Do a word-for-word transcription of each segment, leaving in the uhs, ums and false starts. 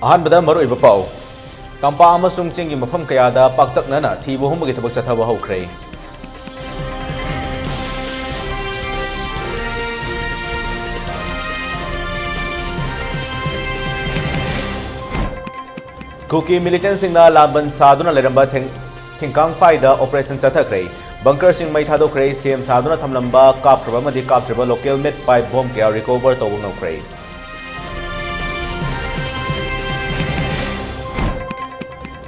ꯑꯍꯥꯟꯕꯗ ꯃꯔꯨꯑꯣꯏꯕ ꯄꯥꯎ꯫ ꯇꯝꯄꯥꯛ ꯑꯃꯁꯨꯡ ꯆꯤꯡꯒꯤ ꯃꯐꯝ ꯀꯌꯥꯗ ꯄꯥꯛꯇꯛꯅꯅ ꯊꯤꯕ ꯍꯨꯝꯕꯒꯤ ꯊꯕꯛ ꯆꯠꯊꯕ ꯍꯧꯈ꯭ꯔꯦ꯫ ꯀꯨꯀꯤ ꯃꯤꯂꯤꯇꯦꯟꯁꯤꯡꯅ ꯂꯥꯟꯕꯟ ꯁꯥꯗꯨꯅ ꯂꯩꯔꯝꯕ ꯊꯦꯡ-, ꯊꯤꯡꯀꯥꯡꯐꯥꯏꯗ ꯑꯣꯄꯔꯦꯁꯟ ꯆꯠꯊꯈ꯭ꯔꯦ꯫ ꯕꯪꯀꯔꯁꯤꯡ ꯃꯩ ꯊꯥꯗꯣꯛꯈ꯭ꯔꯦ꯫ ꯁꯦꯝ ꯁꯥꯗꯨꯅ ꯊꯝꯂꯝꯕ ꯀꯥꯞꯈ꯭ꯔꯕ ꯑꯃꯗꯤ ꯀꯥꯞꯇ꯭ꯔꯤꯕ ꯂꯣꯀꯦꯜ ꯃꯦꯗ ꯄꯥꯏꯞ ꯕꯣꯝ ꯀꯌꯥ ꯔꯤꯀꯣꯚꯔ ꯇꯧꯕ ꯉꯝꯈ꯭ꯔꯦ꯫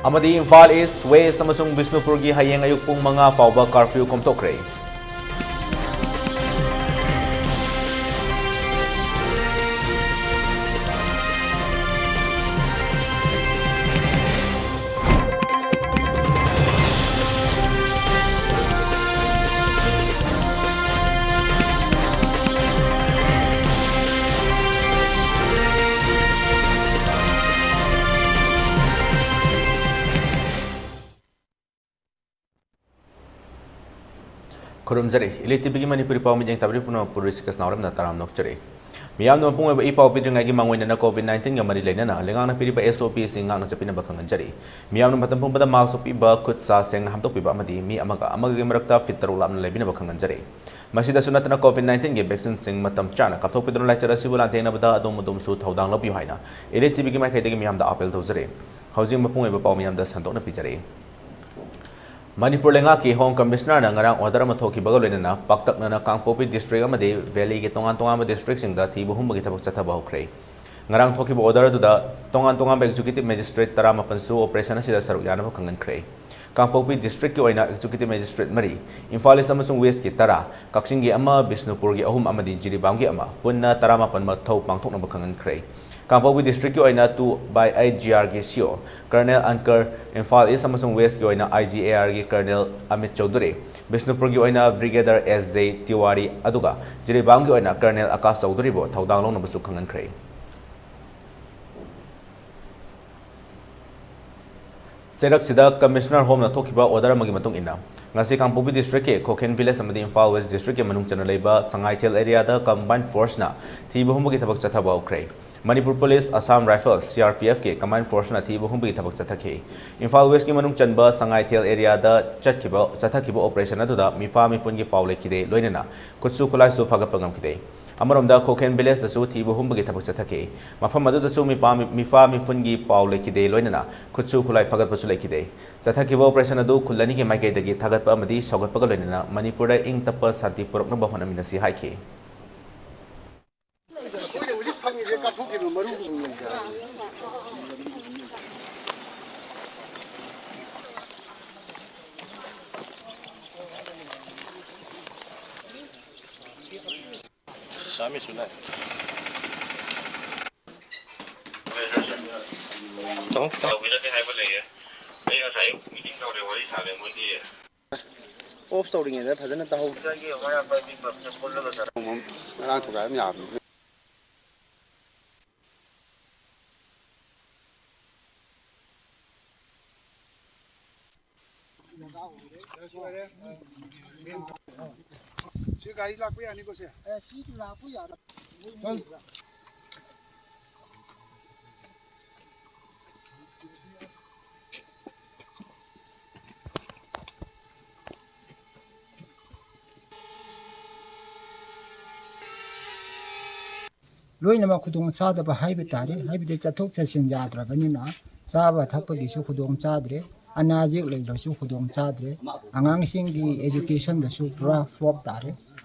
ꯑꯃꯗꯤ ꯏꯝꯐꯥꯜ ꯏꯁ, ꯋꯦꯁ ꯑꯃꯁꯨꯡ ꯕꯤꯁꯅꯨꯄꯨꯔꯒꯤ ꯍꯌꯦꯡ ꯑꯌꯨꯛ ꯄꯨꯡ ꯃꯉꯥ ꯐꯥꯎꯕ ꯀꯥꯔꯐ꯭ꯌꯨ ꯀꯣꯝꯊꯣꯛꯈ꯭ꯔꯦ꯫ ꯈꯨꯔꯨꯝꯖꯔꯤ꯫ ꯏꯂꯤꯠ ꯇꯤꯚꯤꯒꯤ ꯃꯅꯤꯄꯨꯔꯤ ꯄꯥꯎ ꯃꯤꯠꯌꯦꯡ ꯇꯥꯕꯤꯔꯤꯕ ꯄꯨꯝꯅꯃꯛꯄꯨ ꯔꯤꯁꯤꯀꯁ ꯅꯥꯎꯔꯦꯝꯅ ꯇꯔꯥꯝꯅ ꯑꯣꯛꯆꯔꯤ꯫ ꯃꯤꯌꯥꯝꯅ ꯃꯄꯨꯡ ꯑꯣꯏꯕ ꯏ ꯄꯥꯎ ꯄꯤꯗ꯭ꯔꯤꯉꯩꯒꯤ ꯃꯥꯡꯑꯣꯏꯅꯅ ꯀꯣꯚꯤꯗ ꯅꯥꯏꯟꯇꯤꯟꯒ ꯃꯔꯤ ꯂꯩꯅꯅ ꯂꯩꯉꯥꯛꯅ ꯄꯤꯔꯤꯕ ꯑꯦꯁ ꯑꯣ ꯄꯤꯁꯤꯡ ꯉꯥꯛꯅ ꯆꯠꯄꯤꯅꯕ ꯈꯪꯍꯟꯖꯔꯤ꯫ ꯃꯤꯌꯥꯝꯅ ꯃꯇꯝ ꯄꯨꯝꯕꯗ ꯃꯥꯛꯁ ꯎꯞꯄꯤꯕ, ꯈꯨꯠ ꯁꯥ ꯁꯦꯡꯅ ꯍꯥꯝꯗꯣꯛꯄꯤꯕ ꯑꯃꯗꯤ ꯃꯤ ꯑꯃꯒ ꯑꯃꯒꯒꯤ ꯃꯔꯛꯇ ꯐꯤꯠ ꯇꯔꯨꯛ ꯂꯥꯞꯅ ꯂꯩꯕꯤꯅꯕ ꯈꯪꯍꯟꯖꯔꯤ꯫ ꯃꯁꯤꯗꯁꯨ ꯅꯠꯇꯅ ꯀꯣꯚꯤꯗ ꯅꯥꯏꯟꯇꯤꯟꯒꯤ ꯚꯦꯛꯁꯤꯟꯁꯤꯡ ꯃꯇꯝ ꯆꯥꯅ ꯀꯥꯞꯊꯣꯛꯄꯤꯗꯨꯅ ꯂꯥꯏꯆꯠ ꯑꯁꯤꯕꯨ ꯂꯥꯟꯊꯦꯡꯅꯕꯗ ꯑꯗꯣꯝ ꯑꯗꯣꯝꯁꯨ ꯊꯧꯗꯥꯡ ꯂꯧꯕꯤꯌꯨ ꯍꯥꯏꯅ ꯏꯂꯤꯠ ꯇꯤꯚꯤꯒꯤ ꯃꯥꯏꯀꯩꯗꯒꯤ ꯃꯤꯌꯥꯝꯗ ꯑꯥꯄꯤꯜ ꯇꯧꯖꯔꯤ꯫ ꯍꯧꯖꯤꯛ ꯃꯄꯨꯡ ꯑꯣꯏꯕ ꯄꯥꯎ ꯃꯤꯌꯥꯝꯗ ꯁꯟꯗꯣꯛꯅ ꯄꯤꯖꯔꯤ꯫ ꯃꯅꯤꯄꯨꯔ ꯂꯩꯉꯥꯛꯀꯤ ꯍꯣꯝ ꯀꯃꯤꯁꯅꯔꯅ ꯉꯔꯥꯡ ꯑꯣꯔꯗꯔ ꯑꯃ ꯊꯣꯛꯈꯤꯕꯒ ꯂꯣꯏꯅꯅ ꯄꯥꯛꯇꯛꯅꯅ ꯀꯥꯡꯄꯣꯛꯄꯤ ꯗꯤꯁꯇ꯭ꯔꯤꯛ ꯑꯃꯗꯤ ꯚꯦꯂꯤꯒꯤ ꯇꯣꯉꯥꯟ ꯇꯣꯉꯥꯟꯕ ꯗꯤꯁꯇ꯭ꯔꯤꯛꯁꯤꯡꯗ ꯊꯤꯕ ꯍꯨꯝꯕꯒꯤ ꯊꯕꯛ ꯆꯠꯊꯕ ꯍꯧꯈ꯭ꯔꯦ꯫ ꯉꯔꯥꯡ ꯊꯣꯛꯈꯤꯕ ꯑꯣꯔꯗꯔ ꯑꯗꯨꯗ ꯇꯣꯉꯥꯟ ꯇꯣꯉꯥꯟꯕ ꯑꯦꯛꯖꯤꯀ꯭ꯌꯨꯇꯤꯚ ꯃꯦꯖꯤꯁꯇ꯭ꯔꯦꯠ ꯇꯔꯥꯃꯥꯄꯟꯁꯨ ꯑꯣꯄꯔꯦꯁꯟ ꯑꯁꯤꯗ ꯁꯔꯨꯛ ꯌꯥꯅꯕ ꯈꯪꯍꯟꯈ꯭ꯔꯦ꯫ ꯀꯥꯡꯄꯣꯛꯄꯤ ꯗꯤꯁꯇ꯭ꯔꯤꯛꯀꯤ ꯑꯣꯏꯅ ꯑꯦꯛꯖꯤꯀ꯭ꯌꯨꯇꯤꯚ ꯃꯦꯖꯤꯁꯇ꯭ꯔꯦꯠ ꯃꯔꯤ, ꯏꯝꯐꯥꯜ ꯏꯁ ꯑꯃꯁꯨꯡ ꯋꯦꯁꯀꯤ ꯇꯔꯥ, ꯀꯛꯆꯤꯡꯒꯤ ꯑꯃ, ꯕꯤꯁꯅꯨꯄꯨꯔꯒꯤ ꯑꯍꯨꯝ ꯑꯃꯗꯤ ꯖꯤꯔꯤꯕꯥꯝꯒꯤ ꯑꯃ, ꯄꯨꯟꯅ ꯇꯔꯥꯃꯥꯄꯟ ꯃꯊꯧ ꯄꯥꯡꯊꯣꯛꯅꯕ ꯈꯪꯍꯟꯈ꯭ꯔꯦ꯫ ꯀꯥꯡꯄꯣꯛꯄꯤ ꯗꯤꯁꯇ꯭ꯔꯤꯛꯀꯤ ꯑꯣꯏꯅ ꯇꯨ ꯕꯥꯏ ꯑꯩꯠ ꯖꯤ ꯑꯥꯔꯒꯤ C O colonel Ankur, Imphal east ꯑꯃꯁꯨꯡ ꯋꯦꯁꯀꯤ ꯑꯣꯏꯅ ꯑꯥꯏ ꯖꯤ ꯑꯦ ꯑꯥꯔꯒꯤ ꯀꯔꯅꯦꯜ ꯑꯃꯤꯠ ꯆꯧꯙꯨꯔꯤ, ꯕꯤꯁꯅꯨꯄꯨꯔꯒꯤ ꯑꯣꯏꯅ ꯕ꯭ꯔꯤꯒꯦꯗꯔ ꯑꯦꯁ ꯖꯦ ꯇꯤꯋꯥꯔꯤ, ꯑꯗꯨꯒ ꯖꯤꯔꯤꯕꯥꯝꯒꯤ ꯑꯣꯏꯅ ꯀꯔꯅꯦꯜ ꯑꯀꯥꯁ ꯆꯧꯙꯨꯔꯤꯕꯨ ꯊꯧꯗꯥꯡ ꯂꯧꯅꯕꯁꯨ ꯈꯪꯍꯟꯈ꯭ꯔꯦ꯫ ꯆꯩꯔꯛꯁꯤꯗ ꯀꯃꯤꯁꯅꯔ ꯍꯣꯝꯅ ꯊꯣꯛꯈꯤꯕ ꯑꯣꯔꯗꯔ ꯑꯃꯒꯤ ꯃꯇꯨꯡ ꯏꯟꯅ, ꯉꯁꯤ ꯀꯥꯡꯄꯣꯛꯄꯤ ꯗꯤꯁꯇ꯭ꯔꯤꯛꯀꯤ ꯈꯣꯈꯦꯟ ꯚꯤꯂꯦꯖ ꯑꯃꯗꯤ ꯏꯝꯐꯥꯜ ꯋꯦꯁ ꯗꯤꯁꯇ꯭ꯔꯤꯛꯀꯤ ꯃꯅꯨꯡ ꯆꯟꯅ ꯂꯩꯕ ꯁꯉꯥꯏꯊꯦꯜ ꯑꯦꯔꯤꯌꯥꯗ ꯀꯝꯕꯥꯏꯟ ꯐꯣꯔꯁꯅ ꯊꯤꯕ ꯍꯨꯝꯕꯒꯤ ꯊꯕꯛ ꯆꯠꯊꯕ ꯍꯧꯈ꯭ꯔꯦ꯫ Manipur police, Assam rifles, C R P ꯑꯦꯐꯀꯤ ꯀꯃꯥꯟ ꯐꯣꯔꯁꯅ ꯊꯤꯕ ꯍꯨꯝꯕꯒꯤ ꯊꯕꯛ ꯆꯠꯊꯈꯤ꯫ ꯏꯝꯐꯥꯜ ꯋꯦꯁꯀꯤ ꯃꯅꯨꯡ ꯆꯟꯕ ꯁꯉꯥꯏꯊꯦꯜ ꯑꯦꯔꯤꯌꯥꯗ ꯆꯠꯈꯤꯕ, ꯆꯠꯊꯈꯤꯕ ꯑꯣꯄꯔꯦꯁꯟ ꯑꯗꯨꯗ ꯃꯤꯐꯥ ꯃꯤꯄꯨꯟꯒꯤ ꯄꯥꯎ ꯂꯩꯈꯤꯗꯦ, ꯂꯣꯏꯅꯅ ꯈꯨꯠꯁꯨ ꯈꯨꯠꯂꯥꯏꯁꯨ ꯐꯥꯒꯠꯄ ꯉꯝꯈꯤꯗꯦ꯫ ꯑꯃꯔꯣꯝꯗ, ꯈꯣꯈꯦꯟ ꯚꯤꯂꯦꯖꯇꯁꯨ ꯊꯤꯕ ꯍꯨꯝꯕꯒꯤ ꯊꯕꯛ ꯆꯠꯊꯈꯤ꯫ ꯃꯐꯝ ꯑꯗꯨꯗꯁꯨ ꯃꯤꯄꯥ-, ꯃꯤꯐꯥ ꯃꯤꯄꯨꯟꯒꯤ ꯄꯥꯎ ꯂꯩꯈꯤꯗꯦ, ꯂꯣꯏꯅꯅ ꯈꯨꯠꯁꯨ ꯈꯨꯠꯂꯥꯏ ꯐꯥꯒꯠꯄꯁꯨ ꯂꯩꯈꯤꯗꯦ꯫ ꯆꯠꯊꯈꯤꯕ ꯑꯣꯄꯔꯦꯁꯟ ꯑꯗꯨ ꯈꯨꯜ ꯑꯅꯤꯒꯤ ꯃꯥꯏꯀꯩꯗꯒꯤ ꯊꯥꯒꯠꯄ ꯑꯃꯗꯤ ꯁꯧꯒꯠꯄꯒ ꯂꯣꯏꯅꯅ ꯃꯅꯤꯄꯨꯔꯗ ꯏꯪ ꯇꯞꯄ ꯁꯥꯟꯇꯤ ꯄꯨꯔꯛꯅꯕ ꯍꯣꯠꯅꯃꯤꯟꯅꯁꯤ ꯍꯥꯏꯈꯤ꯫ ꯑꯩꯈꯣꯏꯅ ꯍꯧꯖꯤꯛ ꯐꯪꯉꯤꯁꯦ ꯀꯠꯊꯣꯛꯈꯤꯕ ꯃꯔꯨꯒꯤ ꯂꯩꯖꯥꯠꯅꯤ꯫ ꯇꯧꯕꯤꯔꯒꯦ ꯍꯥꯏꯕ ꯂꯩꯌꯦ꯫ ꯑꯩ ꯉꯁꯥꯏ ꯑꯌꯨꯛ ꯃꯤꯇꯤꯡ ꯇꯧꯔꯦ, ꯋꯥꯔꯤ ꯁꯥꯔꯦ ꯃꯣꯏꯒꯤ꯫ ꯑꯣꯐ ꯇꯧꯔꯤꯉꯩꯗ ꯐꯖꯅ ꯇꯧꯍꯧꯗꯦ꯫ ꯉꯔꯥꯡ ꯊꯨꯒꯥꯏ ꯑꯃ ꯌꯥꯕꯅꯤ꯫ ꯁꯤ ꯒꯥꯔꯤ ꯂꯥꯛꯄ ꯌꯥꯅꯤꯀꯣ ꯁꯦ? ꯑꯦ, ꯁꯤ ꯂꯥꯛꯄ ꯌꯥꯔ-, ꯂꯣꯏꯅꯃꯛ ꯈꯨꯗꯣꯡ ꯆꯥꯗꯕ ꯍꯥꯏꯕ ꯇꯥꯔꯦ꯫ ꯍꯥꯏꯕꯗꯤ ꯆꯠꯊꯣꯛ ꯆꯠꯁꯤꯟ ꯌꯥꯗ꯭ꯔꯕꯅꯤꯅ ꯆꯥꯕ ꯊꯛꯄꯒꯤꯁꯨ ꯈꯨꯗꯣꯡ ꯆꯥꯗ꯭ꯔꯦ, ꯑꯅꯥ ꯑꯌꯦꯛ ꯂꯩꯔꯁꯨ ꯈꯨꯗꯣꯡ ꯆꯥꯗ꯭ꯔꯦ, ꯑꯉꯥꯡꯁꯤꯡꯒꯤ ꯑꯦꯖꯨꯀꯦꯁꯟꯗꯁꯨ ꯄꯨꯔꯥ ꯐ꯭ꯂꯣꯞ ꯇꯥꯔꯦ꯫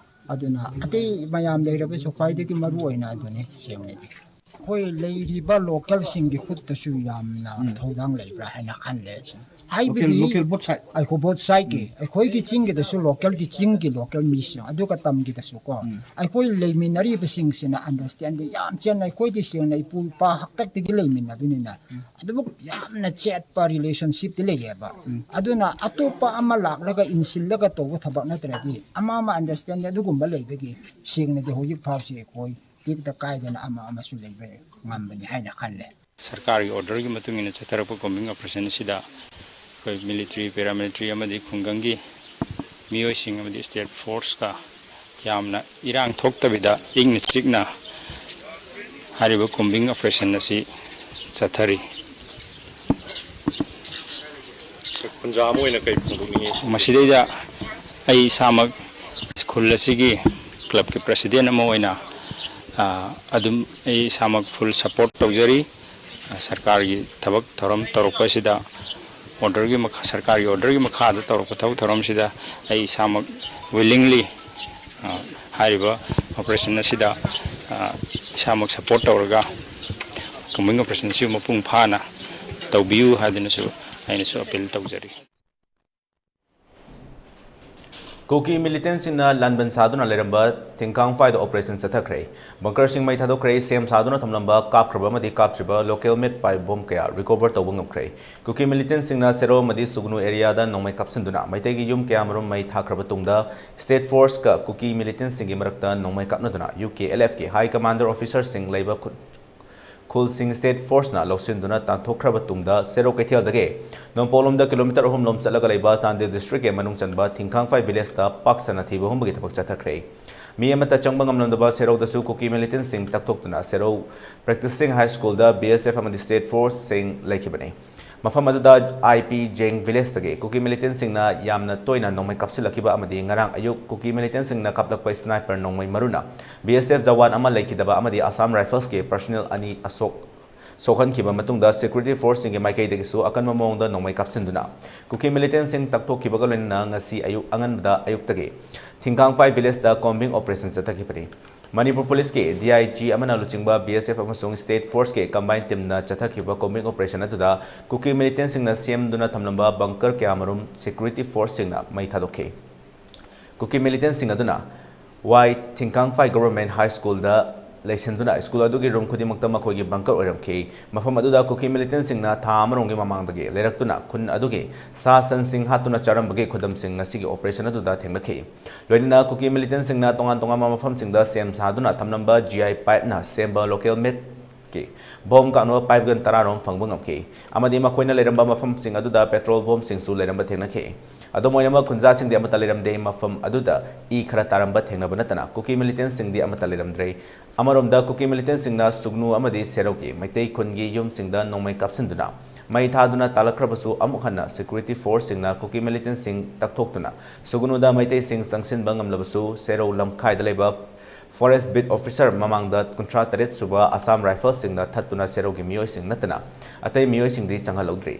ꯑꯗꯨꯅ ꯑꯇꯩ ꯃꯌꯥꯝ ꯂꯩꯔꯕꯁꯨ ꯈ꯭ꯋꯥꯏꯗꯒꯤ ꯃꯔꯨ ꯑꯣꯏꯅ ꯑꯗꯨꯅꯤ ꯁꯦꯡꯅꯗꯤ꯫ ꯑꯩꯈꯣꯏ ꯂꯩꯔꯤꯕ ꯂꯣꯀꯦꯜꯁꯤꯡꯒꯤ ꯈꯨꯠꯇꯁꯨ ꯌꯥꯝꯅ ꯎꯝ꯫ ꯊꯧꯗꯥꯡ ꯂꯩꯕ꯭ꯔꯥ ꯍꯥꯏꯅ ꯈꯜꯂꯦ꯫ ꯍꯥꯏꯕꯗꯤ ꯂꯣꯀꯦꯜ, ꯂꯣꯀꯦꯜ ꯕꯣꯠ ꯁꯥꯏꯠ꯫ ꯑꯩꯈꯣꯏ ꯕꯣꯠ ꯁꯥꯏꯠꯀꯤ, ꯎꯝ꯫ ꯑꯩꯈꯣꯏꯒꯤ ꯆꯤꯡꯒꯤꯗꯁꯨ ꯂꯣꯀꯦꯜꯒꯤ, ꯆꯤꯡꯒꯤ ꯂꯣꯀꯦꯜ ꯃꯤꯁꯤꯡ, ꯑꯗꯨꯒ ꯇꯝꯒꯤꯗꯁꯨ ꯀꯣ, ꯎꯝ꯫ ꯑꯩꯈꯣꯏ ꯂꯩꯃꯤꯟꯅꯔꯤꯕꯁꯤꯡꯁꯤꯅ ꯑꯟꯗꯔꯁꯇꯦꯟꯗꯤꯡ ꯌꯥꯝ ꯆꯦꯟꯅ, ꯑꯩꯈꯣꯏꯗꯤ ꯁꯦꯡꯅ ꯏꯄꯨ ꯏꯄꯥ ꯍꯥꯛꯇꯛꯇꯒꯤ ꯂꯩꯃꯤꯟꯅꯕꯅꯤꯅ ꯎꯝ꯫ ꯑꯗꯨꯃꯛ ꯌꯥꯝꯅ ꯆꯦꯠꯄ ꯔꯤꯂꯦꯁꯟꯁꯤꯞꯇꯤ ꯂꯩꯌꯦꯕ꯫ ꯎꯝ꯫ ꯑꯗꯨꯅ ꯑꯇꯣꯞꯄ ꯑꯃ ꯂꯥꯛꯂꯒ ꯏꯟꯁꯤꯜꯂꯒ ꯇꯧꯕ ꯊꯕꯛ ꯅꯠꯇ꯭ꯔꯗꯤ ꯑꯃ ꯑꯃ ꯑꯟꯗꯔꯁꯇꯦꯟꯗꯤꯡ ꯑꯗꯨꯒꯨꯝꯕ ꯂꯩꯕꯒꯤ ꯁꯦꯡꯅꯗꯤ ꯍꯧꯖꯤꯛ ꯐꯥꯎꯁꯤ ꯑꯩꯈꯣꯏ ꯇꯦꯛꯇ ꯀꯥꯏꯗꯅ ꯑꯃ ꯑꯃꯁꯨ ꯂꯩꯕ ꯉꯝꯕꯅꯤ ꯍꯥꯏꯅ ꯈꯜꯂꯦ꯫ ꯁꯔꯀꯥꯔꯒꯤ ꯑꯣꯔꯗꯔꯒꯤ ꯃꯇꯨꯡ ꯏꯟꯅ ꯆꯠꯊꯔꯛꯄ ꯀꯣꯝꯕꯤꯡ ꯑꯣꯄꯔꯦꯁꯟ ꯑꯁꯤꯗ ꯑꯩꯈꯣꯏ ꯃꯤꯂꯤꯇꯔꯤ, ꯄꯦꯔꯥꯃꯤꯂꯤꯇꯔꯤ ꯑꯃꯗꯤ ꯈꯨꯡꯒꯪꯒꯤ ꯃꯤꯑꯣꯏꯁꯤꯡ ꯑꯃꯗꯤ ꯁ꯭ꯇꯦꯠ ꯐꯣꯔꯁꯀ ꯌꯥꯝꯅ ꯏꯔꯥꯡ ꯊꯣꯛꯇꯕꯤꯗ ꯏꯪꯅ ꯆꯤꯛꯅ ꯍꯥꯏꯔꯤꯕ ꯀꯨꯝꯕꯤꯡ ꯑꯣꯄꯔꯦꯁꯟ ꯑꯁꯤ ꯆꯠꯊꯔꯤ꯫ ꯈꯨꯟꯖꯥ ꯑꯃ ꯑꯣꯏꯅ ꯀꯔꯤ ꯐꯣꯡꯗꯣꯛꯅꯤꯡꯉꯤ? ꯃꯁꯤꯗꯩꯗ ꯑꯩ ꯏꯁꯥꯃꯛ ꯈꯨꯜ ꯑꯁꯤꯒꯤ ꯀ꯭ꯂꯕꯀꯤ ꯄ꯭ꯔꯁꯤꯗꯦꯟ ꯑꯃ ꯑꯣꯏꯅ, ꯑ, ꯑꯗꯨꯝ ꯑꯩ ꯏꯁꯥꯃꯛ ꯐꯨꯜ ꯁꯄꯣꯔꯠ ꯇꯧꯖꯔꯤ꯫ ꯑ, ꯁꯔꯀꯥꯔꯒꯤ ꯊꯕꯛ ꯊꯧꯔꯝ ꯇꯧꯔꯛꯄ ꯑꯁꯤꯗ, ꯑꯣꯔꯗꯔꯒꯤ ꯃꯈꯥ, ꯁꯔꯀꯥꯔꯒꯤ ꯑꯣꯔꯗꯔꯒꯤ ꯃꯈꯥꯗ ꯇꯧꯔꯛꯄ ꯊꯕꯛ ꯊꯧꯔꯝꯁꯤꯗ ꯑꯩ ꯏꯁꯥꯃꯛ ꯋꯤꯂꯤꯡꯂꯤ, ꯑ, ꯍꯥꯏꯔꯤꯕ ꯑꯣꯄꯔꯦꯁꯟ ꯑꯁꯤꯗ, ꯑ, ꯏꯁꯥꯃꯛ ꯁꯄꯣꯔꯠ ꯇꯧꯔꯒ ꯀꯝꯕꯤꯡ ꯑꯣꯄꯔꯦꯁꯟ ꯑꯁꯤꯕꯨ ꯃꯄꯨꯡ ꯐꯥꯅ ꯇꯧꯕꯤꯌꯨ ꯍꯥꯏꯗꯨꯅꯁꯨ ꯑꯩꯅꯁꯨ ꯑꯄꯤꯜ ꯇꯧꯖꯔꯤ꯫ ꯀꯨꯀꯤ ꯃꯤꯂꯤꯇꯦꯟꯁꯤꯡꯅ ꯂꯥꯟꯕꯟ ꯁꯥꯗꯨꯅ ꯂꯩꯔꯝꯕ ꯊꯤꯡꯈꯥꯡꯐꯥꯏꯗ ꯑꯣꯄꯔꯦꯁꯟ ꯆꯠꯊꯈ꯭ꯔꯦ꯫ ꯕꯪꯀꯔꯁꯤꯡ ꯃꯩ ꯊꯥꯗꯣꯛꯈ꯭ꯔꯦ꯫ ꯁꯦꯝ ꯁꯥꯗꯨꯅ ꯊꯝꯂꯝꯕ ꯀꯥꯞꯈ꯭ꯔꯕ ꯑꯃꯗꯤ ꯀꯥꯞꯇ꯭ꯔꯤꯕ ꯂꯣꯀꯦꯜ ꯃꯦꯗ ꯄꯥꯏꯞ ꯕꯣꯝ ꯀꯌꯥ ꯔꯤꯀꯣꯚꯔ ꯇꯧꯕ ꯉꯝꯈ꯭ꯔꯦ꯫ ꯀꯨꯀꯤ ꯃꯤꯂꯤꯇꯦꯟꯁꯤꯡꯅ ꯁꯦꯔꯧ ꯑꯃꯗꯤ ꯁꯨꯒꯅꯨ ꯑꯦꯔꯤꯌꯥꯗ ꯅꯣꯡꯃꯩ ꯀꯥꯞꯁꯤꯟꯗꯨꯅ ꯃꯩꯇꯩꯒꯤ ꯌꯨꯝ ꯀꯌꯥꯃꯔꯨꯝ ꯃꯩ ꯊꯥꯈ꯭ꯔꯕ ꯇꯨꯡꯗ, ꯁ꯭ꯇꯦꯠ ꯐꯣꯔꯁꯀ ꯀꯨꯀꯤ ꯃꯤꯂꯤꯇꯦꯟꯁꯤꯡꯒꯤ ꯃꯔꯛꯇ ꯅꯣꯡꯃꯩ ꯀꯥꯞꯅꯗꯨꯅ ꯌꯨ ꯀꯦ ꯑꯦꯜ ꯑꯦꯐꯀꯤ ꯍꯥꯏ ꯀꯃꯥꯟꯗꯔ ꯑꯣꯐꯤꯁꯔꯁꯤꯡ ꯂꯩꯕ ꯈꯨ-, ꯈꯨꯜꯁꯤꯡ ꯁ꯭ꯇꯦꯠ ꯐꯣꯔꯁꯅ ꯂꯧꯁꯤꯟꯗꯨꯅ ꯇꯥꯟꯊꯣꯛꯈ꯭ꯔꯕ ꯇꯨꯡꯗ, ꯁꯦꯔꯧ ꯀꯩꯊꯦꯜꯗꯒꯤ ꯅꯣꯡꯄꯣꯛꯂꯣꯝꯗ ꯀꯤꯂꯣꯃꯤꯇꯔ ꯑꯍꯨꯝ ꯂꯣꯝ ꯆꯠꯂꯒ ꯂꯩꯕ ꯆꯥꯟꯗꯦꯜ ꯗꯤꯁꯇ꯭ꯔꯤꯛꯀꯤ ꯃꯅꯨꯡ ꯆꯟꯕ ꯊꯤꯡꯈꯥꯡꯐꯥꯏ ꯚꯤꯂꯦꯖꯇ ꯄꯥꯛ ꯁꯟꯅ ꯊꯤꯕ ꯍꯨꯝꯕꯒꯤ ꯊꯕꯛ ꯆꯠꯊꯈ꯭ꯔꯦ꯫ ꯃꯤ ꯑꯃꯠꯇ ꯆꯪꯕ ꯉꯝꯂꯝꯗꯕ ꯁꯦꯔꯧꯗꯁꯨ ꯀꯨꯀꯤ ꯃꯤꯂꯤꯇꯦꯟꯁꯤꯡ ꯇꯛꯊꯣꯛꯇꯨꯅ ꯁꯦꯔꯧ ꯄ꯭ꯔꯦꯛꯇꯤꯁꯤꯡ ꯍꯥꯏ ꯁ꯭ꯀꯨꯜꯗ ꯕꯤ ꯑꯦꯁ ꯑꯦꯐ ꯑꯃꯗꯤ ꯁ꯭ꯇꯦꯠ ꯐꯣꯔꯁꯁꯤꯡ ꯂꯩꯈꯤꯕꯅꯤ꯫ ꯃꯐꯝ ꯑꯗꯨꯗ ꯑꯥꯏ ꯄꯤ ꯖꯦꯡ ꯚꯤꯂꯦꯖꯇꯒꯤ ꯀꯨꯀꯤ ꯃꯤꯂꯤꯇꯦꯟꯁꯤꯡꯅ ꯌꯥꯝꯅ ꯇꯣꯏꯅ ꯅꯣꯡꯃꯩ ꯀꯥꯞꯁꯤꯜꯂꯛꯈꯤꯕ ꯑꯃꯗꯤ ꯉꯔꯥꯡ ꯑꯌꯨꯛ ꯀꯨꯀꯤ ꯃꯤꯂꯤꯇꯦꯟꯁꯤꯡꯅ ꯀꯥꯞꯂꯛꯄ ꯁ꯭ꯅꯥꯏꯄꯔ ꯅꯣꯡꯃꯩ ꯃꯔꯨꯅ ꯕꯤ ꯑꯦꯁ ꯑꯦꯐ ꯖꯋꯥꯟ ꯑꯃ ꯂꯩꯈꯤꯗꯕ ꯑꯃꯗꯤ ꯑꯁꯥꯝ ꯔꯥꯏꯐꯜꯁꯀꯤ ꯄꯔꯁꯣꯅꯦꯜ ꯑꯅꯤ ꯑꯁꯣꯛ ꯁꯣꯛꯍꯟꯈꯤꯕ ꯃꯇꯨꯡꯗ ꯁꯦꯀ꯭ꯌꯨꯔꯤꯇꯤ ꯐꯣꯔꯁꯁꯤꯡꯒꯤ ꯃꯥꯏꯀꯩꯗꯒꯤꯁꯨ ꯑꯀꯟꯕ ꯃꯑꯣꯡꯗ ꯅꯣꯡꯃꯩ ꯀꯥꯞꯁꯤꯟꯗꯨꯅ ꯀꯨꯀꯤ ꯃꯤꯂꯤꯇꯦꯟꯁꯤꯡ ꯇꯛꯊꯣꯛꯈꯤꯕꯒ ꯂꯣꯏꯅꯅ ꯉꯁꯤ ꯑꯌꯨꯛ ꯑꯉꯟꯕꯗ ꯑꯌꯨꯛꯇꯒꯤ ꯊꯤꯡꯈꯥꯡꯐꯥꯏ ꯚꯤꯂꯦꯖꯇ ꯀꯣꯝꯕꯤꯡ ꯑꯣꯄꯔꯦꯁꯟ ꯆꯠꯊꯈꯤꯕꯅꯤ꯫ ꯃꯅꯤꯄꯨꯔ ꯄꯨꯂꯤꯁꯀꯤ ꯗꯤ ꯑꯥꯏ ꯖꯤ ꯑꯃꯅ ꯂꯨꯆꯤꯡꯕ ꯕꯤ ꯑꯦꯁ ꯑꯦꯐ ꯑꯃꯁꯨꯡ ꯁ꯭ꯇꯦꯠ ꯐꯣꯔꯁꯀꯤ ꯀꯝꯕꯥꯏꯟ ꯇꯤꯝꯅ ꯆꯠꯊꯈꯤꯕ ꯀꯣꯝꯕꯤꯡ ꯑꯣꯄꯔꯦꯁꯟ ꯑꯗꯨꯗ ꯀꯨꯀꯤ ꯃꯤꯂꯤꯇꯦꯟꯁꯤꯡꯅ ꯁꯦꯝꯗꯨꯅ ꯊꯝꯂꯝꯕ ꯕꯪꯀꯔ ꯀꯌꯥꯃꯔꯨꯝ ꯁꯦꯀ꯭ꯌꯨꯔꯤꯇꯤ ꯐꯣꯔꯁꯁꯤꯡꯅ ꯃꯩ ꯊꯥꯗꯣꯛꯈꯤ꯫ ꯀꯨꯀꯤ ꯃꯤꯂꯤꯇꯦꯟꯁꯤꯡ ꯑꯗꯨꯅ ꯋꯥꯏ ꯊꯤꯡꯈꯥꯡꯐꯥꯏ ꯒꯣꯚꯔꯟꯃꯦꯟꯠ ꯍꯥꯏ ꯁ꯭ꯀꯨꯜꯗ ꯂꯩꯁꯤꯟꯗꯨꯅ ꯁ꯭ꯀꯨꯜ ꯑꯗꯨꯒꯤ ꯔꯨꯝ ꯈꯨꯗꯤꯡꯃꯛꯇ ꯃꯈꯣꯏꯒꯤ ꯕꯪꯀꯔ ꯑꯣꯏꯔꯝꯈꯤ꯫ ꯃꯐꯝ ꯑꯗꯨꯗ ꯀꯨꯀꯤ ꯃꯤꯂꯤꯇꯦꯟꯁꯤꯡꯅ ꯊꯥ ꯑꯃꯔꯣꯝꯒꯤ ꯃꯃꯥꯡꯗꯒꯤ ꯂꯩꯔꯛꯇꯨꯅ ꯈꯨꯟ ꯑꯗꯨꯒꯤ ꯁꯥ ꯁꯟꯁꯤꯡ ꯍꯥꯠꯇꯨꯅ ꯆꯥꯔꯝꯕꯒꯤ ꯈꯨꯗꯝꯁꯤꯡ ꯉꯁꯤꯒꯤ ꯑꯣꯄꯔꯦꯁꯟ ꯑꯗꯨꯗ ꯊꯦꯡꯅꯈꯤ꯫ ꯂꯣꯏꯅꯅ ꯀꯨꯀꯤ ꯃꯤꯂꯤꯇꯦꯟꯁꯤꯡꯅ ꯇꯣꯉꯥꯟ ꯇꯣꯉꯥꯟꯕ ꯃꯐꯝꯁꯤꯡꯗ ꯁꯦꯝ ꯁꯥꯗꯨꯅ ꯊꯝꯂꯝꯕ ꯖꯤ ꯑꯥꯏ ꯄꯥꯏꯞꯅ ꯁꯦꯝꯕ ꯂꯣꯀꯦꯜ ꯃꯦꯗ ꯀꯤ ꯕꯣꯝ ꯀꯥꯞꯅꯕ ꯄꯥꯏꯞ ꯒꯟ ꯇꯔꯥꯔꯣꯝ ꯐꯪꯕ ꯉꯝꯈꯤ ꯑꯃꯗꯤ ꯃꯈꯣꯏꯅ ꯂꯩꯔꯝꯕ ꯃꯐꯝꯁꯤꯡ ꯑꯗꯨꯗ ꯄꯦꯇ꯭ꯔꯣꯜ ꯕꯣꯝꯁꯤꯡꯁꯨ ꯂꯩꯔꯝꯕ ꯊꯦꯡꯅꯈꯤ꯫ ꯑꯗꯨꯝ ꯑꯣꯏꯅꯃꯛ, ꯈꯨꯟꯖꯥꯁꯤꯡꯗꯤ ꯑꯃꯠꯇ ꯂꯩꯔꯝꯗꯦ꯫ ꯃꯐꯝ ꯑꯗꯨꯗ ꯏ ꯈꯔ ꯇꯥꯔꯝꯕ ꯊꯦꯡꯅꯕ ꯅꯠꯇꯅ ꯀꯨꯀꯤ ꯃꯤꯂꯤꯇꯦꯟꯁꯤꯡꯗꯤ ꯑꯃꯠꯇ ꯂꯩꯔꯝꯗ꯭ꯔꯦ꯫ ꯑꯃꯔꯣꯝꯗ, ꯀꯨꯀꯤ ꯃꯤꯂꯤꯇꯦꯟꯁꯤꯡꯅ ꯁꯨꯒꯅꯨ ꯑꯃꯗꯤ ꯁꯦꯔꯧꯒꯤ ꯃꯩꯇꯩ ꯈꯨꯟꯒꯤ ꯌꯨꯝꯁꯤꯡꯗ ꯅꯣꯡꯃꯩ ꯀꯥꯞꯁꯤꯟꯗꯨꯅ ꯃꯩ ꯊꯥꯗꯨꯅ ꯇꯥꯜꯂꯛꯈ꯭ꯔꯕꯁꯨ, ꯑꯃꯨꯛ ꯍꯟꯅ ꯁꯦꯀ꯭ꯌꯨꯔꯤꯇꯤ ꯐꯣꯔꯁꯁꯤꯡꯅ ꯀꯨꯀꯤ ꯃꯤꯂꯤꯇꯦꯟꯁꯤꯡ ꯇꯛꯊꯣꯛꯇꯨꯅ ꯁꯨꯒꯅꯨꯗ ꯃꯩꯇꯩꯁꯤꯡ ꯆꯪꯁꯤꯟꯕ ꯉꯝꯂꯕꯁꯨ, ꯁꯦꯔꯧ ꯂꯝꯈꯥꯏꯗ ꯂꯩꯕ ꯐꯣꯔꯦꯁ ꯕꯤꯠ ꯑꯣꯐꯤꯁꯔ ꯃꯃꯥꯡꯗ ꯀꯨꯟꯊ꯭ꯔꯥ ꯇꯔꯦꯠ ꯁꯨꯕ ꯑꯁꯥꯝ ꯔꯥꯏꯐꯜꯁꯤꯡꯅ ꯊꯠꯇꯨꯅ ꯁꯦꯔꯧꯒꯤ ꯃꯤꯑꯣꯏꯁꯤꯡ ꯅꯠꯇꯅ ꯑꯇꯩ ꯃꯤꯑꯣꯏꯁꯤꯡꯗꯤ ꯆꯪꯍꯜꯍꯧꯗ꯭ꯔꯤ꯫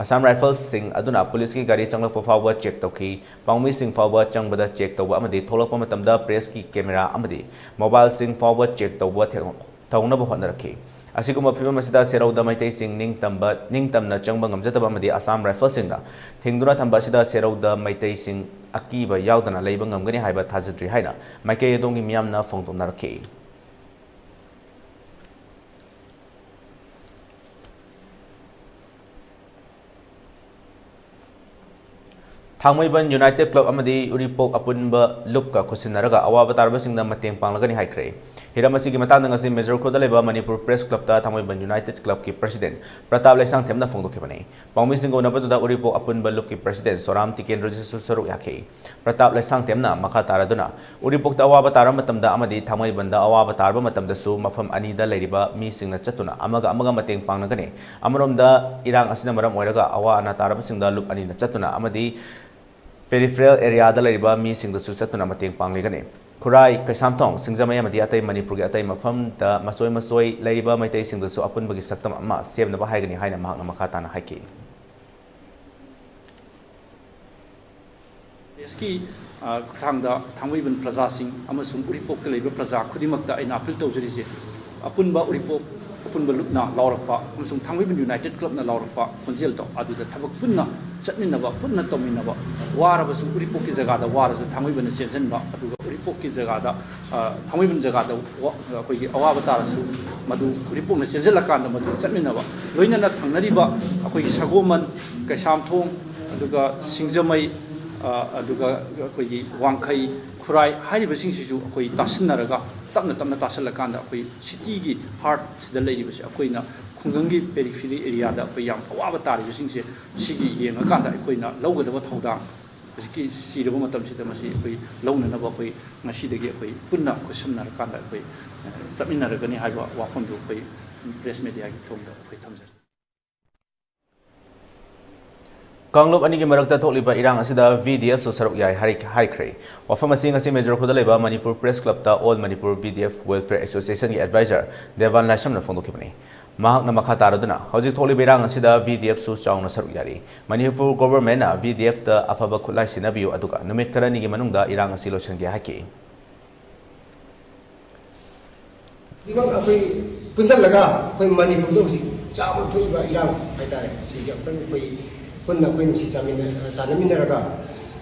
ꯑꯁꯥꯝ ꯔꯥꯏꯐꯜꯁꯤꯡ ꯑꯗꯨꯅ ꯄꯨꯂꯤꯁꯀꯤ ꯒꯥꯔꯤ ꯆꯪꯂꯛꯄ ꯐꯥꯎꯕ ꯆꯦꯛ ꯇꯧꯈꯤ꯫ ꯄꯥꯎꯃꯤꯁꯤꯡ ꯐꯥꯎꯕ ꯆꯪꯕꯗ ꯆꯦꯛ ꯇꯧꯕ ꯑꯃꯗꯤ ꯊꯣꯛꯂꯛꯄ ꯃꯇꯝꯗ ꯄ꯭ꯔꯦꯁꯀꯤ ꯀꯦꯃꯦꯔꯥ ꯑꯃꯗꯤ ꯃꯣꯕꯥꯏꯜꯁꯤꯡ ꯐꯥꯎꯕ ꯆꯦꯛ ꯇꯧꯕ ꯊꯦ-, ꯇꯧꯅꯕ ꯍꯣꯠꯅꯔꯛꯈꯤ꯫ ꯑꯁꯤꯒꯨꯝꯕ ꯐꯤꯕꯝ ꯑꯁꯤꯗ ꯁꯦꯔꯧꯗ ꯃꯩꯇꯩꯁꯤꯡ ꯅꯤꯡꯇꯝꯕ, ꯅꯤꯡꯇꯝꯅ ꯆꯪꯕ ꯉꯝꯖꯗꯕ ꯑꯃꯗꯤ ꯑꯁꯥꯝ ꯔꯥꯏꯐꯜꯁꯤꯡꯅ ꯊꯤꯡꯗꯨꯅ ꯊꯝꯕ ꯑꯁꯤꯗ ꯁꯦꯔꯧꯗ ꯃꯩꯇꯩꯁꯤꯡ ꯑꯀꯤꯕ ꯌꯥꯎꯗꯅ ꯂꯩꯕ ꯉꯝꯒꯅꯤ ꯍꯥꯏꯕ ꯊꯥꯖꯗ꯭ꯔꯤ ꯍꯥꯏꯅ ꯃꯥꯏꯀꯩ ꯑꯗꯣꯝꯒꯤ ꯃꯤꯌꯥꯝꯅ ꯐꯣꯡꯗꯣꯛꯅꯔꯛꯈꯤ꯫ ꯊꯥꯡꯃꯩꯕꯟ ꯌꯨꯅꯥꯏꯇꯦꯗ ꯀ꯭ꯂꯕ ꯑꯃꯗꯤ ꯎꯔꯤꯄꯣꯛ ꯑꯄꯨꯟꯕ ꯂꯨꯞꯀ ꯈꯨꯠꯁꯤꯟꯅꯔꯒ ꯑꯋꯥꯕ ꯇꯥꯔꯕꯁꯤꯡꯗ ꯃꯇꯦꯡ ꯄꯥꯡꯂꯒꯅꯤ ꯍꯥꯏꯈ꯭ꯔꯦ꯫ ꯍꯤꯔꯝ ꯑꯁꯤꯒꯤ ꯃꯇꯥꯡꯗ ꯉꯁꯤ ꯃꯦꯖꯣꯔ ꯈꯨꯜꯗ ꯂꯩꯕ ꯃꯅꯤꯄꯨꯔ ꯄ꯭ꯔꯦꯁ ꯀ꯭ꯂꯕꯇ ꯊꯥꯡꯃꯩꯕꯟ ꯌꯨꯅꯥꯏꯇꯦꯗ ꯀ꯭ꯂꯕꯀꯤ ꯄ꯭ꯔꯁꯤꯗꯦꯟꯠ ꯄ꯭ꯔꯇꯥꯞ ꯂꯩꯁꯥꯡꯊꯦꯝꯅ ꯐꯣꯡꯗꯣꯛꯈꯤꯕꯅꯤ꯫ ꯄꯥꯎꯃꯤꯁꯤꯡꯒ ꯎꯅꯕꯗꯨꯗ ꯎꯔꯤꯄꯣꯛ ꯑꯄꯨꯟꯕ ꯂꯨꯞꯀꯤ ꯄ꯭ꯔꯁꯤꯗꯦꯟꯠ ꯁꯣꯔꯥꯝ ꯇꯤꯀꯦꯟꯗ꯭ꯔꯖꯤꯠꯁꯨ ꯁꯔꯨꯛ ꯌꯥꯈꯤ꯫ ꯄ꯭ꯔꯇꯥꯞ ꯂꯩꯁꯥꯡꯊꯦꯝꯅ ꯃꯈꯥ ꯇꯥꯔꯗꯨꯅ ꯎꯔꯤꯄꯣꯛꯇ ꯑꯋꯥꯕ ꯇꯥꯔꯕ ꯃꯇꯝꯗ ꯑꯃꯗꯤ ꯊꯥꯡꯃꯩꯕꯟꯗ ꯑꯋꯥꯕ ꯇꯥꯔꯕ ꯃꯇꯝꯗꯁꯨ ꯃꯐꯝ ꯑꯅꯤꯗ ꯂꯩꯔꯤꯕ ꯃꯤꯁꯤꯡꯅ ꯆꯠꯇꯨꯅ ꯑꯃꯒ ꯑꯃꯒ ꯃꯇꯦꯡ ꯄꯥꯡꯅꯒꯅꯤ꯫ ꯑꯃꯔꯣꯝꯗ ꯏꯔꯥꯡ ꯑꯁꯤꯅ ꯃꯔꯝ ꯑꯣꯏꯔꯒ ꯑꯋꯥ ꯑꯅꯥ ꯇꯥꯔꯕꯁꯤꯡꯗ ꯂꯨꯞ ꯑꯅꯤꯅ ꯆꯠꯇꯨꯅ ꯑꯃꯗꯤ ꯄꯦꯔꯤꯐꯦꯔꯦꯜ ꯑꯦꯔꯤꯌꯥꯗ ꯂꯩꯔꯤꯕ ꯃꯤꯁꯤꯡꯗꯁꯨ ꯆꯠꯇꯨꯅ ꯃꯇꯦꯡ ꯄꯥꯡꯂꯤꯒꯅꯤ꯫ ꯈꯨꯔꯥꯏ, ꯀꯩꯁꯥꯝꯊꯣꯡ, ꯁꯤꯡꯖꯃꯩ ꯑꯃꯗꯤ ꯑꯇꯩ ꯃꯅꯤꯄꯨꯔꯒꯤ ꯑꯇꯩ ꯃꯐꯝꯗ ꯃꯆꯣꯏ ꯃꯆꯣꯏ ꯂꯩꯔꯤꯕ ꯃꯩꯇꯩꯁꯤꯡꯗꯁꯨ ꯑꯄꯨꯟꯕꯒꯤ ꯁꯛꯇꯝ ꯑꯃ ꯁꯦꯝꯅꯕ ꯍꯥꯏꯒꯅꯤ ꯍꯥꯏꯅ ꯃꯍꯥꯛꯅ ꯃꯈꯥ ꯇꯥꯅ ꯍꯥꯏꯈꯤ꯫ ꯄ꯭ꯔꯦꯁꯀꯤ, ꯑ, ꯈꯨꯠꯊꯥꯡꯗ ꯊꯥꯡꯃꯩꯕꯟ ꯄ꯭ꯔꯖꯥꯁꯤꯡ ꯑꯃꯁꯨꯡ ꯎꯔꯤꯄꯣꯛꯇ ꯂꯩꯕ ꯄ꯭ꯔꯖꯥ ꯈꯨꯗꯤꯡꯃꯛꯇ ꯑꯩꯅ ꯑꯄꯤꯜ ꯇꯧꯖꯔꯤꯁꯦ, ꯑꯄꯨꯟꯕ ꯎꯔꯤꯄꯣꯛ ꯑꯄꯨꯟꯕ ꯂꯨꯞꯅ ꯂꯥꯎꯔꯛꯄ ꯑꯃꯁꯨꯡ ꯊꯥꯡꯃꯩꯕꯟ ꯌꯨꯅꯥꯏꯇꯦꯗ ꯀ꯭ꯂꯕꯅ ꯂꯥꯎꯔꯛꯄ ꯈꯣꯟꯖꯦꯜꯗꯣ ꯑꯗꯨꯗ ꯊꯕꯛ ꯄꯨꯟꯅ ꯆꯠꯃꯤꯟꯅꯕ, ꯄꯨꯟꯅ ꯇꯧꯃꯤꯟꯅꯕ, ꯋꯥꯔꯕꯁꯨ ꯎꯔꯤꯄꯣꯛꯀꯤ ꯖꯒꯥꯗ ꯋꯥꯔꯁꯨ ꯊꯥꯡꯃꯩꯕꯟꯗ ꯆꯦꯟꯁꯤꯟꯕ, ꯑꯗꯨꯒ ꯎꯔꯤꯄꯣꯛꯀꯤ ꯖꯒꯥꯗ, ꯑ, ꯊꯥꯡꯃꯩꯕꯟ ꯖꯒꯥꯗ ꯋꯥ-, ꯑꯩꯈꯣꯏꯒꯤ ꯑꯋꯥꯕ ꯇꯥꯔꯁꯨ ꯃꯗꯨ ꯎꯔꯤꯄꯣꯛꯅ ꯆꯦꯟꯁꯤꯜꯂꯀꯥꯟꯗ ꯃꯗꯨ ꯆꯠꯃꯤꯟꯅꯕ, ꯂꯣꯏꯅꯅ ꯊꯪꯅꯔꯤꯕ ꯑꯩꯈꯣꯏꯒꯤ ꯁꯒꯣꯃꯟ, ꯀꯩꯁꯥꯝꯊꯣꯡ, ꯑꯗꯨꯒ ꯁꯤꯡꯖꯃꯩ, ꯑ, ꯑꯗꯨꯒ ꯑꯩꯈꯣꯏꯒꯤ ꯋꯥꯡꯈꯩ, ꯈꯨꯔꯥꯏ ꯍꯥꯏꯔꯤꯕꯁꯤꯡꯁꯤꯁꯨ ꯑꯩꯈꯣꯏ ꯇꯥꯁꯤꯟꯅꯔꯒ ꯇꯞꯅ ꯇꯞꯅ ꯇꯥꯁꯜꯂꯀꯥꯟꯗ ꯑꯩꯈꯣꯏ ꯁꯤꯇꯤꯒꯤ ꯍꯥꯔꯠꯁꯤꯗ ꯂꯩꯔꯤꯕꯁꯦ, ꯑꯩꯈꯣꯏꯅ ꯈꯨꯡꯒꯪꯒꯤ ꯄꯦꯔꯤꯐꯦꯔꯤ ꯑꯦꯔꯤꯌꯥꯗ ꯑꯩꯈꯣꯏ ꯌꯥꯝ ꯑꯋꯥꯕ ꯇꯥꯔꯤꯕꯁꯤꯡꯁꯦ, ꯁꯤꯒꯤ ꯌꯦꯡꯉꯀꯥꯟꯗ ꯑꯩꯈꯣꯏꯅ ꯂꯧꯒꯗꯕ ꯊꯧꯗꯥꯡ ꯍꯧꯖꯤꯛꯀꯤ ꯁꯤꯔꯕ ꯃꯇꯝꯁꯤꯗ ꯃꯁꯤ ꯑꯩꯈꯣꯏ ꯂꯧꯅꯅꯕ ꯑꯩꯈꯣꯏ ꯉꯁꯤꯗꯒꯤ ꯑꯩꯈꯣꯏ ꯄꯨꯟꯅ ꯈꯨꯠꯁꯝꯅꯔꯀꯥꯟꯗ ꯑꯩꯈꯣꯏ ꯆꯠꯃꯤꯟꯅꯔꯒꯅꯤ ꯍꯥꯏꯕ ꯋꯥꯐꯝꯗꯨ ꯑꯩꯈꯣꯏ ꯄ꯭ꯔꯦꯁ ꯃꯦꯗꯤꯌꯥꯒꯤ ꯊꯣꯡꯗ ꯑꯩꯈꯣꯏ ꯊꯝꯖꯔꯤ꯫ ꯀꯥꯡꯂꯨꯞ ꯑꯅꯤꯒꯤ ꯃꯔꯛꯇ ꯊꯣꯛꯂꯤꯕ ꯏꯔꯥꯡ ꯑꯁꯤꯗ ꯚꯤ ꯗꯤ ꯑꯦꯐꯁꯨ ꯁꯔꯨꯛ ꯌꯥꯏ ꯍꯥꯏ-, ꯍꯥꯏꯈ꯭ꯔꯦ꯫ ꯋꯥꯐꯝ ꯑꯁꯤ ꯉꯁꯤ ꯃꯦꯖꯣꯔ ꯈꯨꯜꯗ ꯂꯩꯕ ꯃꯅꯤꯄꯨꯔ ꯄ꯭ꯔꯦꯁ ꯀ꯭ꯂꯕꯇ all Manipur V D F welfare ꯑꯦꯁꯣꯁꯤꯌꯦꯁꯟꯒꯤ ꯑꯦꯗꯚꯥꯏꯖꯔ ꯗꯦꯕꯥꯟ ꯂꯥꯏꯁ꯭ꯔꯝꯅ ꯐꯣꯡꯗꯣꯛꯈꯤꯕꯅꯤ꯫ ꯃꯍꯥꯛꯅ ꯃꯈꯥ ꯇꯥꯔꯗꯨꯅ ꯍꯧꯖꯤꯛ ꯊꯣꯛꯂꯤꯕ ꯏꯔꯥꯡ ꯑꯁꯤꯗ ꯚꯤ ꯗꯤ ꯑꯦꯐꯁꯨ ꯆꯥꯎꯅ ꯁꯔꯨꯛ ꯌꯥꯔꯤ꯫ ꯃꯅꯤꯄꯨꯔ ꯒꯣꯚꯔꯟꯃꯦꯟꯠꯅ ꯚꯤ ꯗꯤ ꯑꯦꯐꯇ ꯑꯐꯕ ꯈꯨꯠꯂꯥꯏ ꯁꯤꯟꯅꯕꯤꯌꯨ, ꯑꯗꯨꯒ ꯅꯨꯃꯤꯠ ꯈꯔꯅꯤꯒꯤ ꯃꯅꯨꯡꯗ ꯏꯔꯥꯡ ꯑꯁꯤ ꯂꯣꯏꯁꯤꯟꯒꯦ ꯍꯥꯏꯈꯤ꯫ ꯍꯧꯖꯤꯛꯃꯛ ꯑꯩꯈꯣꯏ ꯄꯨꯟꯁꯤꯜꯂꯒ ꯑꯩꯈꯣꯏ ꯃꯅꯤꯄꯨꯔꯗ ꯍꯧꯖꯤꯛ ꯆꯥꯎꯅ ꯊꯣꯛꯏꯕ ꯏꯔꯥꯡ ꯍꯥꯏꯇꯥꯔꯦ, ꯁꯤꯁꯦ ꯑꯃꯨꯛꯇꯪ ꯑꯩꯈꯣꯏ ꯄꯨꯟꯅ ꯑꯩꯈꯣꯏ ꯅꯨꯡꯁꯤ ꯆꯥꯃꯤꯟꯅ-, ꯆꯥꯟꯅꯃꯤꯟꯅꯔꯒ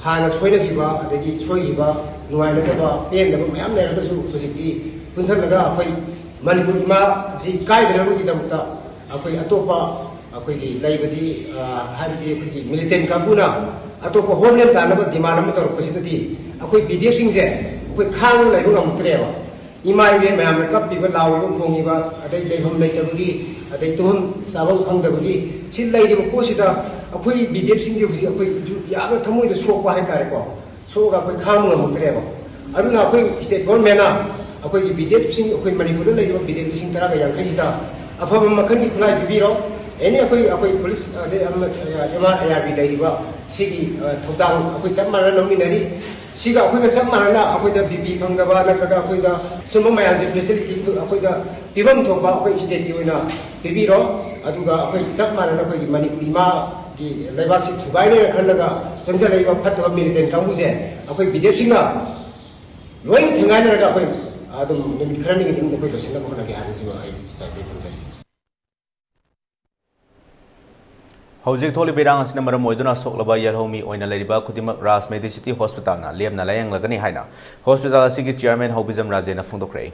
ꯍꯥꯟꯅ ꯁꯣꯏꯅꯈꯤꯕ, ꯑꯗꯒꯤ ꯁꯣꯏꯈꯤꯕ, ꯅꯨꯡꯉꯥꯏꯅꯗꯕ, ꯄꯦꯟꯗꯕ ꯃꯌꯥꯝ ꯂꯩꯔꯒꯁꯨ ꯍꯧꯖꯤꯛꯇꯤ ꯄꯨꯟꯁꯤꯜꯂꯒ ꯑꯩꯈꯣꯏ ꯃꯅꯤꯄꯨꯔ ꯏꯃꯥꯁꯤ ꯀꯥꯏꯗꯅꯕꯒꯤꯗꯃꯛꯇ ꯑꯩꯈꯣꯏ ꯑꯇꯣꯞꯄ ꯑꯩꯈꯣꯏꯒꯤ ꯂꯩꯕꯗꯤ, ꯑ, ꯍꯥꯏꯕꯗꯤ ꯑꯩꯈꯣꯏꯒꯤ ꯃꯤꯂꯤꯇꯦꯟ ꯀꯥꯡꯕꯨꯅ ꯑꯇꯣꯞꯄ ꯍꯣꯝꯂꯦꯟ ꯇꯥꯟꯅꯕ ꯗꯤꯃꯥꯟ ꯑꯃ ꯇꯧꯔꯛꯄꯁꯤꯗꯗꯤ ꯑꯩꯈꯣꯏ ꯕꯤ ꯗꯤ ꯑꯦꯐꯁꯤꯡꯁꯦ ꯑꯩꯈꯣꯏ ꯈꯥꯡꯉꯒ ꯂꯩꯕ ꯉꯝꯃꯛꯇ꯭ꯔꯦꯕ꯫ ꯏꯃꯥ ꯏꯕꯦꯟ ꯃꯌꯥꯝꯅ ꯀꯞꯄꯤꯕ, ꯂꯥꯎꯔꯤꯕ, ꯈꯣꯡꯉꯤꯕ, ꯑꯗꯩ ꯂꯩꯐꯝ ꯂꯩꯇꯕꯒꯤ, ꯑꯗꯩ ꯇꯨꯝꯐꯝ ꯆꯥꯐꯝ ꯈꯪꯗꯕꯒꯤ, ꯁꯤ ꯂꯩꯔꯤꯕ ꯄꯣꯠꯁꯤꯗ ꯑꯩꯈꯣꯏ ꯕꯤ ꯗꯤ ꯑꯦꯐꯁꯤꯡꯁꯦ ꯍꯧꯖꯤꯛ ꯑꯩꯈꯣꯏ ꯌꯥꯝꯅ ꯊꯃꯣꯏꯗ ꯁꯣꯛꯄ ꯍꯥꯏꯇꯥꯔꯦꯀꯣ, ꯁꯣꯛꯑꯒ ꯑꯩꯈꯣꯏ ꯈꯥꯡꯕ ꯉꯝꯃꯛꯇ꯭ꯔꯦꯕ꯫ ꯑꯗꯨꯅ ꯑꯩꯈꯣꯏ ꯁ꯭ꯇꯦꯠ ꯒꯣꯔꯃꯦꯟꯅ ꯑꯩꯈꯣꯏꯒꯤ ꯕꯤ ꯗꯤ ꯑꯦꯐꯁꯤꯡ, ꯑꯩꯈꯣꯏ ꯃꯅꯤꯄꯨꯔꯗ ꯂꯩꯔꯤꯕ ꯕꯤ ꯗꯤ ꯑꯦꯐ ꯂꯤꯁꯤꯡ ꯇꯔꯥꯒ ꯌꯥꯡꯈꯩꯁꯤꯗ ꯑꯐꯕ ꯃꯈꯜꯒꯤ ꯈꯨꯠꯂꯥꯏ ꯄꯤꯕꯤꯔꯣ꯫ ꯑꯦꯅꯤ ꯑꯩꯈꯣꯏ, ꯑꯩꯈꯣꯏ ꯄꯨꯂꯤꯁ ꯑꯗꯩ ꯑꯃ, ꯑꯦꯝ ꯑꯥꯔ ꯑꯥꯏ ꯑꯥꯔ ꯕꯤ ꯂꯩꯔꯤꯕ ꯁꯤꯒꯤ, ꯑ, ꯊꯧꯗꯥꯡ ꯑꯩꯈꯣꯏ ꯆꯞ ꯃꯥꯟꯅꯅ ꯂꯧꯃꯤꯟꯅꯔꯤ꯫ ꯁꯤꯒ ꯑꯩꯈꯣꯏꯒ ꯆꯞ ꯃꯥꯟꯅꯅ ꯑꯩꯈꯣꯏꯗ ꯕꯤ ꯄꯤ ꯐꯪꯗꯕ ꯅꯠꯇ꯭ꯔꯒ ꯑꯩꯈꯣꯏꯗ ꯁꯨꯝꯕ ꯃꯌꯥꯝꯁꯦ ꯐꯦꯁꯤꯂꯤꯇꯤ ꯑꯩꯈꯣꯏꯗ ꯄꯤꯐꯝ ꯊꯣꯛꯄ ꯑꯩꯈꯣꯏ ꯁ꯭ꯇꯦꯠꯀꯤ ꯑꯣꯏꯅ ꯄꯤꯕꯤꯔꯣ꯫ ꯑꯗꯨꯒ ꯑꯩꯈꯣꯏ ꯆꯞ ꯃꯥꯟꯅꯅ ꯑꯩꯈꯣꯏꯒꯤ ꯃꯅꯤꯄꯨꯔ ꯏꯃꯥꯒꯤ ꯂꯩꯕꯥꯛꯁꯤ ꯊꯨꯒꯥꯏꯅꯦꯅ ꯈꯜꯂꯒ ꯆꯪꯁꯤꯜꯂꯛꯏꯕ ꯐꯠꯇꯕ ꯃꯤꯂꯤꯇꯦꯟ ꯀꯥꯡꯕꯨꯁꯦ ꯑꯩꯈꯣꯏ ꯕꯤ ꯗꯤ ꯑꯦꯐꯁꯤꯡꯅ ꯂꯣꯏꯅ ꯊꯦꯡꯒꯥꯏꯅꯔꯒ ꯑꯩꯈꯣꯏ ꯑꯗꯨꯝ ꯅꯨꯃꯤꯠ ꯈꯔꯅꯤꯒꯤ ꯃꯅꯨꯡꯗ ꯑꯩꯈꯣꯏ ꯂꯣꯏꯁꯤꯟꯅꯕ ꯍꯣꯠꯅꯒꯦ ꯍꯥꯏꯕꯁꯤꯃ ꯑꯩ ꯁ꯭ꯋꯥꯏꯗ ꯊꯝꯖꯒꯦ꯫ ꯍꯧꯖꯤꯛ ꯊꯣꯛꯂꯤꯕ ꯏꯔꯥꯡ ꯑꯁꯤꯅ ꯃꯔꯝ ꯑꯣꯏꯗꯨꯅ ꯁꯣꯛꯂꯕ ꯌꯦꯜꯍꯧꯃꯤ ꯑꯣꯏꯅ ꯂꯩꯔꯤꯕ ꯈꯨꯗꯤꯡꯃꯛ ꯔꯥꯖ ꯃꯦꯗꯤꯁꯤꯇꯤ ꯍꯣꯁꯄꯤꯇꯥꯜꯅ ꯂꯦꯝꯅ ꯂꯥꯌꯦꯡꯂꯒꯅꯤ ꯍꯥꯏꯅ ꯍꯣꯁꯄꯤꯇꯥꯜ ꯑꯁꯤꯒꯤ ꯆꯤꯌꯔꯃꯦꯟ ꯍꯧꯕꯤꯖꯝ ꯔꯥꯖꯦꯅ ꯐꯣꯡꯗꯣꯛꯈ꯭ꯔꯦ꯫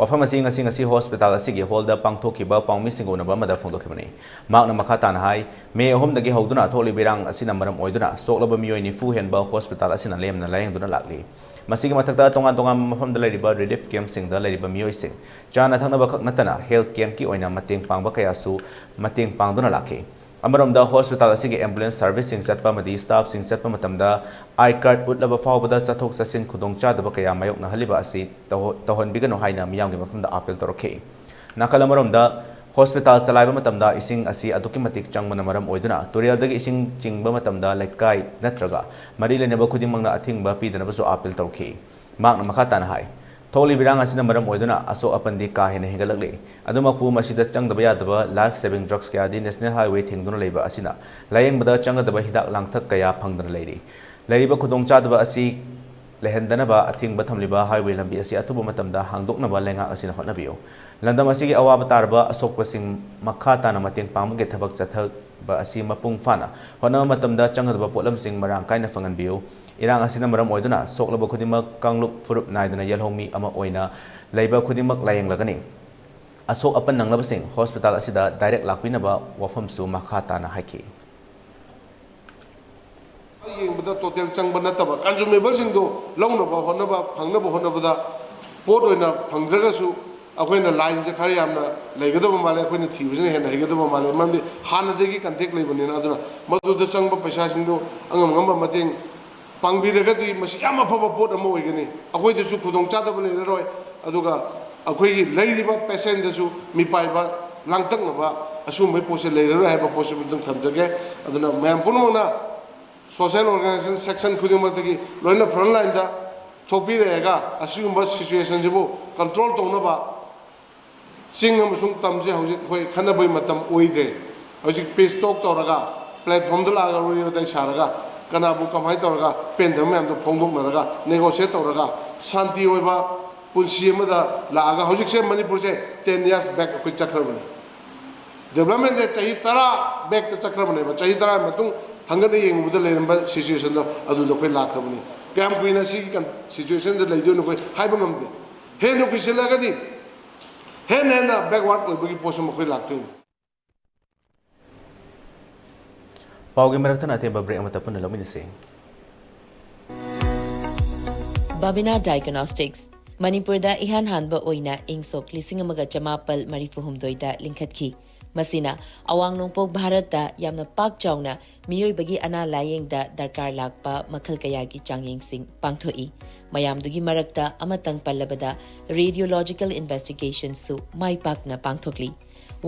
ꯋꯥꯐꯝ ꯑꯁꯤ ꯉꯁꯤ, ꯉꯁꯤ ꯍꯣꯁꯄꯤꯇꯥꯜ ꯑꯁꯤꯒꯤ ꯍꯣꯜꯗ ꯄꯥꯡꯊꯣꯛꯈꯤꯕ ꯄꯥꯎꯃꯤꯁꯤꯡꯒ ꯎꯅꯕ ꯑꯃꯗ ꯐꯣꯡꯗꯣꯛꯈꯤꯕꯅꯤ꯫ ꯃꯍꯥꯛꯅ ꯃꯈꯥ ꯇꯥꯅ ꯍꯥꯏ, ꯃꯦ ꯑꯍꯨꯝꯗꯒꯤ ꯍꯧꯗꯨꯅ ꯊꯣꯛꯂꯤꯕ ꯏꯔꯥꯡ ꯑꯁꯤꯅ ꯃꯔꯝ ꯑꯣꯏꯗꯨꯅ ꯁꯣꯛꯂꯕ ꯃꯤꯑꯣꯏ ꯅꯤꯐꯨ ꯍꯦꯟꯕ ꯍꯣꯁꯄꯤꯇꯥꯜ ꯑꯁꯤꯅ ꯂꯦꯝꯅ ꯂꯥꯌꯦꯡꯗꯨꯅ ꯂꯥꯛꯂꯤ꯫ ꯃꯁꯤꯒꯤ ꯃꯊꯛꯇ ꯇꯣꯉꯥꯟ ꯇꯣꯉꯥꯟꯕ ꯃꯐꯝꯗ ꯂꯩꯔꯤꯕ relief camp ꯁꯤꯡꯗ ꯂꯩꯔꯤꯕ ꯃꯤꯑꯣꯏꯁꯤꯡ ꯆꯥꯅ ꯊꯛꯅꯕ ꯈꯛ ꯅꯠꯇꯅ health camp ꯀꯤ ꯑꯣꯏꯅ ꯃꯇꯦꯡ ꯄꯥꯡꯕ ꯀꯌꯥꯁꯨ ꯃꯇꯦꯡ ꯄꯥꯡꯗꯨꯅ ꯂꯥꯛꯈꯤ꯫ ꯑꯃꯔꯣꯝꯗ hospital ꯑꯁꯤꯒꯤ ambulance service ꯁꯤꯡ ꯆꯠꯄ ꯑꯃꯗꯤ staff ꯁꯤꯡ ꯆꯠꯄ ꯃꯇꯝꯗ I card ꯎꯠꯂꯕ ꯐꯥꯎꯕꯗ ꯆꯠꯊꯣꯛ ꯆꯠꯁꯤꯟ ꯈꯨꯗꯣꯡꯆꯥꯗꯕ ꯀꯌꯥ ꯃꯥꯌꯣꯛꯅꯍꯜꯂꯤꯕ ꯑꯁꯤ ꯇꯧꯍ-, ꯇꯧꯍꯟꯕꯤꯒꯅꯨ ꯍꯥꯏꯅ ꯃꯤꯌꯥꯝꯒꯤ ꯃꯐꯝꯗ appeal ꯇꯧꯔꯛꯈꯤ꯫ ꯅꯥꯀꯜ ꯑꯃꯔꯣꯝꯗ, hospital ꯆꯂꯥꯏꯕ ꯃꯇꯝꯗ ꯏꯁꯤꯡ ꯑꯁꯤ ꯑꯗꯨꯛꯀꯤ ꯃꯇꯤꯛ ꯆꯪꯕꯅ ꯃꯔꯝ ꯑꯣꯏꯗꯨꯅ ꯇꯨꯔꯦꯜꯗꯒꯤ ꯏꯁꯤꯡ ꯆꯤꯡꯕ ꯃꯇꯝꯗ ꯂꯩꯀꯥꯏ ꯅꯠꯇ꯭ꯔꯒ ꯃꯔꯤ ꯂꯩꯅꯕ ꯈꯨꯗꯤꯡꯃꯛꯅ ꯑꯊꯤꯡꯕ ꯄꯤꯗꯅꯕꯁꯨ appeal ꯇꯧꯔꯛꯈꯤ꯫ ꯃꯍꯥꯛꯅ ꯃꯈꯥ ꯇꯥꯅ ꯍꯥꯏ, ꯊꯣꯛꯂꯤꯕ ꯏꯔꯥꯡ ꯑꯁꯤꯅ ꯃꯔꯝ ꯑꯣꯏꯗꯨꯅ ꯑꯁꯣꯛ ꯑꯄꯟꯗꯤ ꯀꯥ ꯍꯦꯟꯅ ꯍꯦꯟꯒꯠꯂꯛꯂꯤ꯫ ꯑꯗꯨꯃꯛꯄꯨ ꯃꯁꯤꯗ ꯆꯪꯗꯕ ꯌꯥꯗꯕ life saving drugs ꯀꯌꯥꯗꯤ National Highway ꯊꯤꯡꯗꯨꯅ ꯂꯩꯕ ꯑꯁꯤꯅ ꯂꯥꯌꯦꯡꯕꯗ ꯆꯪꯒꯗꯕ ꯍꯤꯗꯥꯛ ꯂꯥꯡꯊꯛ ꯀꯌꯥ ꯐꯪꯗꯅ ꯂꯩꯔꯤ꯫ ꯂꯩꯔꯤꯕ ꯈꯨꯗꯣꯡꯆꯥꯗꯕ ꯑꯁꯤ ꯂꯩꯍꯟꯗꯅꯕ ꯑꯊꯤꯡꯕ ꯊꯝꯂꯤꯕ highway ꯂꯝꯕꯤ ꯑꯁꯤ ꯑꯊꯨꯕ ꯃꯇꯝꯗ ꯍꯥꯡꯗꯣꯛꯅꯕ ꯂꯩꯉꯥꯛ ꯑꯁꯤꯅ ꯍꯣꯠꯅꯕꯤꯌꯨ꯫ ꯂꯝꯗꯝ ꯑꯁꯤꯒꯤ ꯑꯋꯥꯕ ꯇꯥꯔꯕ ꯑꯁꯣꯛꯄꯁꯤꯡ ꯃꯈꯥ ꯇꯥꯅ ꯃꯇꯦꯡ ꯄꯥꯡꯕꯒꯤ ꯊꯕꯛ ꯆꯠꯊꯕ ꯑꯁꯤ ꯃꯄꯨꯡ ꯐꯥꯅ ꯍꯣꯠꯅꯕ ꯃꯇꯝꯗ ꯆꯪꯒꯗꯕ ꯄꯣꯠꯂꯝꯁꯤꯡ ꯃꯔꯥꯡ ꯀꯥꯏꯅ ꯐꯪꯍꯟꯕꯤꯌꯨ꯫ ꯏꯔꯥꯡ ꯑꯁꯤꯅ ꯃꯔꯝ ꯑꯣꯏꯗꯨꯅ ꯁꯣꯛꯂꯕ ꯈꯨꯗꯤꯡꯃꯛ ꯀꯥꯡꯂꯨꯞ ꯐꯨꯔꯨꯞ ꯅꯥꯏꯗꯅ ꯌꯦꯜꯍꯧꯃꯤ ꯑꯃ ꯑꯣꯏꯅ ꯂꯩꯕ ꯈꯨꯗꯤꯡꯃꯛ ꯂꯥꯌꯦꯡꯂꯒꯅꯤ꯫ ꯑꯁꯣꯛ ꯑꯄꯟ ꯅꯪꯂꯕꯁꯤꯡ hospital ꯑꯁꯤꯗ direct ꯂꯥꯛꯄꯤꯅꯕ ꯋꯥꯐꯝꯁꯨ ꯃꯈꯥ ꯇꯥꯅ ꯍꯥꯏꯈꯤ꯫ ꯌꯦꯡꯕꯗ total ꯆꯪꯕ ꯅꯠꯇꯕ, consumable ꯁꯤꯡꯗꯣ ꯂꯧꯅꯕ ꯍꯣꯠꯅꯕ, ꯐꯪꯅꯕ ꯍꯣꯠꯅꯕꯗ ꯄꯣꯠ ꯑꯣꯏꯅ ꯐꯪꯗ꯭ꯔꯒꯁꯨ ꯑꯩꯈꯣꯏꯅ line ꯁꯦ ꯈꯔ ꯌꯥꯝꯅ ꯂꯩꯒꯗꯕ ꯃꯥꯜꯂꯦ, ꯑꯩꯈꯣꯏꯅ ꯊꯤꯕꯁꯤꯅ ꯍꯦꯟꯅ ꯍꯩꯒꯗꯕ ꯃꯥꯜꯂꯦ, ꯃꯔꯝꯗꯤ ꯍꯥꯟꯅꯗꯒꯤ contact ꯂꯩꯕꯅꯤꯅ꯫ ꯑꯗꯨꯅ ꯃꯗꯨꯗ ꯆꯪꯕ ꯄꯩꯁꯥꯁꯤꯡꯗꯣ ꯑꯉꯝ ꯑꯉꯝꯕ ꯃꯇꯦꯡ ꯄꯥꯡꯕꯤꯔꯒꯗꯤ ꯃꯁꯤ ꯌꯥꯝ ꯑꯐꯕ ꯄꯣꯠ ꯑꯃ ꯑꯣꯏꯒꯅꯤ, ꯑꯩꯈꯣꯏꯗꯁꯨ ꯈꯨꯗꯣꯡꯆꯥꯗꯕ ꯂꯩꯔꯔꯣꯏ, ꯑꯗꯨꯒ ꯑꯩꯈꯣꯏꯒꯤ ꯂꯩꯔꯤꯕ patient ꯗꯁꯨ ꯃꯤꯄꯥꯏꯕ, ꯂꯥꯡꯇꯛꯅꯕ ꯑꯁꯤꯒꯨꯝꯕꯒꯤ ꯄꯣꯠꯁꯦ ꯂꯩꯔꯔꯣꯏ ꯍꯥꯏꯕ ꯄꯣꯠꯁꯤꯃ ꯑꯗꯨꯝ ꯊꯝꯖꯒꯦ꯫ ꯑꯗꯨꯅ ꯃꯌꯥꯝ ꯄꯨꯝꯅꯃꯛꯅ social organization section ꯈꯨꯗꯤꯡꯃꯛꯇꯒꯤ ꯂꯣꯏꯅ front line ꯗ ꯊꯣꯛꯄꯤꯔꯛꯑꯒ ꯑꯁꯤꯒꯨꯝꯕ situation ꯁꯤꯕꯨ control ꯇꯧꯅꯕ ꯆꯤꯡ ꯑꯃꯁꯨꯡ ꯇꯝꯁꯦ ꯍꯧꯖꯤꯛ ꯑꯩꯈꯣꯏ ꯈꯟꯅꯕꯒꯤ ꯃꯇꯝ ꯑꯣꯏꯗ꯭ꯔꯦ꯫ ꯍꯧꯖꯤꯛ peace talk ꯇꯧꯔꯒ, platform ꯗ ꯂꯥꯛꯑꯒ ꯋꯥꯔꯤ ꯋꯥꯇꯥꯏ ꯁꯥꯔꯒ, ꯀꯅꯥꯕꯨ ꯀꯃꯥꯏꯅ ꯇꯧꯔꯒ ꯄꯦꯟꯗꯕ ꯃꯌꯥꯝꯗꯣ ꯐꯣꯡꯗꯣꯛꯅꯔꯒ, negotiate ꯇꯧꯔꯒ, ꯁꯥꯟꯇꯤ ꯑꯣꯏꯕ ꯄꯨꯟꯁꯤ ꯑꯃꯗ ꯂꯥꯛꯑꯒ, ꯍꯧꯖꯤꯛꯁꯦ ꯃꯅꯤꯄꯨꯔꯁꯦ ten years back ꯑꯩꯈꯣꯏ ꯆꯠꯈ꯭ꯔꯕꯅꯤ꯫ Development ꯁꯦ ꯆꯍꯤ ꯇꯔꯥ back ꯇ ꯆꯠꯈ꯭ꯔꯕꯅꯦꯕ꯫ ꯆꯍꯤ ꯇꯔꯥ ꯃꯇꯨꯡ ꯍꯟꯒꯠꯅ ꯌꯦꯡꯉꯨꯕꯗ ꯂꯩꯔꯝꯕ situation ꯗꯣ ꯑꯗꯨꯗ ꯑꯩꯈꯣꯏ ꯂꯥꯛꯈ꯭ꯔꯕꯅꯤ꯫ ꯀꯌꯥꯝ ꯀꯨꯏꯅ ꯁꯤꯒꯤ ꯀꯟ-, situation ꯗ ꯂꯩꯗꯣꯏꯅꯣ ꯑꯩꯈꯣꯏ ꯍꯥꯏꯕ ꯉꯝꯗꯦ꯫ ꯍꯦꯟꯅ ꯀꯨꯏꯁꯤꯜꯂꯒꯗꯤ ꯍꯦꯟꯅ ꯍꯦꯟꯅ backward ꯑꯣꯏꯕꯒꯤ ꯄꯣꯠꯁꯨ ꯃꯈꯣꯏ ꯂꯥꯛꯇꯣꯏꯅꯤ꯫ ꯄꯥꯎꯒꯤ ꯃꯔꯛ ꯊꯠꯅ ꯑꯇꯦꯟꯕ break ꯑꯃꯠꯇ ꯄꯨꯟꯅ ꯂꯧꯃꯤꯟꯅꯁꯤ꯫ Babina Diagnostics, ꯃꯅꯤꯄꯨꯔꯗ ꯏꯍꯥꯟ ꯍꯥꯟꯕ ꯑꯣꯏꯅ ꯏꯪ ꯁꯣꯛ ꯂꯤꯁꯤꯡ ꯑꯃꯒ ꯆꯃꯥꯄꯜ ꯃꯔꯤꯐꯨ ꯍꯨꯝꯗꯣꯏꯗ ꯂꯤꯡꯈꯠꯈꯤ꯫ ꯃꯁꯤꯅ ꯑꯋꯥꯡ ꯅꯣꯡꯄꯣꯛ ꯚꯥꯔꯠꯇ ꯌꯥꯝꯅ ꯄꯥꯛ ꯆꯥꯎꯅ ꯃꯤꯑꯣꯏꯕꯒꯤ ꯑꯅꯥ ꯂꯥꯌꯦꯡꯗ ꯗꯔꯀꯥꯔ ꯂꯥꯛꯄ ꯃꯈꯜ ꯀꯌꯥꯒꯤ ꯆꯥꯡꯌꯦꯡꯁꯤꯡ ꯄꯥꯡꯊꯣꯛꯏ꯫ ꯃꯌꯥꯝꯗꯨꯒꯤ ꯃꯔꯛꯇ ꯑꯃꯇꯪ ꯄꯜꯂꯕꯗ radiological investigationꯁꯨ ꯃꯥꯏ ꯄꯥꯛꯅ ꯄꯥꯡꯊꯣꯛꯂꯤ꯫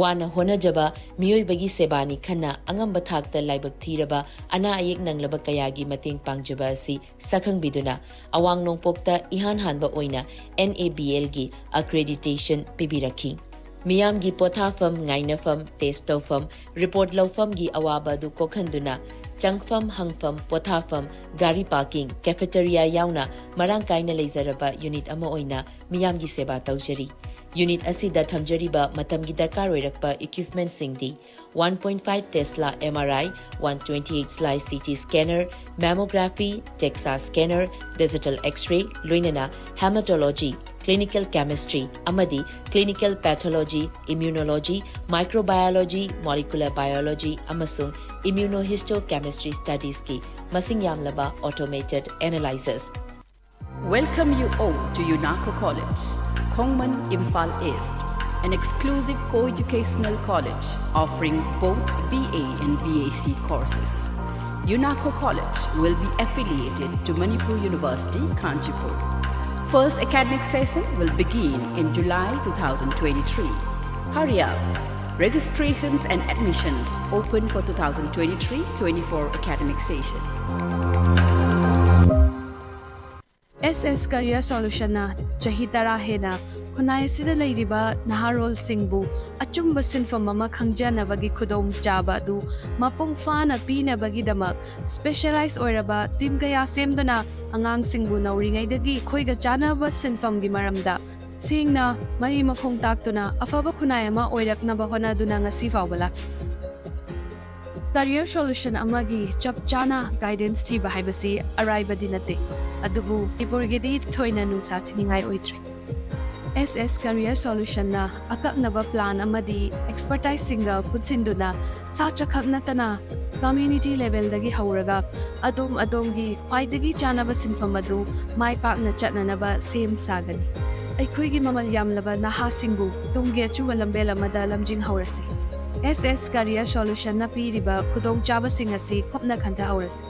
ꯋꯥꯅ ꯍꯣꯠꯅꯖꯕ ꯃꯤꯑꯣꯏꯕꯒꯤ ꯁꯦꯕꯥꯅꯤ ꯈꯟꯅ ꯑꯉꯝꯕ ꯊꯥꯛꯇ ꯂꯥꯏꯕꯛ ꯊꯤꯔꯕ ꯑꯅꯥ ꯑꯌꯦꯛ ꯅꯪꯂꯕ ꯀꯌꯥꯒꯤ ꯃꯇꯦꯡ ꯄꯥꯡꯖꯕ ꯑꯁꯤ ꯁꯛꯈꯪꯕꯤꯗꯨꯅ ꯑꯋꯥꯡ ꯅꯣꯡꯄꯣꯛꯇ ꯏꯍꯥꯟ ꯍꯥꯟꯕ ꯑꯣꯏꯅ NABLꯒꯤ accreditation ꯄꯤꯕꯤꯔꯛꯈꯤ꯫ ꯃꯤꯌꯥꯝꯒꯤ ꯄꯣꯊꯥꯐꯝ, ꯉꯥꯏꯅꯐꯝ, test ꯇꯧꯐꯝ, report ꯂꯧꯐꯝꯒꯤ ꯑꯋꯥꯕ ꯑꯗꯨ ꯀꯣꯛꯍꯟꯗꯨꯅ ꯆꯪꯐꯝ, ꯍꯪꯐꯝ, ꯄꯣꯊꯥꯐꯝ, ꯒꯥꯔꯤ parking, cafeteria ꯌꯥꯎꯅ ꯃꯔꯥꯡ ꯀꯥꯏꯅ ꯂꯩꯖꯔꯕ unit ꯑꯃ ꯑꯣꯏꯅ ꯃꯤꯌꯥꯝꯒꯤ ꯁꯦꯕꯥ ꯇꯧꯖꯔꯤ꯫ Unit ꯑꯁꯤꯗ ꯊꯝꯖꯔꯤꯕ ꯃꯇꯝꯒꯤ ꯗꯔꯀꯥꯔ ꯑꯣꯏꯔꯛꯄ equipmentꯁꯤꯡꯗꯤ one point five Tesla MRI, one twenty-eight slice CT scanner, mammography, DEXA scanner, digital X-ray, ꯂꯣꯏꯅꯅ hematology, clinical chemistry ꯑꯃꯗꯤ clinical pathology, immunology, microbiology, molecular biology ꯑꯃꯁꯨꯡ immunohistochemistry studiesꯀꯤ ꯃꯁꯤꯡ ꯌꯥꯝꯂꯕ automated analyzers꯫ Welcome you all to UNACO College, Khongman, Imphal East, an exclusive co-educational college offering both BA and BSc courses. UNACO College will be affiliated to Manipur University, Kanchanpur. First academic session will begin in July two thousand twenty-three. Hurry up! Registrations and admissions open for two thousand twenty-three twenty-four academic session. SS Career Solutionꯅ ꯆꯍꯤ ꯇꯔꯥ ꯍꯦꯟꯅ ꯈꯨꯟꯅꯥꯏ ꯑꯁꯤꯗ ꯂꯩꯔꯤꯕ ꯅꯍꯥꯔꯣꯜꯁꯤꯡꯕꯨ ꯑꯆꯨꯝꯕ ꯁꯤꯟꯐꯝ ꯑꯃ ꯈꯪꯖꯅꯕꯒꯤ ꯈꯨꯗꯣꯡꯆꯥꯕ ꯑꯗꯨ ꯃꯄꯨꯡ ꯐꯥꯅ ꯄꯤꯅꯕꯒꯤꯗꯃꯛ specialize ꯑꯣꯏꯔꯕ team ꯀꯌꯥ ꯁꯦꯝꯗꯨꯅ ꯑꯉꯥꯡꯁꯤꯡꯕꯨ ꯅꯧꯔꯤꯉꯩꯗꯒꯤ ꯑꯩꯈꯣꯏꯒ ꯆꯥꯟꯅꯕ ꯁꯤꯟꯐꯝꯒꯤ ꯃꯔꯝꯗ ꯁꯦꯡꯅ ꯃꯔꯤ ꯃꯈꯣꯡ ꯇꯥꯛꯇꯨꯅ ꯑꯐꯕ ꯈꯨꯟꯅꯥꯏ ꯑꯃ ꯑꯣꯏꯔꯛꯅꯕ ꯍꯣꯠꯅꯗꯨꯅ ꯉꯁꯤ ꯐꯥꯎꯕ ꯂꯥꯛꯂꯤ꯫ Career Solution ꯑꯃꯒꯤ ꯆꯞ ꯆꯥꯅ guidance ꯊꯤꯕ ꯍꯥꯏꯕꯁꯤ ꯑꯔꯥꯏꯕꯗꯤ ꯅꯠꯇꯦ, ꯑꯗꯨꯕꯨ ꯃꯅꯤꯄꯨꯔꯒꯤꯗꯤ ꯊꯣꯏꯅ ꯅꯨꯡꯁꯥ ꯊꯤꯅꯤꯡꯉꯥꯏ ꯑꯣꯏꯗ꯭ꯔꯦ꯫ SS Career Solutionꯅ ꯑꯀꯛꯅꯕ plan ꯑꯃꯗꯤ expertiseꯁꯤꯡꯒ ꯄꯨꯟꯁꯤꯟꯗꯨꯅ ꯁꯥꯇ꯭ꯔꯈꯛ ꯅꯠꯇꯅ ꯀꯝꯃ꯭ꯌꯨꯅꯤꯇꯤ ꯂꯦꯚꯦꯜꯗꯒꯤ ꯍꯧꯔꯒ ꯑꯗꯣꯝ ꯑꯗꯣꯝꯒꯤ ꯈ꯭ꯋꯥꯏꯗꯒꯤ ꯆꯥꯅꯕ ꯁꯤꯟꯐꯝ ꯑꯗꯨ ꯃꯥꯏ ꯄꯥꯛꯅ ꯆꯠꯅꯅꯕ ꯁꯦꯝ ꯁꯥꯒꯅꯤ꯫ ꯑꯩꯈꯣꯏꯒꯤ ꯃꯃꯜ ꯌꯥꯝꯂꯕ ꯅꯍꯥꯁꯤꯡꯕꯨ ꯇꯨꯡꯒꯤ ꯑꯆꯨꯝꯕ ꯂꯝꯕꯦꯜ ꯑꯃꯗ ꯂꯝꯖꯤꯡꯍꯧꯔꯁꯤ꯫ ꯑꯦꯁ ꯑꯦꯁ ꯀꯔꯤꯌꯔ ꯁꯣꯂꯨꯁꯟꯅ ꯄꯤꯔꯤꯕ ꯈꯨꯗꯣꯡꯆꯥꯕꯁꯤꯡ ꯑꯁꯤ ꯀꯨꯞꯅ ꯈꯟꯊꯍꯧꯔꯁꯤ꯫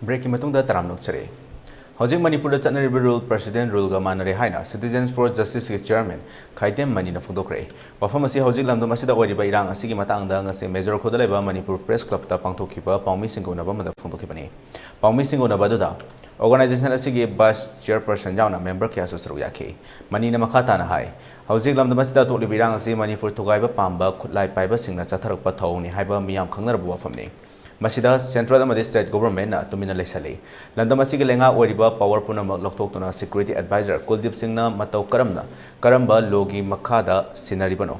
ꯕ꯭ꯔꯦꯛꯀꯤ ꯃꯇꯨꯡꯗ ꯇꯔꯥꯝꯅ ꯑꯣꯛꯆꯔꯤ꯫ ꯍꯧꯖꯤꯛ ꯃꯅꯤꯄꯨꯔꯗ ꯆꯠꯅꯔꯤꯕ ꯔꯨꯜ ꯄ꯭ꯔꯦꯁꯤꯗꯦꯟ ꯔꯨꯜꯒ ꯃꯥꯟꯅꯔꯦ ꯍꯥꯏꯅ Citizens for Justiceꯀꯤ ꯆꯤꯌꯔꯃꯦꯟ ꯈꯥꯏꯗꯦꯝ ꯃꯅꯤꯅ ꯐꯣꯡꯗꯣꯛꯈ꯭ꯔꯦ꯫ ꯋꯥꯐꯝ ꯑꯁꯤ ꯍꯧꯖꯤꯛ ꯂꯝꯗꯝ ꯑꯁꯤꯗ ꯑꯣꯏꯔꯤꯕ ꯏꯔꯥꯡ ꯑꯁꯤꯒꯤ ꯃꯇꯥꯡꯗ ꯉꯁꯤ ꯃꯦꯖꯣꯔ ꯈꯨꯜꯗ ꯂꯩꯕ ꯃꯅꯤꯄꯨꯔ ꯄ꯭ꯔꯦꯁ ꯀ꯭ꯂꯕꯇ ꯄꯥꯡꯊꯣꯛꯈꯤꯕ ꯄꯥꯎꯃꯤꯁꯤꯡꯒ ꯎꯅꯕ ꯑꯃꯗ ꯐꯣꯡꯗꯣꯛꯈꯤꯕꯅꯤ꯫ ꯄꯥꯎꯃꯤꯁꯤꯡꯒ ꯎꯅꯕ ꯑꯗꯨꯗ ꯑꯣꯔꯒꯅꯥꯏꯖꯦꯁꯟ ꯑꯁꯤꯒꯤ ꯚꯥꯏꯁ ꯆꯤꯌꯔꯄꯔꯁꯟ ꯌꯥꯎꯅ ꯃꯦꯝꯕꯔ ꯀꯌꯥꯁꯨ ꯁꯔꯨꯛ ꯌꯥꯈꯤ꯫ ꯃꯅꯤꯅ ꯃꯈꯥ ꯇꯥꯅ ꯍꯥꯏ, ꯍꯧꯖꯤꯛ ꯂꯝꯗꯝ ꯑꯁꯤꯗ ꯊꯣꯛꯂꯤꯕ ꯏꯔꯥꯡ ꯑꯁꯤ ꯃꯅꯤꯄꯨꯔ ꯊꯨꯒꯥꯏꯕ ꯄꯥꯝꯕ ꯈꯨꯠꯂꯥꯏ ꯄꯥꯏꯕꯁꯤꯡꯅ ꯆꯠꯊꯔꯛꯄ ꯊꯧꯑꯣꯡꯅꯤ ꯍꯥꯏꯕ ꯃꯤꯌꯥꯝ ꯈꯪꯅꯔꯕ ꯋꯥꯐꯝꯅꯤ꯫ ꯃꯁꯤꯗ ꯁꯦꯟꯇ꯭ꯔꯦꯜ ꯑꯃꯗꯤ ꯁ꯭ꯇꯦꯠ ꯒꯣꯚꯔꯟꯃꯦꯟꯠꯅ ꯇꯨꯃꯤꯟꯅ ꯂꯩꯁꯜꯂꯤ꯫ ꯂꯝꯗꯝ ꯑꯁꯤꯒꯤ ꯂꯩꯉꯥꯛ ꯑꯣꯏꯔꯤꯕ ꯄꯥꯋꯔ ꯄꯨꯝꯅꯃꯛ ꯂꯧꯊꯣꯛꯇꯨꯅ ꯁꯦꯀ꯭ꯌꯨꯔꯤꯇꯤ ꯑꯦꯗꯚꯥꯏꯖꯔ ꯀꯨꯜꯗꯤꯞ ꯁꯤꯡꯅ ꯃꯇꯧ ꯀꯔꯝꯅ, ꯀꯔꯝꯕ ꯂꯣꯒꯤ ꯃꯈꯥꯗ ꯁꯤꯟꯅꯔꯤꯕꯅꯣ?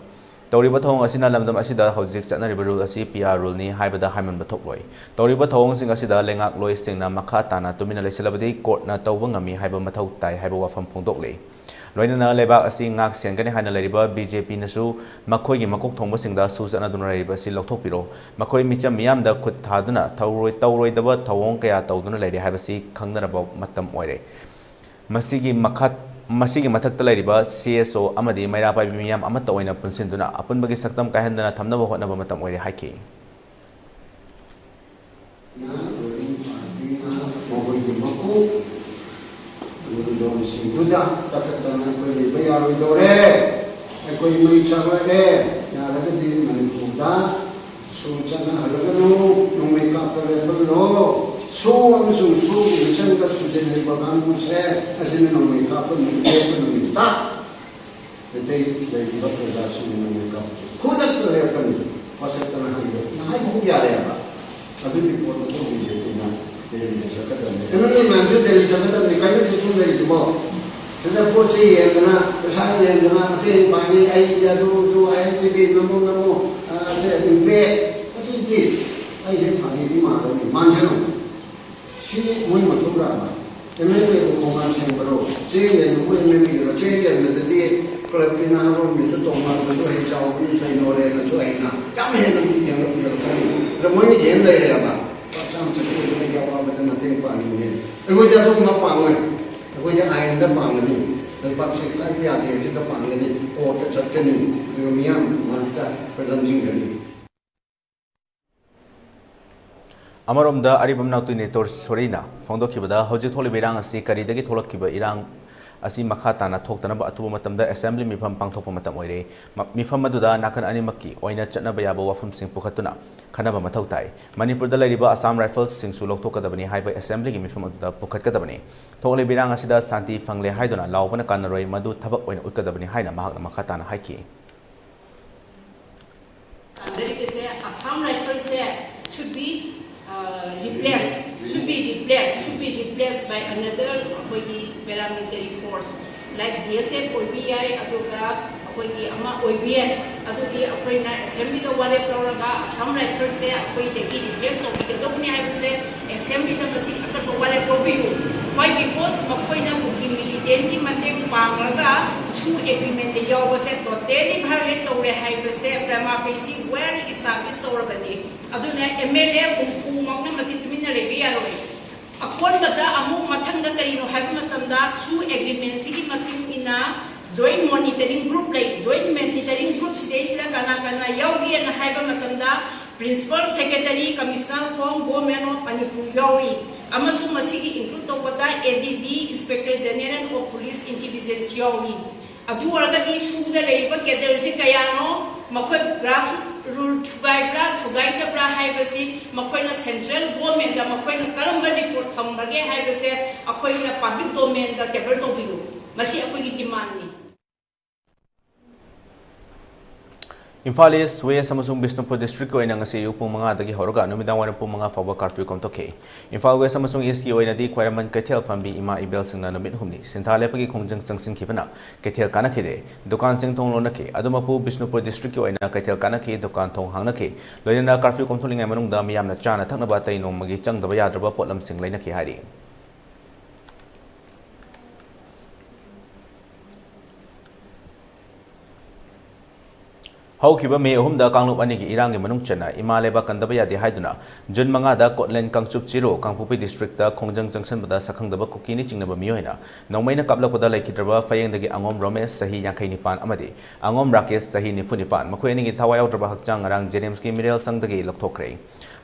ꯇꯧꯔꯤꯕ ꯊꯧꯑꯣꯡ ꯑꯁꯤꯅ ꯂꯝꯗꯝ ꯑꯁꯤꯗ ꯍꯧꯖꯤꯛ ꯆꯠꯅꯔꯤꯕ ꯔꯨꯜ ꯑꯁꯤ ꯄꯤ ꯑꯥꯔ ꯔꯨꯜꯅꯤ ꯍꯥꯏꯕꯗ ꯍꯥꯏꯃꯟꯕ ꯊꯣꯛꯂꯣꯏ꯫ ꯇꯧꯔꯤꯕ ꯊꯧꯑꯣꯡꯁꯤꯡ ꯑꯁꯤꯗ ꯂꯩꯉꯥꯛꯂꯣꯏꯁꯤꯡꯅ ꯃꯈꯥ ꯇꯥꯅ ꯇꯨꯃꯤꯟꯅ ꯂꯩꯁꯤꯜꯂꯕꯗꯤ ꯀꯣꯔꯠꯅ ꯇꯧꯕ ꯉꯝꯃꯤ ꯍꯥꯏꯕ ꯃꯊꯧ ꯇꯥꯏ ꯍꯥꯏꯕ ꯋꯥꯐꯝ ꯐꯣꯡꯗꯣꯛꯂꯤ꯫ ꯂꯣꯏꯅꯅ ꯂꯩꯕꯥꯛ ꯑꯁꯤ ꯉꯥꯛ ꯁꯦꯟꯒꯅꯤ ꯍꯥꯏꯅ ꯂꯩꯔꯤꯕ ꯕꯤ ꯖꯦ ꯄꯤꯅꯁꯨ ꯃꯈꯣꯏꯒꯤ ꯃꯀꯣꯛ ꯊꯣꯡꯕꯁꯤꯡꯗ ꯁꯨ ꯆꯠꯅꯗꯨꯅ ꯂꯩꯔꯤꯕ ꯑꯁꯤ ꯂꯧꯊꯣꯛꯄꯤꯔꯣ꯫ ꯃꯈꯣꯏ ꯃꯤꯆꯝ ꯃꯤꯌꯥꯝꯗ ꯈꯨꯠ ꯊꯥꯗꯨꯅ ꯇꯧꯔꯣꯏ-, ꯇꯧꯔꯣꯏꯗꯕ ꯊꯧꯑꯣꯡ ꯀꯌꯥ ꯇꯧꯗꯨꯅ ꯂꯩꯔꯦ ꯍꯥꯏꯕꯁꯤ ꯈꯪꯅꯔꯕ ꯃꯇꯝ ꯑꯣꯏꯔꯦ꯫ ꯃꯁꯤꯒꯤ ꯃꯈꯥ-, ꯃꯁꯤꯒꯤ ꯃꯊꯛꯇ ꯂꯩꯔꯤꯕ ꯁꯤ ꯑꯦꯁ ꯑꯣ ꯑꯃꯗꯤ ꯃꯩꯔꯥ ꯄꯥꯏꯕꯤ ꯃꯤꯌꯥꯝ ꯑꯃꯠꯇ ꯑꯣꯏꯅ ꯄꯨꯟꯁꯤꯟꯗꯨꯅ ꯑꯄꯨꯟꯕꯒꯤ ꯁꯛꯇꯝ ꯀꯥꯏꯍꯟꯗꯅ ꯊꯝꯅꯕ ꯍꯣꯠꯅꯕ ꯃꯇꯝ ꯑꯣꯏꯔꯦ ꯍꯥꯏꯈꯤ꯫ ꯃꯈꯣꯏꯒꯤ ꯃꯀꯣꯛ ꯂꯣꯟꯁꯤꯡꯗꯨꯗ ꯀꯛꯊꯠꯇꯅ ꯑꯩꯈꯣꯏ ꯂꯩꯕ ꯌꯥꯔꯣꯏꯗꯧꯔꯦ꯫ ꯑꯩꯈꯣꯏ ꯃꯩ ꯆꯥꯛꯂꯛꯑꯦ, ꯌꯥꯔꯒꯗꯤ ꯃꯅꯤꯄꯨꯔꯗ ꯁꯨ ꯆꯠꯅꯍꯜꯂꯒꯅꯨ, ꯅꯣꯡꯃꯩ ꯀꯥꯞꯄ ꯂꯦꯞꯍꯜꯂꯣ꯫ ꯁꯨ ꯑꯃꯁꯨꯡ ꯁꯨꯒꯤ ꯃꯤꯆꯪꯗ ꯁꯨꯖꯤꯜꯂꯤꯕ ꯀꯥꯡꯕꯨꯁꯦ ꯑꯁꯤꯅ ꯅꯣꯡꯃꯩ ꯀꯥꯞꯄ ꯅꯨꯃꯤꯠ, ꯂꯦꯞꯄ ꯅꯨꯃꯤꯠꯇ ꯃꯩꯇꯩ ꯂꯩꯔꯤꯕ ꯄ꯭ꯔꯖꯥꯁꯤꯡꯅ ꯅꯣꯡꯃꯩ ꯀꯥꯞꯄꯁꯦ ꯈꯨꯗꯛꯇ ꯂꯦꯞꯀꯅꯤ꯫ ꯋꯥꯁꯛꯇꯅ ꯍꯥꯏꯕ ꯉꯥꯏꯕ ꯌꯥꯔꯦꯕ꯫ ꯑꯗꯨꯒꯤ ꯄꯣꯠꯇꯨ ꯇꯧꯕꯤꯁꯦ ꯑꯩꯈꯣꯏꯅ ꯗꯦꯜꯂꯤꯗ ꯆꯠꯀꯗꯕꯅꯤ꯫ ꯑꯦꯝ ꯑꯦꯜ ꯑꯦ ꯃꯌꯥꯝꯁꯨ ꯗꯦꯜꯂꯤ ꯆꯠꯀꯗꯕꯅꯤ꯫ ꯀꯩꯅꯣ ꯁꯤ ꯁꯨꯝ ꯂꯩꯔꯤꯗꯨꯕꯣ? ꯁꯤꯗ ꯄꯣꯠ ꯆꯩ ꯌꯦꯟꯗꯅ, ꯄꯩꯁꯥ ꯌꯦꯟꯗꯅ, ꯃꯇꯦꯡ ꯄꯥꯡꯉꯤ, ꯑꯩ ꯑꯗꯨ, ꯑꯗꯨ, ꯑꯥꯏ ꯑꯦꯁ ꯇꯤ ꯚꯤ, ꯅꯃꯣ ꯅꯃꯣ, ꯑ, ꯁꯦ, ꯕꯦꯛ, ꯑꯗꯨꯗꯤ ꯑꯩꯁꯦ ꯐꯥꯒꯤꯗꯤ ꯃꯥꯜꯂꯅꯤ, ꯃꯥꯟꯁꯅꯨ꯫ ꯁꯤ ꯃꯣꯏ ꯃꯊꯧꯔꯥ ꯑꯃ꯫ ꯑꯦꯝ ꯑꯦꯜ ꯑꯦꯕꯨ ꯃꯃꯥꯟ ꯁꯦꯝꯕꯔꯣ? ꯆꯦ ꯂꯦꯟꯕꯕꯨ ꯑꯦꯝ ꯑꯦꯜ ꯑꯦꯔꯣ? ꯆꯦ ꯂꯦꯟꯕꯗꯗꯤ ꯀ꯭ꯂꯕꯀꯤ ꯅꯍꯥꯔꯣꯜ ꯃꯤꯁꯇ ꯇꯣꯉꯥꯟꯕꯁꯨ ꯍꯩ ꯆꯥꯎꯕꯅꯤ, ꯁꯩꯅꯣꯔꯦꯅꯁꯨ ꯑꯩꯅ ꯌꯥꯝ ꯍꯦꯟꯅ ꯌꯦꯡꯉꯛꯄꯤꯔꯛꯀꯅꯤ꯫ ꯑꯗ ꯃꯣꯏꯅ ꯌꯦꯡ ꯂꯩꯔꯦꯕ꯫ ꯍꯛꯆꯥꯡ ꯆꯠꯊꯣꯛ ꯑꯩꯈꯣꯏꯒꯤ ꯑꯋꯥꯕꯗ ꯃꯇꯦꯡ ꯄꯥꯡꯅꯤꯡꯉꯦ꯫ ꯑꯩꯈꯣꯏꯗꯤ ꯑꯗꯨꯒꯨꯝꯕ ꯄꯥꯡꯉꯣꯏ꯫ ꯑꯩꯈꯣꯏꯗꯤ ꯑꯥꯏꯟꯗ ꯄꯥꯡꯒꯅꯤ꯫ ꯂꯩꯕꯥꯛꯁꯦ ꯀꯥꯏꯕ ꯌꯥꯗꯦ, ꯁꯤꯗ ꯄꯥꯡꯒꯅꯤ꯫ ꯀꯣꯔꯠꯇ ꯆꯠꯀꯅꯤ꯫ ꯑꯗꯨꯒ ꯃꯤꯌꯥꯝ ꯃꯔꯛꯇ ꯑꯩꯈꯣꯏ ꯂꯝꯖꯤꯡꯒꯅꯤ꯫ ꯑꯃꯔꯣꯝꯗ ꯑꯔꯤꯕꯝ ꯅꯥꯎꯇꯣ ꯅꯦꯇꯣꯔ ꯁꯣꯔꯤꯅ ꯐꯣꯡꯗꯣꯛꯈꯤꯕꯗ, ꯍꯧꯖꯤꯛ ꯊꯣꯛꯂꯤꯕ ꯏꯔꯥꯡ ꯑꯁꯤ ꯀꯔꯤꯗꯒꯤ ꯊꯣꯛꯂꯛꯈꯤꯕ ꯏꯔꯥꯡ ꯑꯁꯤ ꯃꯈꯥ ꯇꯥꯅ ꯊꯣꯛꯇꯅꯕ ꯑꯊꯨꯕ ꯃꯇꯝꯗ ꯑꯦꯁꯦꯝꯕ꯭ꯂꯤ ꯃꯤꯐꯝ ꯄꯥꯡꯊꯣꯛꯄ ꯃꯇꯝ ꯑꯣꯏꯔꯦ꯫ ꯃ-, ꯃꯤꯐꯝ ꯑꯗꯨꯗ ꯅꯥꯀꯟ ꯑꯅꯤꯃꯛꯀꯤ ꯑꯣꯏꯅ ꯆꯠꯅꯕ ꯌꯥꯕ ꯋꯥꯐꯝꯁꯤꯡ ꯄꯨꯈꯠꯇꯨꯅ ꯈꯟꯅꯕ ꯃꯊꯧ ꯇꯥꯏ꯫ ꯃꯅꯤꯄꯨꯔꯗ ꯂꯩꯔꯤꯕ ꯑꯁꯥꯝ ꯔꯥꯏꯐꯜꯁꯤꯡꯁꯨ ꯂꯧꯊꯣꯛꯀꯗꯕꯅꯤ ꯍꯥꯏꯕ ꯑꯦꯁꯦꯝꯕ꯭ꯂꯤꯒꯤ ꯃꯤꯐꯝ ꯑꯗꯨꯗ ꯄꯨꯈꯠꯀꯗꯕꯅꯤ꯫ ꯊꯣꯛꯂꯤꯕ ꯏꯔꯥꯡ ꯑꯁꯤꯗ ꯁꯥꯟꯇꯤ ꯐꯪꯂꯦ ꯍꯥꯏꯗꯨꯅ ꯂꯥꯎꯕꯅ ꯀꯥꯟꯅꯔꯣꯏ, ꯃꯗꯨ ꯊꯕꯛ ꯑꯣꯏꯅ ꯎꯠꯀꯗꯕꯅꯤ ꯍꯥꯏꯅ ꯃꯍꯥꯛꯅ ꯃꯈꯥ ꯇꯥꯅ ꯍꯥꯏꯈꯤ꯫ ꯇꯥꯖꯔꯤꯕꯁꯦ, Assam Rifles say should be, uh, replace, should be replace, should be replaced by another ꯑꯩꯈꯣꯏꯒꯤ paramilitary force, like B S F ꯑꯣꯏꯕ ꯌꯥꯏ, ꯑꯗꯨꯒ ꯑꯩꯈꯣꯏꯒꯤ ꯑꯃ ꯑꯣꯏꯕ ꯌꯥꯏ꯫ ꯑꯗꯨꯗꯤ ꯑꯩꯈꯣꯏꯅ ꯑꯦꯁꯦꯝꯕ꯭ꯂꯤꯗ ꯋꯥꯔꯦꯞ ꯂꯧꯔꯒ Assam Rifles ꯁꯦ ꯑꯩꯈꯣꯏꯗꯒꯤ replace ꯇꯧꯕꯤꯒꯗꯧꯕꯅꯤ ꯍꯥꯏꯕꯁꯦ ꯑꯦꯁꯦꯝꯕ꯭ꯂꯤꯗ ꯉꯁꯤ ꯑꯀꯟꯕ ꯋꯥꯔꯦꯞ ꯂꯧꯕꯤꯌꯨ꯫ Why? Because ꯃꯈꯣꯏꯅ ꯀꯨꯀꯤ militant ꯀꯤ ꯃꯇꯦꯡ ꯄꯥꯡꯂꯒ ꯁꯨ ꯑꯦꯒ꯭ꯔꯤꯃꯦꯟꯗ ꯌꯥꯎꯕꯁꯦ totally violate ꯇꯧꯔꯦ ꯍꯥꯏꯕꯁꯦ prima facie well establish ꯇꯧꯔꯕꯅꯤ꯫ ꯑꯗꯨꯅ M L A ꯍꯨꯝꯐꯨꯃꯛꯅ ꯃꯁꯤ ꯇꯨꯃꯤꯟꯅ ꯂꯩꯕ ꯌꯥꯔꯣꯏ꯫ ꯑꯀꯣꯟꯕꯗ ꯑꯃꯨꯛ ꯃꯊꯪꯗ ꯀꯔꯤꯅꯣ ꯍꯥꯏꯕ ꯃꯇꯝꯗ, ꯁꯨ ꯑꯦꯒ꯭ꯔꯤꯃꯦꯟꯁꯤꯒꯤ ꯃꯇꯨꯡ ꯏꯟꯅ joint monitoring group ꯂꯩ꯫ Joint monitoring group ꯁꯤꯗꯩꯁꯤꯗ ꯀꯅꯥ ꯀꯅꯥ ꯌꯥꯎꯒꯦꯅ ꯍꯥꯏꯕ ꯃꯇꯝꯗ, Principal Secretary, Commissioner Home, Government of Manipur ꯌꯥꯎꯔꯤ꯫ ꯑꯃꯁꯨꯡ ꯃꯁꯤꯒꯤ include ꯇꯧꯕꯗ A D G, Inspector General of Police, Intelligence ꯌꯥꯎꯔꯤ꯫ ꯑꯗꯨ ꯑꯣꯏꯔꯒꯗꯤ ꯁꯨꯗ ꯂꯩꯔꯤꯕ cadre ꯁꯤ ꯀꯌꯥꯅꯣ, ꯃꯈꯣꯏ grassroot rule ꯊꯨꯒꯥꯏꯕ꯭ꯔꯥ, ꯊꯨꯒꯥꯏꯗꯕ꯭ꯔꯥ ꯍꯥꯏꯕꯁꯤ ꯃꯈꯣꯏꯅ central government ꯇ ꯃꯈꯣꯏꯅ ꯀꯔꯝꯕ report ꯊꯝꯕꯒꯦ ꯍꯥꯏꯕꯁꯦ ꯑꯩꯈꯣꯏꯅ public domain ꯗ table ꯇꯧꯕꯤꯌꯨ꯫ ꯃꯁꯤ ꯑꯩꯈꯣꯏꯒꯤ demand ꯅꯤ꯫ ꯏꯝꯐꯥꯜ ꯏꯁ꯭ꯠ, ꯋꯦꯁ꯭ꯠ ꯑꯃꯁꯨꯡ ꯕꯤꯁꯅꯨꯄꯨꯔ ꯗꯤꯁꯇ꯭ꯔꯤꯛꯀꯤ ꯑꯣꯏꯅ ꯉꯁꯤ ꯑꯌꯨꯛ ꯄꯨꯡ ꯃꯉꯥꯗꯒꯤ ꯍꯧꯔꯒ ꯅꯨꯃꯤꯗꯥꯡ ꯋꯥꯏꯔꯝ ꯄꯨꯡ ꯃꯉꯥ ꯐꯥꯎꯕ ꯀꯥꯔꯐ꯭ꯌꯨ ꯀꯣꯝꯊꯣꯛꯈꯤ꯫ ꯏꯝꯐꯥꯜ ꯋꯦꯁ꯭ꯠ ꯑꯃꯁꯨꯡ ꯏꯁ꯭ꯠꯀꯤ ꯑꯣꯏꯅꯗꯤ ꯈ꯭ꯋꯥꯏꯔꯝꯕꯟ ꯀꯩꯊꯦꯜ ꯐꯝꯕꯤ ꯏꯃꯥ ꯏꯕꯦꯜꯁꯤꯡꯅ ꯅꯨꯃꯤꯠ ꯍꯨꯝꯅꯤ ꯁꯤꯟꯊꯥ ꯂꯦꯞꯄꯒꯤ ꯈꯣꯡꯖꯪ ꯆꯪꯁꯤꯟꯈꯤꯕꯅ ꯀꯩꯊꯦꯜ ꯀꯥꯅꯈꯤꯗꯦ꯫ ꯗꯨꯀꯥꯟꯁꯤꯡ ꯊꯣꯡ ꯂꯣꯟꯅꯈꯤ꯫ ꯑꯗꯨꯃꯛꯄꯨ ꯕꯤꯁꯅꯨꯄꯨꯔ ꯗꯤꯁꯇ꯭ꯔꯤꯛꯀꯤ ꯑꯣꯏꯅ ꯀꯩꯊꯦꯜ ꯀꯥꯅꯈꯤ, ꯗꯨꯀꯥꯟ ꯊꯣꯡ ꯍꯥꯡꯅꯈꯤ꯫ ꯂꯣꯏꯅꯅ ꯀꯥꯔꯐ꯭ꯌꯨ ꯀꯣꯝꯊꯣꯛꯂꯤꯉꯩ ꯃꯅꯨꯡꯗ ꯃꯤꯌꯥꯝꯅ ꯆꯥꯅ ꯊꯛꯅꯕ ꯑꯇꯩ ꯅꯣꯡꯃꯒꯤ ꯆꯪꯗꯕ ꯌꯥꯗ꯭ꯔꯕ ꯄꯣꯠꯂꯝꯁꯤꯡ ꯂꯩꯅꯈꯤ ꯍꯥꯏꯔꯤ꯫ ꯍꯧꯈꯤꯕ ꯃꯦ ꯑꯍꯨꯝꯗ ꯀꯥꯡꯂꯨꯞ ꯑꯅꯤꯒꯤ ꯏꯔꯥꯡꯒꯤ ꯃꯅꯨꯡ ꯆꯟꯅ ꯏꯃꯥ ꯂꯩꯕꯥꯛ ꯀꯟꯗꯕ ꯌꯥꯗꯦ ꯍꯥꯏꯗꯨꯅ ꯖꯨꯟ ꯃꯉꯥꯗ ꯀꯣꯠꯂꯦꯟ ꯀꯥꯡꯆꯨꯞ ꯆꯤꯔꯨ ꯀꯥꯡꯄꯣꯛꯄꯤ ꯗꯤꯁꯇ꯭ꯔꯤꯛꯇ ꯈꯣꯡꯖꯪ ꯆꯪꯁꯤꯟꯕꯗ ꯁꯛꯈꯪꯗꯕ ꯀꯨꯀꯤꯅ ꯆꯤꯡꯅꯕ ꯃꯤꯑꯣꯏꯅ ꯅꯣꯡꯃꯩꯅ ꯀꯥꯞꯂꯛꯄꯗ ꯂꯩꯈꯤꯗ꯭ꯔꯕ ꯐꯌꯦꯡꯗꯒꯤ ꯑꯉꯣꯝ ꯔꯣꯃꯦꯁ ꯆꯍꯤ ꯌꯥꯡꯈꯩ ꯅꯤꯄꯥꯟ ꯑꯃꯗꯤ ꯑꯉꯣꯝ ꯔꯥꯀꯦꯁ ꯆꯍꯤ ꯅꯤꯐꯨ ꯅꯤꯄꯥꯟ, ꯃꯈꯣꯏ ꯑꯅꯤꯒꯤ ꯊꯋꯥꯏ ꯌꯥꯎꯗ꯭ꯔꯕ ꯍꯛꯆꯥꯡ ꯉꯔꯥꯡ ꯖꯦꯅꯤꯝꯁꯀꯤ ꯃꯤꯔꯦꯜ ꯁꯪꯗꯒꯤ ꯂꯧꯊꯣꯛꯈ꯭ꯔꯦ꯫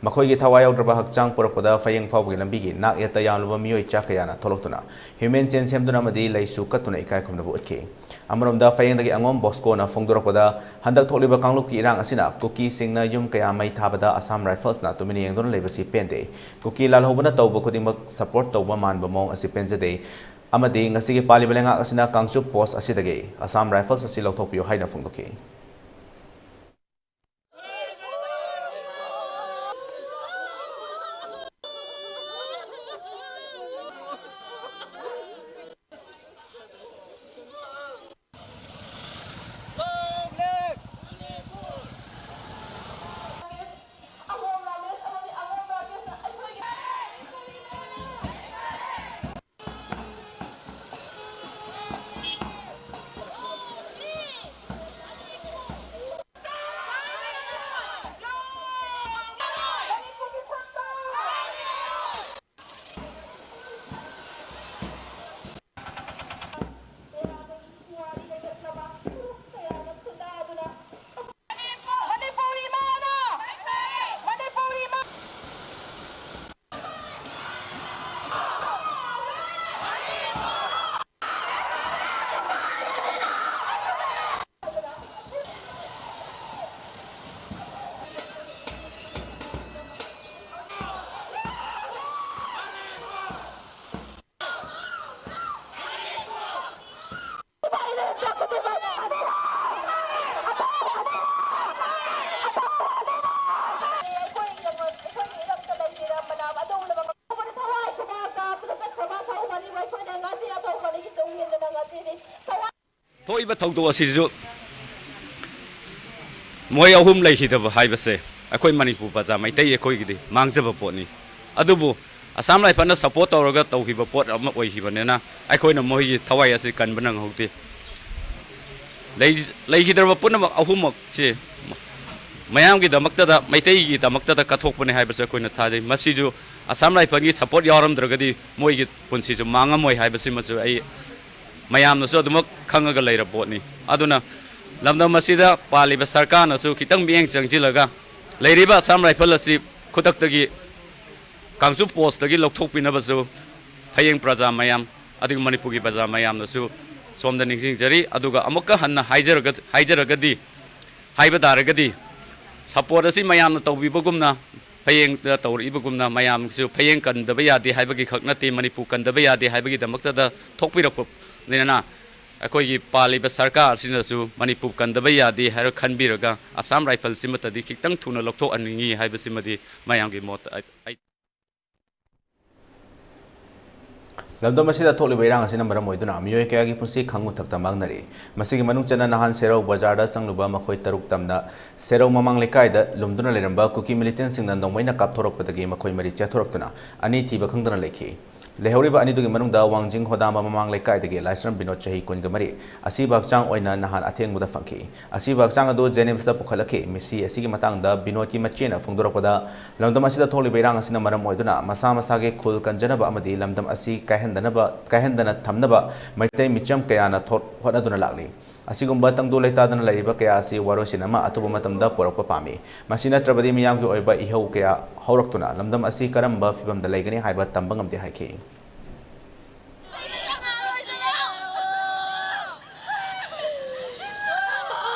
ꯃꯈꯣꯏꯒꯤ ꯊꯋꯥꯏ ꯌꯥꯎꯗ꯭ꯔꯕ ꯍꯛꯆꯥꯡ ꯄꯨꯔꯛꯄꯗ ꯐꯌꯦꯡ ꯐꯥꯎꯕꯒꯤ ꯂꯝꯕꯤꯒꯤ ꯅꯥꯛ ꯌꯦꯠꯇ ꯌꯥꯝꯂꯕ ꯃꯤꯑꯣꯏ ꯆꯥ ꯀꯌꯥꯅ ꯊꯣꯛꯂꯛꯇꯨꯅ ꯍ꯭ꯌꯨꯃꯦꯟ ꯆꯦꯟ ꯁꯦꯝꯗꯨꯅ ꯑꯃꯗꯤ ꯂꯩꯁꯨ ꯀꯠꯇꯨꯅ ꯏꯀꯥꯏ ꯈꯨꯝꯅꯕ ꯎꯠꯈꯤ꯫ ꯑꯃꯔꯣꯝꯗ ꯐꯌꯦꯡꯗꯒꯤ ꯑꯉꯣꯝ ꯕꯣꯁꯀꯣꯅ ꯐꯣꯡꯗꯣꯔꯛꯄꯗ, ꯍꯟꯗꯛ ꯊꯣꯛꯂꯤꯕ ꯀꯥꯡꯂꯨꯞꯀꯤ ꯏꯔꯥꯡ ꯑꯁꯤꯅ ꯀꯨꯀꯤꯁꯤꯡꯅ ꯌꯨꯝ ꯀꯌꯥ ꯃꯩ ꯊꯥꯕꯗ ꯑꯁꯥꯝ ꯔꯥꯏꯐꯜꯁꯅ ꯇꯨꯃꯤꯟꯅ ꯌꯦꯡꯗꯨꯅ ꯂꯩꯕꯁꯤ ꯄꯦꯟꯗꯦ꯫ ꯀꯨꯀꯤ ꯂꯥꯜꯍꯧꯕꯅ ꯇꯧꯕ ꯈꯨꯗꯤꯡꯃꯛ ꯁꯄꯣꯔꯠ ꯇꯧꯕ ꯃꯥꯟꯕ ꯃꯑꯣꯡ ꯑꯁꯤ ꯄꯦꯟꯖꯗꯦ꯫ ꯑꯃꯗꯤ ꯉꯁꯤꯒꯤ ꯄꯥꯜꯂꯤꯕ ꯂꯩꯉꯥꯛ ꯑꯁꯤꯅ ꯀꯥꯡꯆꯨꯞ ꯄꯣꯁ ꯑꯁꯤꯗꯒꯤ ꯑꯁꯥꯝ ꯔꯥꯏꯐꯜꯁ ꯑꯁꯤ ꯂꯧꯊꯣꯛꯄꯤꯌꯨ ꯍꯥꯏꯅ ꯐꯣꯡꯗꯣꯛꯈꯤ꯫ ꯊꯣꯛꯏꯕ ꯊꯧꯗꯣꯛ ꯑꯁꯤꯁꯨ ꯃꯣꯏ ꯑꯍꯨꯝ ꯂꯩꯈꯤꯗꯕ ꯍꯥꯏꯕꯁꯦ ꯑꯩꯈꯣꯏ ꯃꯅꯤꯄꯨꯔ ꯄ꯭ꯔꯖꯥ ꯃꯩꯇꯩ ꯑꯩꯈꯣꯏꯒꯤꯗꯤ ꯃꯥꯡꯖꯕ ꯄꯣꯠꯅꯤ꯫ ꯑꯗꯨꯕꯨ ꯑꯁꯥꯝ ꯔꯥꯏꯐꯜꯅ ꯁꯄꯣꯔꯠ ꯇꯧꯔꯒ ꯇꯧꯈꯤꯕ ꯄꯣꯠ ꯑꯃ ꯑꯣꯏꯈꯤꯕꯅꯤꯅ ꯑꯩꯈꯣꯏꯅ ꯃꯣꯏꯒꯤ ꯊꯋꯥꯏ ꯑꯁꯤ ꯀꯟꯕ ꯅꯪꯍꯧꯗꯦ꯫ ꯂꯩꯈꯤꯗ꯭ꯔꯕ ꯄꯨꯝꯅꯃꯛ ꯑꯍꯨꯝꯃꯛꯁꯦ ꯃꯌꯥꯝꯒꯤꯗꯃꯛꯇꯗ, ꯃꯩꯇꯩꯒꯤꯗꯃꯛꯇꯗ ꯀꯠꯊꯣꯛꯄꯅꯦ ꯍꯥꯏꯕꯁꯦ ꯑꯩꯈꯣꯏꯅ ꯊꯥꯖꯩ꯫ ꯃꯁꯤꯁꯨ ꯑꯁꯥꯝ ꯔꯥꯏꯐꯜꯒꯤ ꯁꯄꯣꯔꯠ ꯌꯥꯎꯔꯝꯗ꯭ꯔꯒꯗꯤ ꯃꯣꯏꯒꯤ ꯄꯨꯟꯁꯤꯁꯨ ꯃꯥꯡꯉꯝꯃꯣꯏ ꯍꯥꯏꯕꯁꯤꯃꯁꯨ ꯑꯩ ꯃꯌꯥꯝꯅꯁꯨ ꯑꯗꯨꯃꯛ ꯈꯪꯉꯒ ꯂꯩꯔꯕ ꯄꯣꯠꯅꯤ꯫ ꯑꯗꯨꯅ ꯂꯝꯗꯝ ꯑꯁꯤꯗ ꯄꯥꯜꯂꯤꯕ ꯁꯔꯀꯥꯔꯅꯁꯨ ꯈꯤꯇꯪ ꯃꯤꯠꯌꯦꯡ ꯆꯪꯁꯤꯜꯂꯒ ꯂꯩꯔꯤꯕ ꯑꯁꯥꯝ ꯔꯥꯏꯐꯜ ꯑꯁꯤ ꯈꯨꯗꯛꯇꯒꯤ ꯀꯥꯡꯆꯨꯞ ꯄꯣꯁꯇꯒꯤ ꯂꯧꯊꯣꯛꯄꯤꯅꯕꯁꯨ ꯐꯌꯦꯡ ꯄ꯭ꯔꯖꯥ ꯃꯌꯥꯝ ꯑꯗꯨꯒ ꯃꯅꯤꯄꯨꯔꯒꯤ ꯄ꯭ꯔꯖꯥ ꯃꯌꯥꯝꯅꯁꯨ ꯁꯣꯝꯗ ꯅꯤꯡꯁꯤꯡꯖꯔꯤ꯫ ꯑꯗꯨꯒ ꯑꯃꯨꯛꯀ ꯍꯟꯅ ꯍꯥꯏꯖꯔꯒ-, ꯍꯥꯏꯖꯔꯒꯗꯤ, ꯍꯥꯏꯕ ꯇꯥꯔꯒꯗꯤ, ꯁꯄꯣꯔꯠ ꯑꯁꯤ ꯃꯌꯥꯝꯅ ꯇꯧꯕꯤꯕꯒꯨꯝꯅ, ꯐꯌꯦꯡꯗ ꯇꯧꯔꯛꯏꯕꯒꯨꯝꯅ ꯃꯌꯥꯝꯁꯨ ꯐꯌꯦꯡ ꯀꯟꯗꯕ ꯌꯥꯗꯦ ꯍꯥꯏꯕꯒꯤ ꯈꯛ ꯅꯠꯇꯦ, ꯃꯅꯤꯄꯨꯔ ꯀꯟꯗꯕ ꯌꯥꯗꯦ ꯍꯥꯏꯕꯒꯤꯗꯃꯛꯇꯗ ꯊꯣꯛꯄꯤꯔꯛꯄꯅꯤꯅ, ꯑꯩꯈꯣꯏꯒꯤ ꯄꯥꯜꯂꯤꯕ ꯁꯔꯀꯥꯔ ꯑꯁꯤꯅꯁꯨ ꯃꯅꯤꯄꯨꯔ ꯀꯟꯗꯕ ꯌꯥꯗꯦ ꯍꯥꯏꯔ ꯈꯟꯕꯤꯔꯒ ꯑꯁꯥꯝ ꯔꯥꯏꯐꯜꯁꯤꯃꯇꯗꯤ ꯈꯤꯇꯪ ꯊꯨꯅ ꯂꯧꯊꯣꯛꯍꯟꯅꯤꯡꯉꯤ ꯍꯥꯏꯕꯁꯤꯃꯗꯤ ꯃꯌꯥꯝꯒꯤ ꯃꯣꯠꯇ ꯑꯩ, ꯑꯩ ꯂꯝꯗꯝ ꯑꯁꯤꯗ ꯊꯣꯛꯂꯤꯕ ꯏꯔꯥꯡ ꯑꯁꯤꯅ ꯃꯔꯝ ꯑꯣꯏꯗꯨꯅ ꯃꯤꯑꯣꯏ ꯀꯌꯥꯒꯤ ꯄꯨꯟꯁꯤ ꯈꯪꯉꯨ ꯊꯛꯇ ꯃꯥꯡꯅꯔꯤ꯫ ꯃꯁꯤꯒꯤ ꯃꯅꯨꯡ ꯆꯟꯅ ꯅꯍꯥꯟ ꯁꯦꯔꯧ ꯕꯖꯥꯔꯗ ꯆꯪꯂꯨꯕ ꯃꯈꯣꯏ ꯇꯔꯨꯛ ꯇꯝꯅ ꯁꯦꯔꯧ ꯃꯃꯥꯡ ꯂꯩꯀꯥꯏꯗ ꯂꯨꯝꯗꯨꯅ ꯂꯩꯔꯝꯕ ꯀꯨꯀꯤ ꯃꯤꯂꯤꯇꯦꯟꯁꯤꯡꯅ ꯅꯣꯡꯃꯩꯅ ꯀꯥꯞꯊꯣꯔꯛꯄꯗꯒꯤ ꯃꯈꯣꯏ ꯃꯔꯤ ꯆꯦꯟꯊꯣꯔꯛꯇꯨꯅ ꯑꯅꯤ ꯊꯤꯕ ꯈꯪꯗꯅ ꯂꯩꯈꯤ꯫ ꯂꯩꯍꯧꯔꯤꯕ ꯑꯅꯤꯗꯨꯒꯤ ꯃꯅꯨꯡꯗ ꯋꯥꯡꯖꯤꯡ ꯍꯣꯗꯥꯝꯕ ꯃꯃꯥꯡ ꯂꯩꯀꯥꯏꯗꯒꯤ ꯂꯥꯏꯁ꯭ꯔꯝ ꯕꯤꯅꯣꯗ, ꯆꯍꯤ ꯀꯨꯟꯒ ꯃꯔꯤ, ꯑꯁꯤꯕ ꯍꯛꯆꯥꯡ ꯑꯣꯏꯅ ꯅꯍꯥꯟ ꯑꯊꯦꯡꯕꯗ ꯐꯪꯈꯤ꯫ ꯑꯁꯤꯕ ꯍꯛꯆꯥꯡ ꯑꯗꯨ ꯖꯦꯅꯤꯝꯁꯇ ꯄꯨꯈꯠꯂꯛꯈꯤ꯫ ꯃꯤꯁꯤ ꯑꯁꯤꯒꯤ ꯃꯇꯥꯡꯗ ꯕꯤꯅꯣꯗꯀꯤ ꯃꯆꯦꯅ ꯐꯣꯡꯗꯣꯔꯛꯄꯗ, ꯂꯝꯗꯝ ꯑꯁꯤꯗ ꯊꯣꯛꯂꯤꯕ ꯏꯔꯥꯡ ꯑꯁꯤꯅ ꯃꯔꯝ ꯑꯣꯏꯗꯨꯅ ꯃꯁꯥ ꯃꯁꯥꯒꯤ ꯈꯨꯜ ꯀꯟꯖꯅꯕ ꯑꯃꯗꯤ ꯂꯝꯗꯝ ꯑꯁꯤ ꯀꯥꯏꯍꯟꯗꯅꯕ, ꯀꯥꯏꯍꯟꯗꯅ ꯊꯝꯅꯕ ꯃꯩꯇꯩ ꯃꯤꯆꯝ ꯀꯌꯥꯅ ꯊꯣꯠ-, ꯍꯣꯠꯅꯗꯨꯅ ꯂꯥꯛꯂꯤ꯫ ꯑꯁꯤꯒꯨꯝꯕ ꯇꯪꯗꯨ ꯂꯩꯇꯥꯗꯅ ꯂꯩꯔꯤꯕ ꯀꯌꯥ ꯑꯁꯤ ꯋꯥꯔꯣꯏꯁꯤꯟ ꯑꯃ ꯑꯊꯨꯕ ꯃꯇꯝꯗ ꯄꯨꯔꯛꯄ ꯄꯥꯝꯃꯤ꯫ ꯃꯁꯤ ꯅꯠꯇ꯭ꯔꯕꯗꯤ ꯃꯤꯌꯥꯝꯒꯤ ꯑꯣꯏꯕ ꯏꯍꯧ ꯀꯌꯥ ꯍꯧꯔꯛꯇꯨꯅ ꯂꯝꯗꯝ ꯑꯁꯤ ꯀꯔꯝꯕ ꯐꯤꯕꯝꯗ ꯂꯩꯒꯅꯤ ꯍꯥꯏꯕ ꯇꯝꯕ ꯉꯝꯗꯦ ꯍꯥꯏꯈꯤ꯫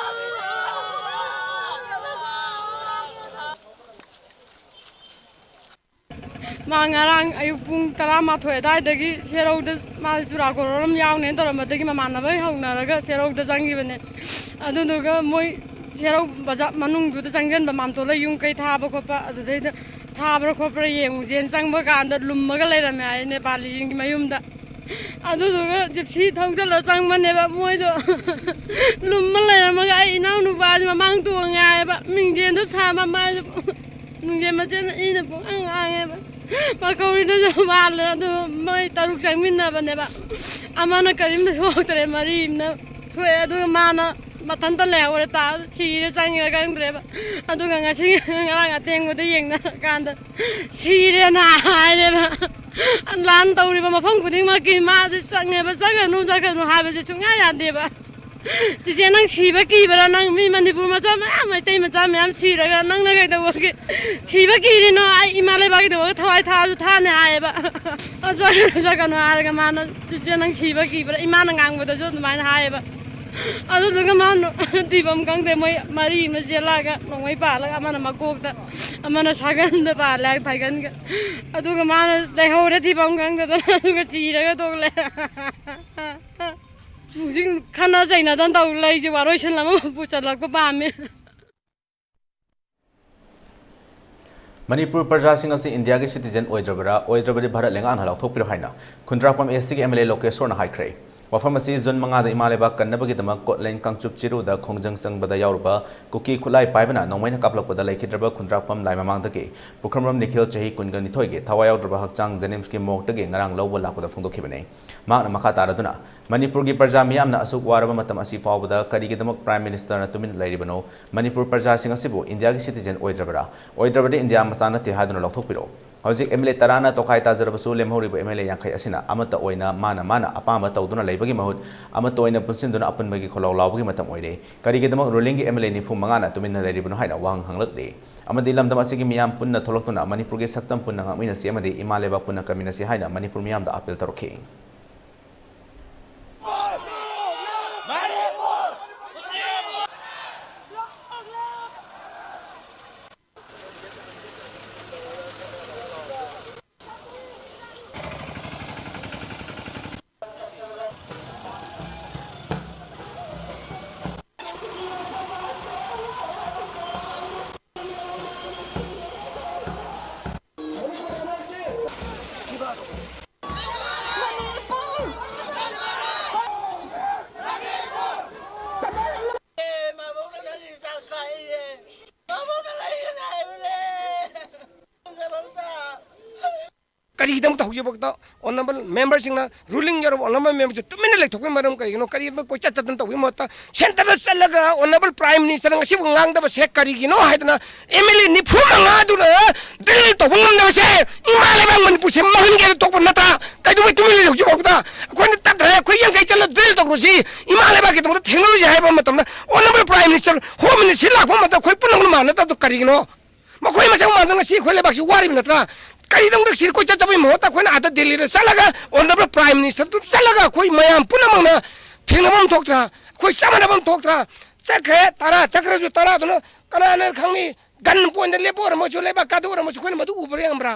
ꯃꯥ ꯉꯔꯥꯡ ꯑꯌꯨꯛ ꯄꯨꯡ ꯇꯔꯥꯃꯥꯊꯣꯏ ꯑꯗꯨꯋꯥꯏꯗꯒꯤ ꯁꯦꯔꯧꯗ, ꯃꯥ ꯆꯨꯔꯥꯀꯣꯔꯣꯟ ꯑꯃ ꯌꯥꯎꯅꯦꯅ ꯇꯧꯔꯝꯕꯗꯒꯤ ꯃꯃꯥꯟꯅꯕ ꯍꯧꯅꯔꯒ ꯁꯦꯔꯧꯗ ꯆꯪꯈꯤꯕꯅꯦ꯫ ꯑꯗꯨꯗꯨꯒ ꯃꯣꯏ ꯁꯦꯔꯧ ꯕꯖꯥꯔ ꯃꯅꯨꯡꯗꯨꯗ ꯆꯪꯁꯤꯟꯕ, ꯃꯥꯝꯇꯣꯂ ꯌꯨꯝ ꯀꯩ ꯊꯥꯕ ꯈꯣꯠꯄ, ꯑꯗꯨꯗꯩꯗ ꯊꯥꯕ꯭ꯔꯥ ꯈꯣꯠꯄ꯭ꯔꯥ ꯌꯦꯡꯉꯨꯁꯦꯅ ꯆꯪꯕ ꯀꯥꯟꯗ ꯂꯨꯝꯃꯒ ꯂꯩꯔꯝꯃꯦ ꯍꯥꯏ ꯅꯦꯄꯥꯂꯤꯁꯤꯡꯒꯤ ꯃꯌꯨꯝꯗ꯫ ꯑꯗꯨꯗꯨꯒ ꯖꯤꯞꯁꯤ ꯊꯧꯖꯤꯜꯂ ꯆꯪꯕꯅꯦꯕ ꯃꯣꯏꯗꯣ꯫ ꯂꯨꯝꯃ ꯂꯩꯔꯝꯃꯒ ꯑꯩ ꯏꯅꯥꯎ ꯅꯨꯄꯥꯁꯦ ꯃꯃꯥꯡ ꯇꯣꯡꯉꯦ ꯍꯥꯏꯌꯦꯕ, ꯃꯤꯡꯖꯦꯜꯗꯣ ꯊꯥ ꯃꯃꯥꯏꯗ꯫ ꯃꯤꯡꯖꯦꯜ ꯃꯆꯦꯠꯅ ꯏꯅ ꯄꯨꯡꯉꯥꯡ ꯉꯥꯡꯉꯦꯕ꯫ ꯃꯈꯧꯔꯤꯗꯁꯨ ꯃꯥꯜꯂꯦ꯫ ꯑꯗꯨ ꯃꯣꯏ ꯇꯔꯨꯛ ꯆꯪꯃꯤꯟꯅꯕꯅꯦꯕ꯫ ꯑꯃꯅ ꯀꯔꯤꯝꯇ ꯁꯣꯛꯇ꯭ꯔꯦ, ꯃꯔꯤ ꯑꯃꯅ ꯊꯣꯛꯑꯦ꯫ ꯑꯗꯨꯒ ꯃꯥꯅ ꯃꯊꯟꯇ ꯂꯩꯍꯧꯔꯦ, ꯇꯥ ꯁꯤꯔꯦ ꯆꯪꯉꯤꯔ ꯈꯪꯗ꯭ꯔꯦꯕ꯫ ꯑꯗꯨꯒ ꯉꯁꯤ ꯉꯔꯥꯡ ꯑꯇꯦꯡꯕꯗ ꯌꯦꯡꯅꯔꯀꯥꯟꯗ ꯁꯤꯔꯦꯅ ꯍꯥꯏꯔꯦꯕ꯫ ꯂꯥꯟ ꯇꯧꯔꯤꯕ ꯃꯐꯝ ꯈꯨꯗꯤꯡꯃꯛꯀꯤ ꯃꯥꯁꯦ ꯆꯪꯉꯦꯕ, "ꯆꯪꯒꯅꯨ, ꯆꯪꯒꯅꯨ" ꯍꯥꯏꯕꯁꯦ ꯁꯨꯡꯌꯥ ꯌꯥꯗꯦꯕ꯫ "ꯆꯤꯆꯦ, ꯅꯪ ꯁꯤꯕ ꯀꯤꯕ꯭ꯔꯥ? ꯅꯪ ꯃꯤ ꯃꯅꯤꯄꯨꯔ ꯃꯆꯥ ꯃꯌꯥꯝ, ꯃꯩꯇꯩ ꯃꯆꯥ ꯃꯌꯥꯝ ꯁꯤꯔꯒ ꯅꯪꯅ ꯀꯩꯗꯧꯕꯒꯤ ꯁꯤꯕ ꯀꯤꯔꯤꯅꯣ? ꯑꯩ ꯏꯃꯥ ꯂꯩꯕꯥꯛꯀꯤꯗꯃꯛꯇ ꯊꯋꯥꯏ ꯊꯥꯔꯁꯨ ꯊꯥꯅꯤ" ꯍꯥꯏꯌꯦꯕ꯫ "ꯑꯗꯣ ꯆꯠꯀꯅꯨ" ꯍꯥꯏꯔꯒ ꯃꯥꯅ, "ꯆꯤꯆꯦ, ꯅꯪ ꯁꯤꯕ ꯀꯤꯕ꯭ꯔꯥ?" ꯏꯃꯥꯅ ꯉꯥꯡꯕꯗꯁꯨ ꯑꯗꯨꯃꯥꯏꯅ ꯍꯥꯏꯌꯦꯕ꯫ ꯑꯗꯨꯗꯨꯒ ꯃꯥꯅ ꯊꯤꯐꯝ ꯈꯪꯗꯦ, ꯃꯣꯏ ꯃꯔꯤ ꯑꯃ ꯆꯦꯜꯂꯛꯑꯒ ꯅꯣꯡꯃꯩ ꯄꯥꯜꯂꯒ ꯑꯃꯅ ꯃꯀꯣꯛꯇ, ꯑꯃꯅ ꯁꯥꯒꯟꯗ ꯄꯥꯜꯂꯦ ꯍꯥꯏ, ꯐꯥꯏꯒꯟꯒ꯫ ꯑꯗꯨꯒ ꯃꯥꯅ ꯂꯩꯍꯧꯔꯦ ꯊꯤꯐꯝ ꯈꯪꯗꯗꯅ, ꯑꯗꯨꯒ ꯆꯤꯔꯒ ꯇꯣꯛꯂꯦ꯫ ꯍꯧꯖꯤꯛ ꯈꯠꯅ ꯆꯩꯅꯗꯅ ꯇꯧ ꯂꯩꯁꯦ, ꯋꯥꯔꯣꯏꯁꯤꯟ ꯑꯃ ꯄꯨꯁꯜꯂꯛꯄ ꯄꯥꯝꯃꯦ꯫ ꯃꯅꯤꯄꯨꯔ ꯄ꯭ꯔꯖꯥꯁꯤꯡ ꯑꯁꯤ ꯏꯟꯗꯤꯌꯥꯒꯤ ꯁꯤꯇꯤꯖꯦꯟ ꯑꯣꯏꯗ꯭ꯔꯕꯔꯥ, ꯑꯣꯏꯗ꯭ꯔꯕꯗꯤ ꯚꯥꯔꯠ ꯂꯩꯉꯥꯛꯅ ꯂꯧꯊꯣꯛꯄꯤꯔꯣ ꯍꯥꯏꯅ ꯈꯨꯟꯗ꯭ꯔꯥꯛꯄꯝ ꯑꯦꯁ ꯁꯤꯒꯤ ꯑꯦꯝ ꯑꯦꯜ ꯑꯦ ꯂꯣꯀꯦꯁꯣꯔꯅ ꯍꯥꯏꯈ꯭ꯔꯦ꯫ ꯋꯥꯐꯝ ꯑꯁꯤ ꯖꯨꯟ ꯃꯉꯥꯗ ꯏꯃꯥ ꯂꯩꯕꯥꯛ ꯀꯟꯅꯕꯒꯤꯗꯃꯛ ꯀꯣꯠꯂꯦꯟ ꯀꯥꯡꯆꯨꯞ ꯆꯤꯔꯨꯗ ꯈꯣꯡꯖꯪ ꯆꯪꯕꯗ ꯌꯥꯎꯔꯨꯕ ꯀꯨꯀꯤ ꯈꯨꯠꯂꯥꯏ ꯄꯥꯏꯕꯅ ꯅꯣꯡꯃꯩꯅ ꯀꯥꯞꯂꯛꯄꯗ ꯂꯩꯈꯤꯗ꯭ꯔꯕ ꯈꯨꯟꯗ꯭ꯔꯥꯛꯄꯝ ꯂꯥꯏ ꯃꯃꯥꯡꯗꯒꯤ ꯄꯨꯈ꯭ꯔꯝꯕꯝ ꯅꯤꯈꯤꯜ, ꯆꯍꯤ ꯀꯨꯟꯒ ꯅꯤꯊꯣꯏꯒꯤ ꯊꯋꯥꯏ ꯌꯥꯎꯗ꯭ꯔꯕ ꯍꯛꯆꯥꯡ ꯖꯦꯅꯤꯝꯁꯀꯤ ꯃꯣꯔꯒꯇꯒꯤ ꯉꯔꯥꯡ ꯂꯧꯕ ꯂꯥꯛꯄꯗ ꯐꯣꯡꯗꯣꯛꯈꯤꯕꯅꯤ꯫ ꯃꯍꯥꯛꯅ ꯃꯈꯥ ꯇꯥꯔꯗꯨꯅ, "ꯃꯅꯤꯄꯨꯔꯒꯤ ꯄ꯭ꯔꯖꯥ ꯃꯤꯌꯥꯝꯅ ꯑꯁꯨꯛ ꯋꯥꯔꯕ ꯃꯇꯝ ꯑꯁꯤ ꯐꯥꯎꯕꯗ ꯀꯔꯤꯒꯤꯗꯃꯛ ꯄ꯭ꯔꯥꯏꯝ ꯃꯤꯅꯤꯁꯇꯔꯅ ꯇꯨꯃꯤꯟꯅ ꯂꯩꯔꯤꯕꯅꯣ? ꯃꯅꯤꯄꯨꯔ ꯄ꯭ꯔꯖꯥꯁꯤꯡ ꯑꯁꯤꯕꯨ ꯏꯟꯗꯤꯌꯥꯒꯤ ꯁꯤꯇꯤꯖꯦꯟ ꯑꯣꯏꯗ꯭ꯔꯕꯔꯥ? ꯑꯣꯏꯗ꯭ꯔꯕꯗꯤ ꯏꯟꯗꯤꯌꯥ ꯃꯆꯥ ꯅꯠꯇꯦ ꯍꯥꯏꯗꯨꯅ ꯂꯧꯊꯣꯛꯄꯤꯔꯣ꯫" ꯍꯧꯖꯤꯛ ꯑꯦꯝ ꯑꯦꯜ ꯑꯦ ꯇꯔꯥꯅ ꯇꯣꯈꯥꯏ ꯇꯥꯖꯔꯕꯁꯨ, ꯂꯦꯝꯍꯧꯔꯤꯕ ꯑꯦꯝ ꯑꯦꯜ ꯑꯦ ꯌꯥꯡꯈꯩ ꯑꯁꯤꯅ ꯑꯃꯠꯇ ꯑꯣꯏꯅ ꯃꯥꯅ ꯃꯥꯅ ꯑꯄꯥꯝꯕ ꯇꯧꯗꯨꯅ ꯂꯩꯕꯒꯤ ꯃꯍꯨꯠ, ꯑꯃꯠꯇ ꯑꯣꯏꯅ ꯄꯨꯟꯁꯤꯟꯗꯨꯅ ꯑꯄꯨꯟꯕꯒꯤ ꯈꯣꯜꯂꯥꯎ ꯂꯥꯎꯕꯒꯤ ꯃꯇꯝ ꯑꯣꯏꯔꯦ꯫ ꯀꯔꯤꯒꯤꯗꯃꯛ ꯔꯨꯂꯤꯡꯒꯤ ꯑꯦꯝ ꯑꯦꯜ ꯑꯦ ꯅꯤꯐꯨ ꯃꯉꯥꯅ ꯇꯨꯃꯤꯟꯅ ꯂꯩꯔꯤꯕꯅꯣ ꯍꯥꯏꯅ ꯋꯥꯍꯪ ꯍꯪꯂꯛꯂꯤ꯫ ꯑꯃꯗꯤ ꯂꯝꯗꯝ ꯑꯁꯤꯒꯤ ꯃꯤꯌꯥꯝ ꯄꯨꯟꯅ ꯊꯣꯛꯂꯛꯇꯨꯅ ꯃꯅꯤꯄꯨꯔꯒꯤ ꯁꯛꯇꯝ ꯄꯨꯟꯅ ꯉꯥꯛꯃꯤꯟꯅꯁꯤ ꯑꯃꯗꯤ ꯏꯃꯥ ꯂꯩꯕꯥꯛ ꯄꯨꯟꯅ ꯀꯟꯃꯤꯟꯅꯁꯤ ꯍꯥꯏꯅ ꯃꯅꯤꯄꯨꯔ ꯃꯤꯌꯥꯝꯗ ꯑꯥꯄꯤꯜ ꯇꯧꯔꯛꯈꯤ꯫ ꯀꯔꯤꯒꯤꯗꯃꯛꯇ ꯍꯧꯖꯤꯛꯐꯥꯎꯗ honourable memberꯁꯤꯡꯅ, ruling ꯌꯥꯎꯔꯕ honourable memberꯁꯤ ꯇꯨꯃꯤꯟꯅ ꯂꯩꯊꯣꯛꯄꯒꯤ ꯃꯔꯝ ꯀꯔꯤꯒꯤꯅꯣ? ꯀꯔꯤꯒꯨꯝꯕ ꯀꯣꯏꯆꯠ ꯆꯠꯇꯅ ꯇꯧꯕꯒꯤ ꯃꯍꯨꯠꯇ centreꯗ ꯆꯠꯂꯒ honourable prime ministerꯅ ꯉꯁꯤꯕꯨ ꯉꯥꯡꯗꯕꯁꯦ ꯀꯔꯤꯒꯤꯅꯣ ꯍꯥꯏꯗꯅ MLA ꯅꯤꯐꯨ ꯃꯉꯥꯗꯨꯅ drill ꯇꯧꯕ ꯉꯝꯗꯕꯁꯦ ꯏꯃꯥ ꯂꯩꯕꯥꯛ ꯃꯅꯤꯄꯨꯔꯁꯦ ꯃꯥꯡꯍꯟꯒꯦꯅ ꯇꯧꯕ ꯅꯠꯇ꯭ꯔꯥ? ꯀꯩꯗꯧꯕꯩ ꯇꯨꯃꯤꯟ ꯂꯩ ꯍꯧꯖꯤꯛꯐꯥꯎꯗ? ꯑꯩꯈꯣꯏꯅ ꯇꯠꯇ꯭ꯔꯦ, ꯑꯩꯈꯣꯏ ꯌꯥꯡꯈꯩ ꯆꯠꯂ drill ꯇꯧꯔꯨꯁꯤ, ꯏꯃꯥ ꯂꯩꯕꯥꯛꯀꯤꯗꯃꯛꯇ ꯊꯦꯡꯅꯔꯨꯁꯤ ꯍꯥꯏꯕ ꯃꯇꯝꯗ honourable prime minister, home minister ꯂꯥꯛꯄ ꯃꯇꯝꯗ ꯑꯩꯈꯣꯏ ꯄꯨꯝꯅꯃꯛꯅ ꯃꯥꯟꯅꯗꯕꯗꯣ ꯀꯔꯤꯒꯤꯅꯣ? ꯃꯈꯣꯏ ꯃꯁꯦꯜ ꯃꯥꯟꯅꯗꯅ ꯉꯁꯤ ꯑꯩꯈꯣꯏ ꯂꯩꯕꯥꯛꯁꯤ ꯋꯥꯔꯤꯕ ꯅꯠꯇ꯭ꯔꯥ? ꯀꯔꯤꯗꯧꯗ ꯁꯤ ꯀꯣꯏꯆꯠ ꯆꯠꯄꯒꯤ ꯃꯍꯨꯠꯇ ꯑꯩꯈꯣꯏꯅ ꯑꯥꯗ ꯗꯤꯜꯂꯤꯗ ꯆꯠꯂꯒ honourable prime ministerꯗꯨ ꯆꯠꯂꯒ ꯑꯩꯈꯣꯏ ꯃꯌꯥꯝ ꯄꯨꯝꯅꯃꯛꯅ ꯊꯦꯡꯅꯐꯝ ꯊꯣꯛꯇ꯭ꯔꯥ? ꯑꯩꯈꯣꯏ ꯆꯞ ꯃꯥꯟꯅꯐꯝ ꯊꯣꯛꯇ꯭ꯔꯥ? ꯆꯠꯈ꯭ꯔꯦ ꯇꯔꯥ, ꯆꯠꯈ꯭ꯔꯁꯨ ꯇꯔꯥꯗꯨꯅ ꯀꯅꯥꯅ ꯈꯪꯅꯤ? Gun pointꯗ ꯂꯦꯞꯄ ꯑꯣꯏꯔꯝꯃꯁꯨ, ꯂꯩꯕꯥꯛ ꯀꯥꯗ ꯑꯣꯏꯔꯝꯃꯁꯨ, ꯑꯩꯈꯣꯏꯅ ꯃꯗꯨ ꯎꯕ꯭ꯔꯥ ꯌꯦꯡꯕ꯭ꯔꯥ?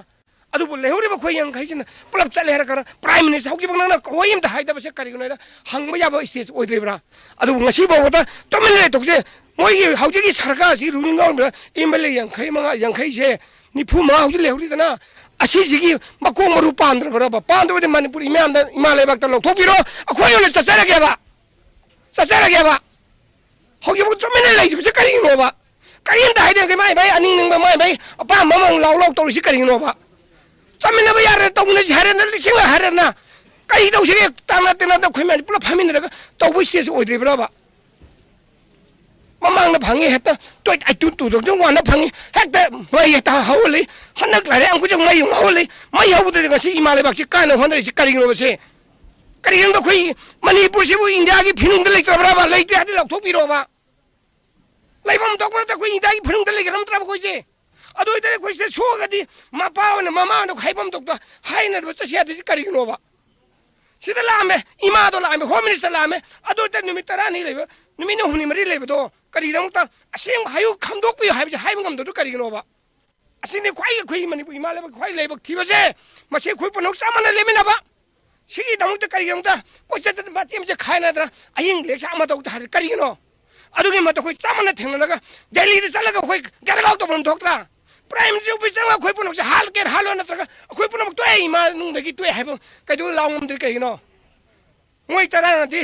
ꯑꯗꯨꯕꯨ ꯂꯩꯍꯧꯔꯤꯕ ꯑꯩꯈꯣꯏ ꯌꯥꯡꯈꯩꯁꯤꯅ ꯄꯨꯂꯞ ꯆꯠꯂꯦ ꯍꯥꯏꯔ ꯀꯥꯟꯗ prime minister ꯍꯧꯖꯤꯛꯐꯥꯎ ꯅꯪꯅ ꯋꯥꯍꯩ ꯑꯝꯇ ꯍꯥꯏꯗꯕꯁꯦ ꯀꯔꯤꯒꯤꯅꯣ ꯍꯥꯏꯗ ꯍꯪꯕ ꯌꯥꯕ stage ꯑꯣꯏꯗ꯭ꯔꯤꯕ꯭ꯔꯥ? ꯑꯗꯨꯕꯨ ꯉꯁꯤ ꯐꯥꯎꯕꯗ ꯇꯨꯃꯤꯟꯅ ꯂꯩꯊꯣꯛꯁꯦ꯫ ꯃꯣꯏꯒꯤ ꯍꯧꯖꯤꯛꯀꯤ ꯁꯔꯀꯥꯔꯁꯤ ruling ꯇꯧꯔꯤꯕ MLA ꯌꯥꯡꯈꯩ ꯃꯉꯥ, ꯌꯥꯡꯈꯩꯁꯦ, ꯅꯤꯐꯨ ꯃꯉꯥ ꯍꯧꯖꯤꯛ ꯂꯩꯍꯧꯔꯤꯗꯅ, ꯑꯁꯤꯁꯤꯒꯤ ꯃꯀꯣꯛ ꯃꯔꯨ ꯄꯥꯟꯗ꯭ꯔꯕ꯭ꯔꯕ? ꯄꯥꯟꯗ꯭ꯔꯕꯗꯤ ꯃꯅꯤꯄꯨꯔ ꯏꯃꯥ ꯏꯃꯥ ꯂꯩꯕꯥꯛꯇ ꯂꯧꯊꯣꯛꯄꯤꯔꯣ, ꯑꯩꯈꯣꯏ ꯑꯣꯏꯅ ꯆꯠꯆꯔꯒꯦꯕ, ꯆꯠꯆꯔꯒꯦꯕ꯫ ꯍꯧꯖꯤꯛꯐꯥꯎ ꯇꯨꯃꯤꯟꯅ ꯂꯩꯔꯤꯕꯁꯦ ꯀꯔꯤꯒꯤꯅꯣꯕ? ꯀꯔꯤꯝꯇ ꯍꯥꯏꯗꯅ ꯃꯥꯏ ꯃꯥꯏ ꯑꯅꯤꯡꯅꯤꯡꯕ ꯃꯥꯏ ꯃꯥꯏ ꯑꯄꯥꯝꯕ ꯑꯃ ꯂꯥꯎ ꯂꯥꯎ ꯇꯧꯔꯤꯁꯤ ꯀꯔꯤꯒꯤꯅꯣꯕ? ꯆꯠꯃꯤꯟꯅꯕ ꯌꯥꯔꯦ, ꯇꯧꯃꯤꯟꯅꯁꯤ ꯍꯥꯏꯔꯦꯅ, ꯂꯤꯁꯤꯡ ꯍꯥꯏꯔꯦꯅ, ꯀꯔꯤ ꯇꯧꯁꯤꯒꯦ? ꯇꯥꯟꯅ ꯇꯤꯟꯅꯗ ꯑꯩꯈꯣꯏ ꯃꯌꯥꯝ ꯄꯨꯂꯞ ꯐꯝꯃꯤꯟꯅꯔꯒ ꯇꯧꯕ stage ꯑꯣꯏꯗ꯭ꯔꯤꯕ꯭ꯔꯕ? ꯃꯃꯥꯡꯗ ꯐꯪꯉꯤ ꯍꯦꯛꯇ ꯇꯣꯏ ꯑꯩ ꯇꯨ ꯇꯨ ꯊꯥꯎꯖꯟ ꯋꯥꯟꯗ ꯐꯪꯉꯤ, ꯍꯦꯛꯇ ꯃꯩ ꯍꯦꯛꯇ ꯍꯧꯍꯜꯂꯤ꯫ ꯍꯟꯗꯛ ꯂꯥꯏꯔꯦ ꯑꯃꯨꯛꯁꯨ ꯃꯩ ꯑꯃꯨꯛ ꯍꯧꯍꯜꯂꯤ꯫ ꯃꯩ ꯍꯧꯕꯗꯗꯤ ꯉꯁꯤ ꯏꯃꯥ ꯂꯩꯕꯥꯛꯁꯤ ꯀꯥꯏꯅ ꯍꯣꯠꯅꯔꯤꯁꯤ ꯀꯔꯤꯒꯤꯅꯣꯕꯁꯦ? ꯀꯔꯤꯒꯤꯅꯣꯗ ꯑꯩꯈꯣꯏ ꯃꯅꯤꯄꯨꯔꯁꯤꯕꯨ ꯏꯟꯗꯤꯌꯥꯒꯤ ꯐꯤꯔꯨꯡꯗ ꯂꯩꯇ꯭ꯔꯕ꯭ꯔꯕ? ꯂꯩꯇꯦ ꯍꯥꯏꯗꯤ ꯂꯧꯊꯣꯛꯄꯤꯔꯣꯕ꯫ ꯂꯩꯐꯝ ꯊꯣꯛꯄ ꯅꯠꯇꯦ, ꯑꯩꯈꯣꯏ ꯏꯟꯗꯤꯌꯥꯒꯤ ꯐꯤꯔꯨꯡꯗ ꯂꯩꯒꯗꯕ ꯅꯠꯇ꯭ꯔꯕ ꯑꯩꯈꯣꯏꯁꯦ? ꯑꯗꯨ ꯑꯣꯏꯇꯥꯔꯗꯤ ꯑꯩꯈꯣꯏ ꯁꯤꯗ ꯁꯣꯛꯑꯒꯗꯤ ꯃꯄꯥ ꯑꯣꯏꯅ ꯃꯃꯥ ꯑꯣꯏꯅ ꯍꯥꯏꯐꯝ ꯊꯣꯛꯄ ꯍꯥꯏꯅꯅꯕ ꯆꯠꯁꯤ ꯌꯥꯗ꯭ꯔꯤꯁꯤ ꯀꯔꯤꯒꯤꯅꯣꯕ? ꯁꯤꯗ ꯂꯥꯛꯑꯝꯃꯦ, ꯏꯃꯥꯗꯣ ꯂꯥꯛꯑꯝꯃꯦ, home minister ꯂꯥꯛꯑꯝꯃꯦ꯫ ꯑꯗꯨ ꯑꯣꯏꯇꯥꯔꯗꯤ ꯅꯨꯃꯤꯠ ꯇꯔꯥꯅꯤ ꯂꯩꯕ, ꯅꯨꯃꯤꯠ ꯅꯤꯅꯤ ꯍꯨꯝꯅꯤ ꯃꯔꯤ ꯂꯩꯕꯗꯣ ꯀꯔꯤꯒꯤꯗꯃꯛꯇ? ꯑꯁꯦꯡꯕ ꯍꯥꯏꯌꯨ, ꯈꯪꯗꯣꯛꯄꯤꯌꯨ ꯍꯥꯏꯕꯁꯦ ꯍꯥꯏꯕ ꯉꯝꯗꯕꯗꯣ ꯀꯔꯤꯒꯤꯅꯣꯕ? ꯑꯁꯤꯅꯤ ꯈ꯭ꯋꯥꯏ ꯑꯩꯈꯣꯏꯒꯤ ꯃꯅꯤꯄꯨꯔ ꯏꯃꯥ ꯂꯩꯕꯥꯛ ꯈ꯭ꯋꯥꯏ ꯂꯥꯏꯕꯛ ꯊꯤꯕꯁꯦ꯫ ꯃꯁꯤ ꯑꯩꯈꯣꯏ ꯄꯨꯝꯅꯃꯛ ꯆꯞ ꯃꯥꯟꯅ ꯂꯦꯝꯃꯤꯟꯅꯕ꯫ ꯁꯤꯒꯤꯗꯃꯛꯇ ꯀꯔꯤꯒꯤꯗꯃꯛꯇ ꯀꯣꯏꯆꯠꯇꯅ ꯃꯆꯦ ꯃꯆꯦ ꯈꯥꯏꯅꯗꯅ ꯑꯍꯤꯡ ꯂꯦꯛꯁ ꯑꯃ ꯇꯧꯗ ꯍꯥꯏꯔꯗꯤ ꯀꯔꯤꯒꯤꯅꯣ? ꯑꯗꯨꯒꯤ ꯃꯍꯨꯠꯇ ꯑꯩꯈꯣꯏ ꯆꯞ ꯃꯥꯟꯅ ꯊꯦꯡꯅꯔꯒ ꯗꯦꯜꯂꯤꯗ ꯆꯠꯂꯒ ꯑꯩꯈꯣꯏ ꯒꯦꯔꯒꯥꯎ ꯇꯧꯐꯝ ꯊꯣꯛꯇ꯭ꯔꯥ? Prime minister office ꯆꯪꯉꯒ ꯑꯩꯈꯣꯏ ꯄꯨꯝꯅꯃꯛꯁꯦ ꯍꯥꯠꯀꯦꯔꯥ ꯍꯥꯠꯂꯣ ꯅꯠꯇ꯭ꯔꯒ ꯑꯩꯈꯣꯏ ꯄꯨꯝꯅꯃꯛ ꯇꯣꯛꯑꯦ, ꯏꯃꯥ ꯅꯨꯡꯗꯒꯤ ꯇꯣꯛꯑꯦ ꯍꯥꯏꯕ ꯀꯩꯗꯧ ꯂꯥꯎ ꯉꯝꯗ꯭ꯔꯤ ꯀꯩꯒꯤꯅꯣ? ꯃꯣꯏ ꯇꯔꯥꯅꯗꯤ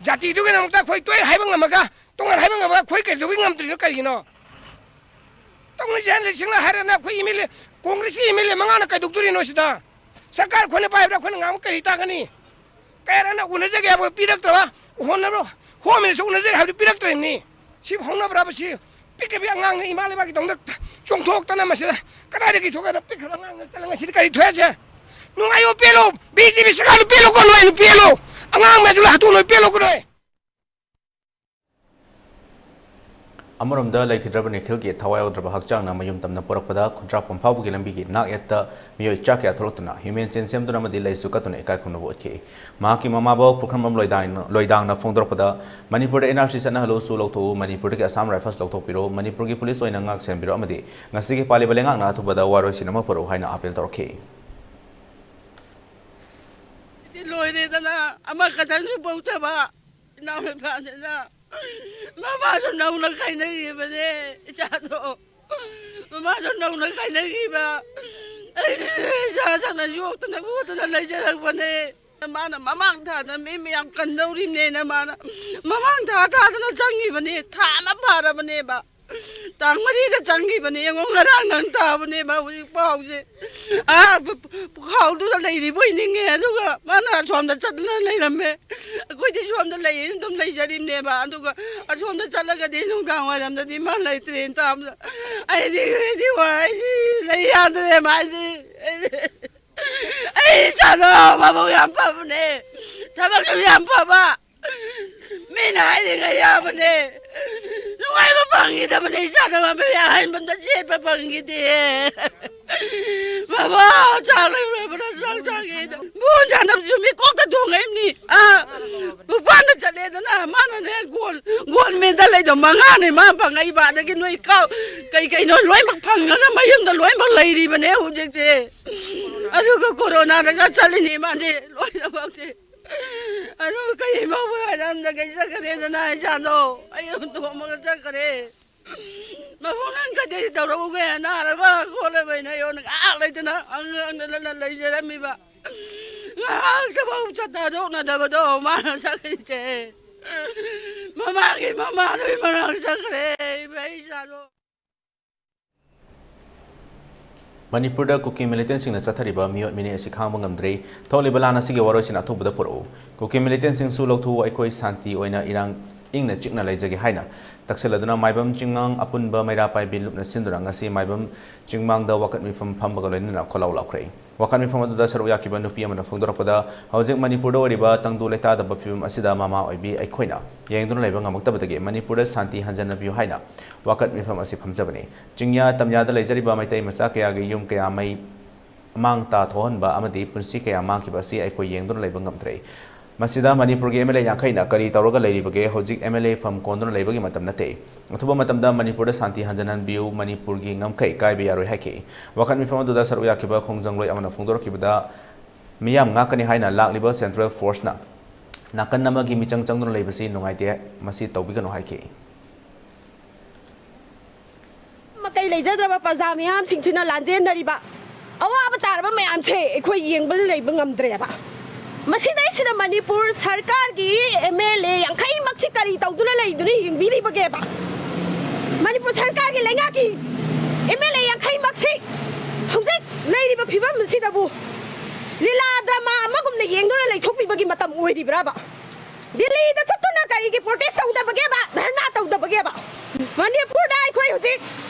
ꯖꯥꯇꯤꯗꯨꯒꯤꯗꯃꯛꯇ ꯑꯩꯈꯣꯏ ꯇꯣꯛꯑꯦ ꯍꯥꯏꯕ ꯉꯝꯃꯒ ꯇꯣꯉꯥꯟ ꯍꯥꯏꯕ ꯉꯝꯃꯒ ꯑꯩꯈꯣꯏ ꯀꯩꯗꯧꯕꯒꯤ ꯉꯝꯗ꯭ꯔꯤꯅꯣ ꯀꯔꯤꯒꯤꯅꯣ? ꯇꯧꯅꯁꯦ ꯍꯥꯏꯅ ꯂꯤꯁꯤꯡꯅ ꯍꯥꯏꯔꯅ ꯑꯩꯈꯣꯏ MLA, Congressꯀꯤ MLA ꯃꯉꯥꯅ ꯀꯩꯗꯧꯗꯣꯔꯤꯅꯣ ꯁꯤꯗ? ꯁꯔꯀꯥꯔ ꯑꯩꯈꯣꯏꯅ ꯄꯥꯏꯕꯗ ꯑꯩꯈꯣꯏꯅ ꯉꯥꯡꯕ ꯀꯔꯤ ꯇꯥꯒꯅꯤ? ꯀꯌꯥꯔꯛꯅ ꯎꯅꯖꯒꯦ ꯍꯥꯏꯕ ꯄꯤꯔꯛꯇ꯭ꯔꯕ? ꯎꯍꯟꯅꯕ ꯍꯣꯝ ꯃꯤꯅꯤꯁꯇꯔ ꯎꯅꯖꯒꯦ ꯍꯥꯏꯕꯗꯨ ꯄꯤꯔꯛꯇ꯭ꯔꯤꯕꯅꯤ꯫ ꯁꯤꯕꯨ ꯍꯧꯅꯕ꯭ꯔꯕ ꯁꯤ? ꯄꯤꯛꯈ꯭ꯔꯕꯤ ꯑꯉꯥꯡꯅ ꯏꯃꯥ ꯂꯩꯕꯥꯛꯀꯤꯗꯃꯛꯇ ꯆꯣꯡꯊꯣꯛꯇꯅ ꯃꯁꯤꯗ ꯀꯗꯥꯏꯗꯒꯤ ꯊꯣꯛꯑꯦꯅ ꯄꯤꯛꯈ꯭ꯔꯕ ꯑꯉꯥꯡꯅ ꯆꯠꯂ ꯉꯁꯤꯗꯤ ꯀꯔꯤ ꯊꯣꯛꯑꯦꯁꯦ? ꯅꯨꯡꯉꯥꯏꯌꯣ ꯄꯦꯜꯂꯣ, ꯕꯤ ꯖꯦ ꯄꯤ ꯁꯔꯀꯥꯔꯗꯨ ꯄꯦꯜꯂꯣꯀꯣ, ꯅꯨꯡꯉꯥꯏꯅ ꯄꯦꯜꯂꯣ꯫ ꯑꯉꯥꯡ ꯃꯌꯥꯝꯗꯨ ꯍꯥꯠꯇꯣꯛꯅ ꯄꯦꯜꯂꯣꯀꯣ ꯅꯣꯏ꯫ ꯑꯃꯔꯣꯝꯗ ꯂꯩꯈꯤꯗ꯭ꯔꯕ ꯅꯤꯈꯤꯜꯒꯤ ꯊꯋꯥꯏ ꯌꯥꯎꯗ꯭ꯔꯕ ꯍꯛꯆꯥꯡꯅ ꯃꯌꯨꯝ ꯇꯝꯅ ꯄꯨꯔꯛꯄꯗ ꯈꯨꯟꯗ꯭ꯔꯥꯛꯄꯝ ꯐꯥꯎꯕꯒꯤ ꯂꯝꯕꯤꯒꯤ ꯅꯥꯛ ꯌꯦꯠꯇ ꯃꯤꯑꯣꯏ ꯆꯥ ꯀꯌꯥ ꯊꯣꯛꯂꯛꯇꯨꯅ ꯍ꯭ꯌꯨꯃꯦꯟ ꯆꯦꯟ ꯁꯦꯝꯗꯨꯅ ꯑꯃꯗꯤ ꯂꯩꯁꯨ ꯀꯠꯇꯨꯅ ꯏꯀꯥꯏ ꯈꯨꯝꯅꯕ ꯎꯠꯈꯤ꯫ ꯃꯍꯥꯛꯀꯤ ꯃꯃꯥꯕꯣꯛ ꯄꯨꯈ꯭ꯔꯝꯕꯝ ꯂꯣꯏꯗꯥꯡ-, ꯂꯣꯏꯗꯥꯡꯅ ꯐꯣꯡꯗꯣꯔꯛꯄꯗ, ꯃꯅꯤꯄꯨꯔꯗ ꯑꯦꯟ ꯑꯥꯔ ꯁꯤ ꯆꯠꯅꯍꯜꯂꯨ, ꯁꯨ ꯂꯧꯊꯣꯛꯎ, ꯃꯅꯤꯄꯨꯔꯗꯒꯤ ꯑꯁꯥꯝ ꯔꯥꯏꯐꯜꯁ ꯂꯧꯊꯣꯛꯄꯤꯔꯣ, ꯃꯅꯤꯄꯨꯔꯒꯤ ꯄꯨꯂꯤꯁ ꯑꯣꯏꯅ ꯉꯥꯛ ꯁꯦꯟꯕꯤꯔꯣ ꯑꯃꯗꯤ ꯉꯁꯤꯒꯤ ꯄꯥꯜꯂꯤꯕ ꯂꯩꯉꯥꯛꯅ ꯑꯊꯨꯕꯗ ꯋꯥꯔꯣꯏꯁꯤꯟ ꯑꯃ ꯄꯨꯔꯛꯎ ꯍꯥꯏꯅ ꯑꯥꯄꯤꯜ ꯇꯧꯔꯛꯈꯤ꯫ ꯂꯣꯏꯔꯦꯗꯅ, ꯑꯃꯈꯛꯇꯪꯁꯨ ꯄꯣꯛꯆꯕ ꯏꯅꯥꯎꯅꯨꯄꯥꯁꯤꯅ ꯃꯃꯥꯁꯨ ꯅꯧꯅ ꯀꯥꯏꯅꯈꯤꯕꯅꯦ, ꯏꯆꯥꯗꯣ꯫ ꯃꯃꯥꯁꯨ ꯅꯧꯅ ꯀꯥꯏꯅꯈꯤꯕ꯫ ꯑꯩꯅ ꯏꯆꯥ ꯁꯪꯅ ꯌꯣꯛꯇꯅ ꯈꯣꯠꯇꯅ ꯂꯩꯖꯔꯛꯄꯅꯦ꯫ ꯃꯥꯅ ꯃꯃꯥꯡ ꯊꯥꯗ ꯃꯤ ꯃꯌꯥꯝ ꯀꯟꯗꯧꯔꯤꯕꯅꯦꯅ ꯃꯥꯅ ꯃꯃꯥꯡ ꯊꯥ ꯊꯥꯗꯅ ꯆꯪꯈꯤꯕꯅꯦ꯫ ꯊꯥ ꯑꯃ ꯐꯥꯔꯕꯅꯦꯕ꯫ ꯇꯥꯡ ꯃꯔꯤꯗ ꯆꯪꯈꯤꯕꯅꯦ꯫ ꯌꯦꯡꯉꯣ, ꯉꯔꯥꯡ ꯅꯪ ꯇꯥꯕꯅꯦꯕ ꯍꯧꯖꯤꯛ ꯄꯥꯎꯁꯦ꯫ ꯑꯥ, ꯄꯨ-, ꯄꯨꯈꯥꯎꯗꯨꯗ ꯂꯩꯔꯤꯕꯣꯏ ꯅꯤꯡꯉꯦ꯫ ꯑꯗꯨꯒ ꯃꯥꯅ ꯑꯁꯣꯝꯗ ꯆꯠꯇꯅ ꯂꯩꯔꯝꯃꯦ꯫ ꯑꯩꯈꯣꯏꯗꯤ ꯁꯣꯝꯗ ꯂꯩꯌꯦꯅ ꯑꯗꯨꯝ ꯂꯩꯖꯔꯤꯕꯅꯦꯕ꯫ ꯑꯗꯨꯒ ꯑꯁꯣꯝꯗ ꯆꯠꯂꯒꯗꯤ ꯅꯨꯡꯗꯥꯡ ꯋꯥꯏꯔꯝꯗꯗꯤ ꯃꯥ ꯂꯩꯇ꯭ꯔꯦꯅ ꯇꯥꯕꯗ ꯑꯩꯗꯤ, ꯑꯩꯗꯤ ꯋꯥ-, ꯑꯩꯗꯤ ꯂꯩ ꯌꯥꯗ꯭ꯔꯦ꯫ ꯃꯥ ꯑꯩꯗꯤ, ꯑꯩꯗꯤ, ꯑꯩ ꯏꯆꯥꯗꯣ ꯃꯕꯨꯛ ꯌꯥꯝ ꯐꯕꯅꯦ, ꯊꯕꯛꯁꯨ ꯌꯥꯝ ꯐꯕ, ꯃꯤꯅ ꯍꯥꯏꯔꯤꯉꯩ ꯌꯥꯕꯅꯦ꯫ ꯅꯨꯡꯉꯥꯏꯕ ꯐꯪꯈꯤꯗꯕꯅꯦ ꯏꯆꯥꯗꯣ꯫ ꯃꯕꯨꯛ ꯑꯍꯟꯕꯗ ꯆꯦꯠꯄ ꯐꯪꯈꯤꯗꯦ꯫ ꯃꯃꯥ ꯆꯥꯛ ꯂꯩꯔꯨꯔꯕꯅ ꯆꯥꯛ ꯆꯥꯒꯦꯅ ꯕꯣꯟ ꯁꯥꯟꯅꯕꯁꯨ ꯃꯤ ꯀꯣꯛꯇ ꯊꯣꯡꯉꯛꯏꯕꯅꯤ꯫ ꯑꯥ, ꯃꯄꯥꯟꯗ ꯆꯠꯂꯦꯗꯅ ꯃꯥꯅꯅꯦ ꯒꯣꯜ, ꯒꯣꯜ ꯃꯦꯗꯜ ꯂꯩꯗꯣ ꯃꯉꯥꯅꯦ ꯃꯥ ꯐꯪꯉꯛꯏꯕ꯫ ꯑꯗꯒꯤ ꯅꯣꯏ ꯀꯥꯎ-, ꯀꯩ ꯀꯩꯅꯣ ꯂꯣꯏꯅꯃꯛ ꯐꯪꯉꯒ ꯃꯌꯨꯝꯗ ꯂꯣꯏꯅꯃꯛ ꯂꯩꯔꯤꯕꯅꯦ ꯍꯧꯖꯤꯛꯁꯦ꯫ ꯑꯗꯨꯒ ꯀꯣꯔꯣꯅꯥꯗꯒ ꯆꯠꯂꯤꯅꯦ ꯃꯥꯁꯦ ꯂꯣꯏꯅꯃꯛꯁꯦ꯫ ꯑꯗꯨꯒ ꯀꯔꯤ ꯐꯥꯎꯕ ꯍꯥꯏꯔꯝꯗꯒꯩ ꯆꯠꯈ꯭ꯔꯦꯗꯅ ꯏꯆꯥꯗꯣ꯫ ꯑꯩ ꯍꯨꯟꯗꯣꯛꯑꯝꯃꯒ ꯆꯠꯈ꯭ꯔꯦ꯫ ꯃꯕꯨꯛ ꯅꯪ ꯀꯩꯗꯩ ꯇꯧꯔꯛꯎꯒꯦ? ꯅꯥꯔꯕ ꯈꯣꯠꯂꯕ ꯍꯥꯏꯅ ꯑꯩꯉꯣꯟꯗ ꯉꯥꯏꯍꯥꯛ ꯂꯩꯇꯅ ꯑꯉꯥꯡꯗ ꯂꯩꯖꯔꯝꯃꯤꯕ꯫ ꯉꯥꯏꯍꯥꯛꯇꯐꯥꯎ ꯆꯠ ꯊꯥꯗꯣꯛꯅꯗꯕꯗꯣ ꯃꯥꯅ ꯆꯠꯈ꯭ꯔꯤꯁꯦ꯫ ꯃꯃꯥꯒꯤ ꯃꯃꯥꯗꯨꯒꯤ ꯃꯅꯥꯛ ꯆꯠꯈ꯭ꯔꯦ ꯏꯕꯦꯝ ꯏꯆꯥꯗꯣ꯫ ꯃꯅꯤꯄꯨꯔꯗ ꯀꯨꯀꯤ ꯃꯤꯂꯤꯇꯦꯟꯁꯤꯡꯅ ꯆꯠꯊꯔꯤꯕ ꯃꯤꯑꯣꯠ ꯃꯤꯅꯩ ꯑꯁꯤ ꯈꯥꯡꯕ ꯉꯝꯗ꯭ꯔꯦ꯫ ꯊꯣꯛꯂꯤꯕ ꯂꯥꯟ ꯑꯁꯤꯒꯤ ꯋꯥꯔꯣꯏꯁꯤꯟ ꯑꯊꯨꯕꯗ ꯄꯨꯔꯛꯎ꯫ ꯀꯨꯀꯤ ꯃꯤꯂꯤꯇꯦꯟꯁꯤꯡꯁꯨ ꯂꯧꯊꯣꯛꯎ, ꯑꯩꯈꯣꯏ ꯁꯥꯟꯇꯤ ꯑꯣꯏꯅ ꯏꯔꯥꯡ ꯏꯪꯅ ꯆꯤꯛꯅ ꯂꯩꯖꯒꯦ ꯍꯥꯏꯅ ꯇꯛꯁꯤꯜꯂꯗꯨꯅ ꯃꯥꯏꯕꯝ ꯆꯤꯡꯃꯥꯡ ꯑꯄꯨꯟꯕ ꯃꯩꯔꯥ ꯄꯥꯏꯕꯤ ꯂꯨꯞꯅ ꯁꯤꯟꯗꯨꯅ ꯉꯁꯤ ꯃꯥꯏꯕꯝ ꯆꯤꯡꯃꯥꯡꯗ ꯋꯥꯀꯠ ꯃꯤꯐꯝ ꯐꯝꯕꯒ ꯂꯣꯏꯅꯅ ꯈꯣꯜꯂꯥꯎ ꯂꯥꯎꯈ꯭ꯔꯦ꯫ ꯋꯥꯀꯠ ꯃꯤꯐꯝ ꯑꯗꯨꯗ ꯁꯔꯨꯛ ꯌꯥꯈꯤꯕ ꯅꯨꯄꯤ ꯑꯃꯅ ꯐꯣꯡꯗꯣꯔꯛꯄꯗ, ꯍꯧꯖꯤꯛ ꯃꯅꯤꯄꯨꯔꯗ ꯑꯣꯏꯔꯤꯕ ꯇꯪꯗꯨ ꯂꯩꯇꯥꯗꯕ ꯐꯤꯕꯝ ꯑꯁꯤꯗ ꯃꯃꯥ ꯑꯣꯏꯕꯤ ꯑꯩꯈꯣꯏꯅ ꯌꯦꯡꯗꯨꯅ ꯂꯩꯕ ꯉꯝꯃꯛꯇꯕꯗꯒꯤ ꯃꯅꯤꯄꯨꯔꯗ ꯁꯥꯟꯇꯤ ꯍꯟꯖꯟꯅꯕꯤꯌꯨ ꯍꯥꯏꯅ ꯋꯥꯀꯠ ꯃꯤꯐꯝ ꯑꯁꯤ ꯐꯝꯖꯕꯅꯤ꯫ ꯆꯤꯡꯌꯥ ꯇꯝꯌꯥꯗ ꯂꯩꯖꯔꯤꯕ ꯃꯩꯇꯩ ꯃꯆꯥ ꯀꯌꯥꯒꯤ ꯌꯨꯝ ꯀꯌꯥ ꯃꯩ ꯑꯃꯥꯡ ꯇꯥ ꯊꯣꯛꯍꯟꯕ ꯑꯃꯗꯤ ꯄꯨꯟꯁꯤ ꯀꯌꯥ ꯃꯥꯡꯈꯤꯕ ꯑꯁꯤ ꯑꯩꯈꯣꯏ ꯌꯦꯡꯗꯨꯅ ꯂꯩꯕ ꯉꯝꯗ꯭ꯔꯦ꯫ ꯃꯁꯤꯗ ꯃꯅꯤꯄꯨꯔꯒꯤ ꯑꯦꯝ ꯑꯦꯜ ꯑꯦ ꯌꯥꯡꯈꯩꯅ ꯀꯔꯤ ꯇꯧꯔꯒ ꯂꯩꯔꯤꯕꯒꯦ? ꯍꯧꯖꯤꯛ ꯑꯦꯝ ꯑꯦꯜ ꯑꯦ ꯐꯝ ꯀꯣꯟꯗꯨꯅ ꯂꯩꯕꯒꯤ ꯃꯇꯝ ꯅꯠꯇꯦ꯫ ꯑꯊꯨꯕ ꯃꯇꯝꯗ ꯃꯅꯤꯄꯨꯔꯗ ꯁꯥꯟꯇꯤ ꯍꯟꯖꯤꯟꯍꯟꯕꯤꯌꯨ, ꯃꯅꯤꯄꯨꯔꯒꯤ ꯉꯝꯈꯩ ꯀꯥꯏꯕ ꯌꯥꯔꯣꯏ ꯍꯥꯏꯈꯤ꯫ ꯋꯥꯀꯠ ꯃꯤꯐꯝ ꯑꯗꯨꯗ ꯁꯔꯨꯛ ꯌꯥꯈꯤꯕ ꯈꯣꯡꯖꯪꯂꯣꯏ ꯑꯃꯅ ꯐꯣꯡꯗꯣꯔꯛꯈꯤꯕꯗ, ꯃꯤꯌꯥꯝ ꯉꯥꯛꯀꯅꯤ ꯍꯥꯏꯅ ꯂꯥꯛꯂꯤꯕ ꯁꯦꯟꯇ꯭ꯔꯦꯜ ꯐꯣꯔꯁꯅ ꯅꯥꯀꯟ ꯑꯃꯒꯤ ꯃꯤꯆꯪ ꯆꯪꯗꯨꯅ ꯂꯩꯕꯁꯤ ꯅꯨꯡꯉꯥꯏꯇꯦ, ꯃꯁꯤ ꯇꯧꯕꯤꯒꯅꯨ ꯍꯥꯏꯈꯤ꯫ ꯃꯀꯩ ꯂꯩꯖꯗ꯭ꯔꯕ ꯄ꯭ꯔꯖꯥ ꯃꯤꯌꯥꯝꯁꯤꯡꯁꯤꯅ ꯂꯥꯟꯖꯦꯟꯅꯔꯤꯕ ꯑꯋꯥꯕ ꯇꯥꯔꯕ ꯃꯌꯥꯝꯁꯦ ꯑꯩꯈꯣꯏ ꯌꯦꯡꯕ ꯂꯩꯕ ꯉꯝꯗ꯭ꯔꯦꯕ꯫ ꯃꯁꯤꯗꯩꯁꯤꯗ ꯃꯅꯤꯄꯨꯔ ꯁꯔꯀꯥꯔꯒꯤ ꯑꯦꯝ ꯑꯦꯜ ꯑꯦ ꯌꯥꯡꯈꯩꯃꯛꯁꯤ ꯀꯔꯤ ꯇꯧꯗꯨꯅ ꯂꯩꯗꯨꯅ ꯌꯦꯡꯕꯤꯔꯤꯕꯒꯦꯕ? ꯃꯅꯤꯄꯨꯔ ꯁꯔꯀꯥꯔꯒꯤ ꯂꯩꯉꯥꯛꯀꯤ ꯑꯦꯝ ꯑꯦꯜ ꯑꯦ ꯌꯥꯡꯈꯩꯃꯛꯁꯤ ꯍꯧꯖꯤꯛ ꯂꯩꯔꯤꯕ ꯐꯤꯕꯝ ꯑꯁꯤꯗꯕꯨ ꯂꯤꯂꯥ ꯗ꯭ꯔꯃꯥ ꯑꯃꯒꯨꯝꯅ ꯌꯦꯡꯗꯨꯅ ꯂꯩꯊꯣꯛꯄꯤꯕꯒꯤ ꯃꯇꯝ ꯑꯣꯏꯔꯤꯕ꯭ꯔꯕ? ꯗꯤꯜꯂꯤꯗ ꯆꯠꯇꯨꯅ ꯀꯔꯤꯒꯤ ꯄ꯭ꯔꯣꯇꯦꯁ ꯇꯧꯗꯕꯒꯦꯕ, ꯙꯔꯅꯥ ꯇꯧꯗꯕꯒꯦꯕ? ꯃꯅꯤꯄꯨꯔꯗ ꯑꯩꯈꯣꯏ ꯍꯧꯖꯤꯛ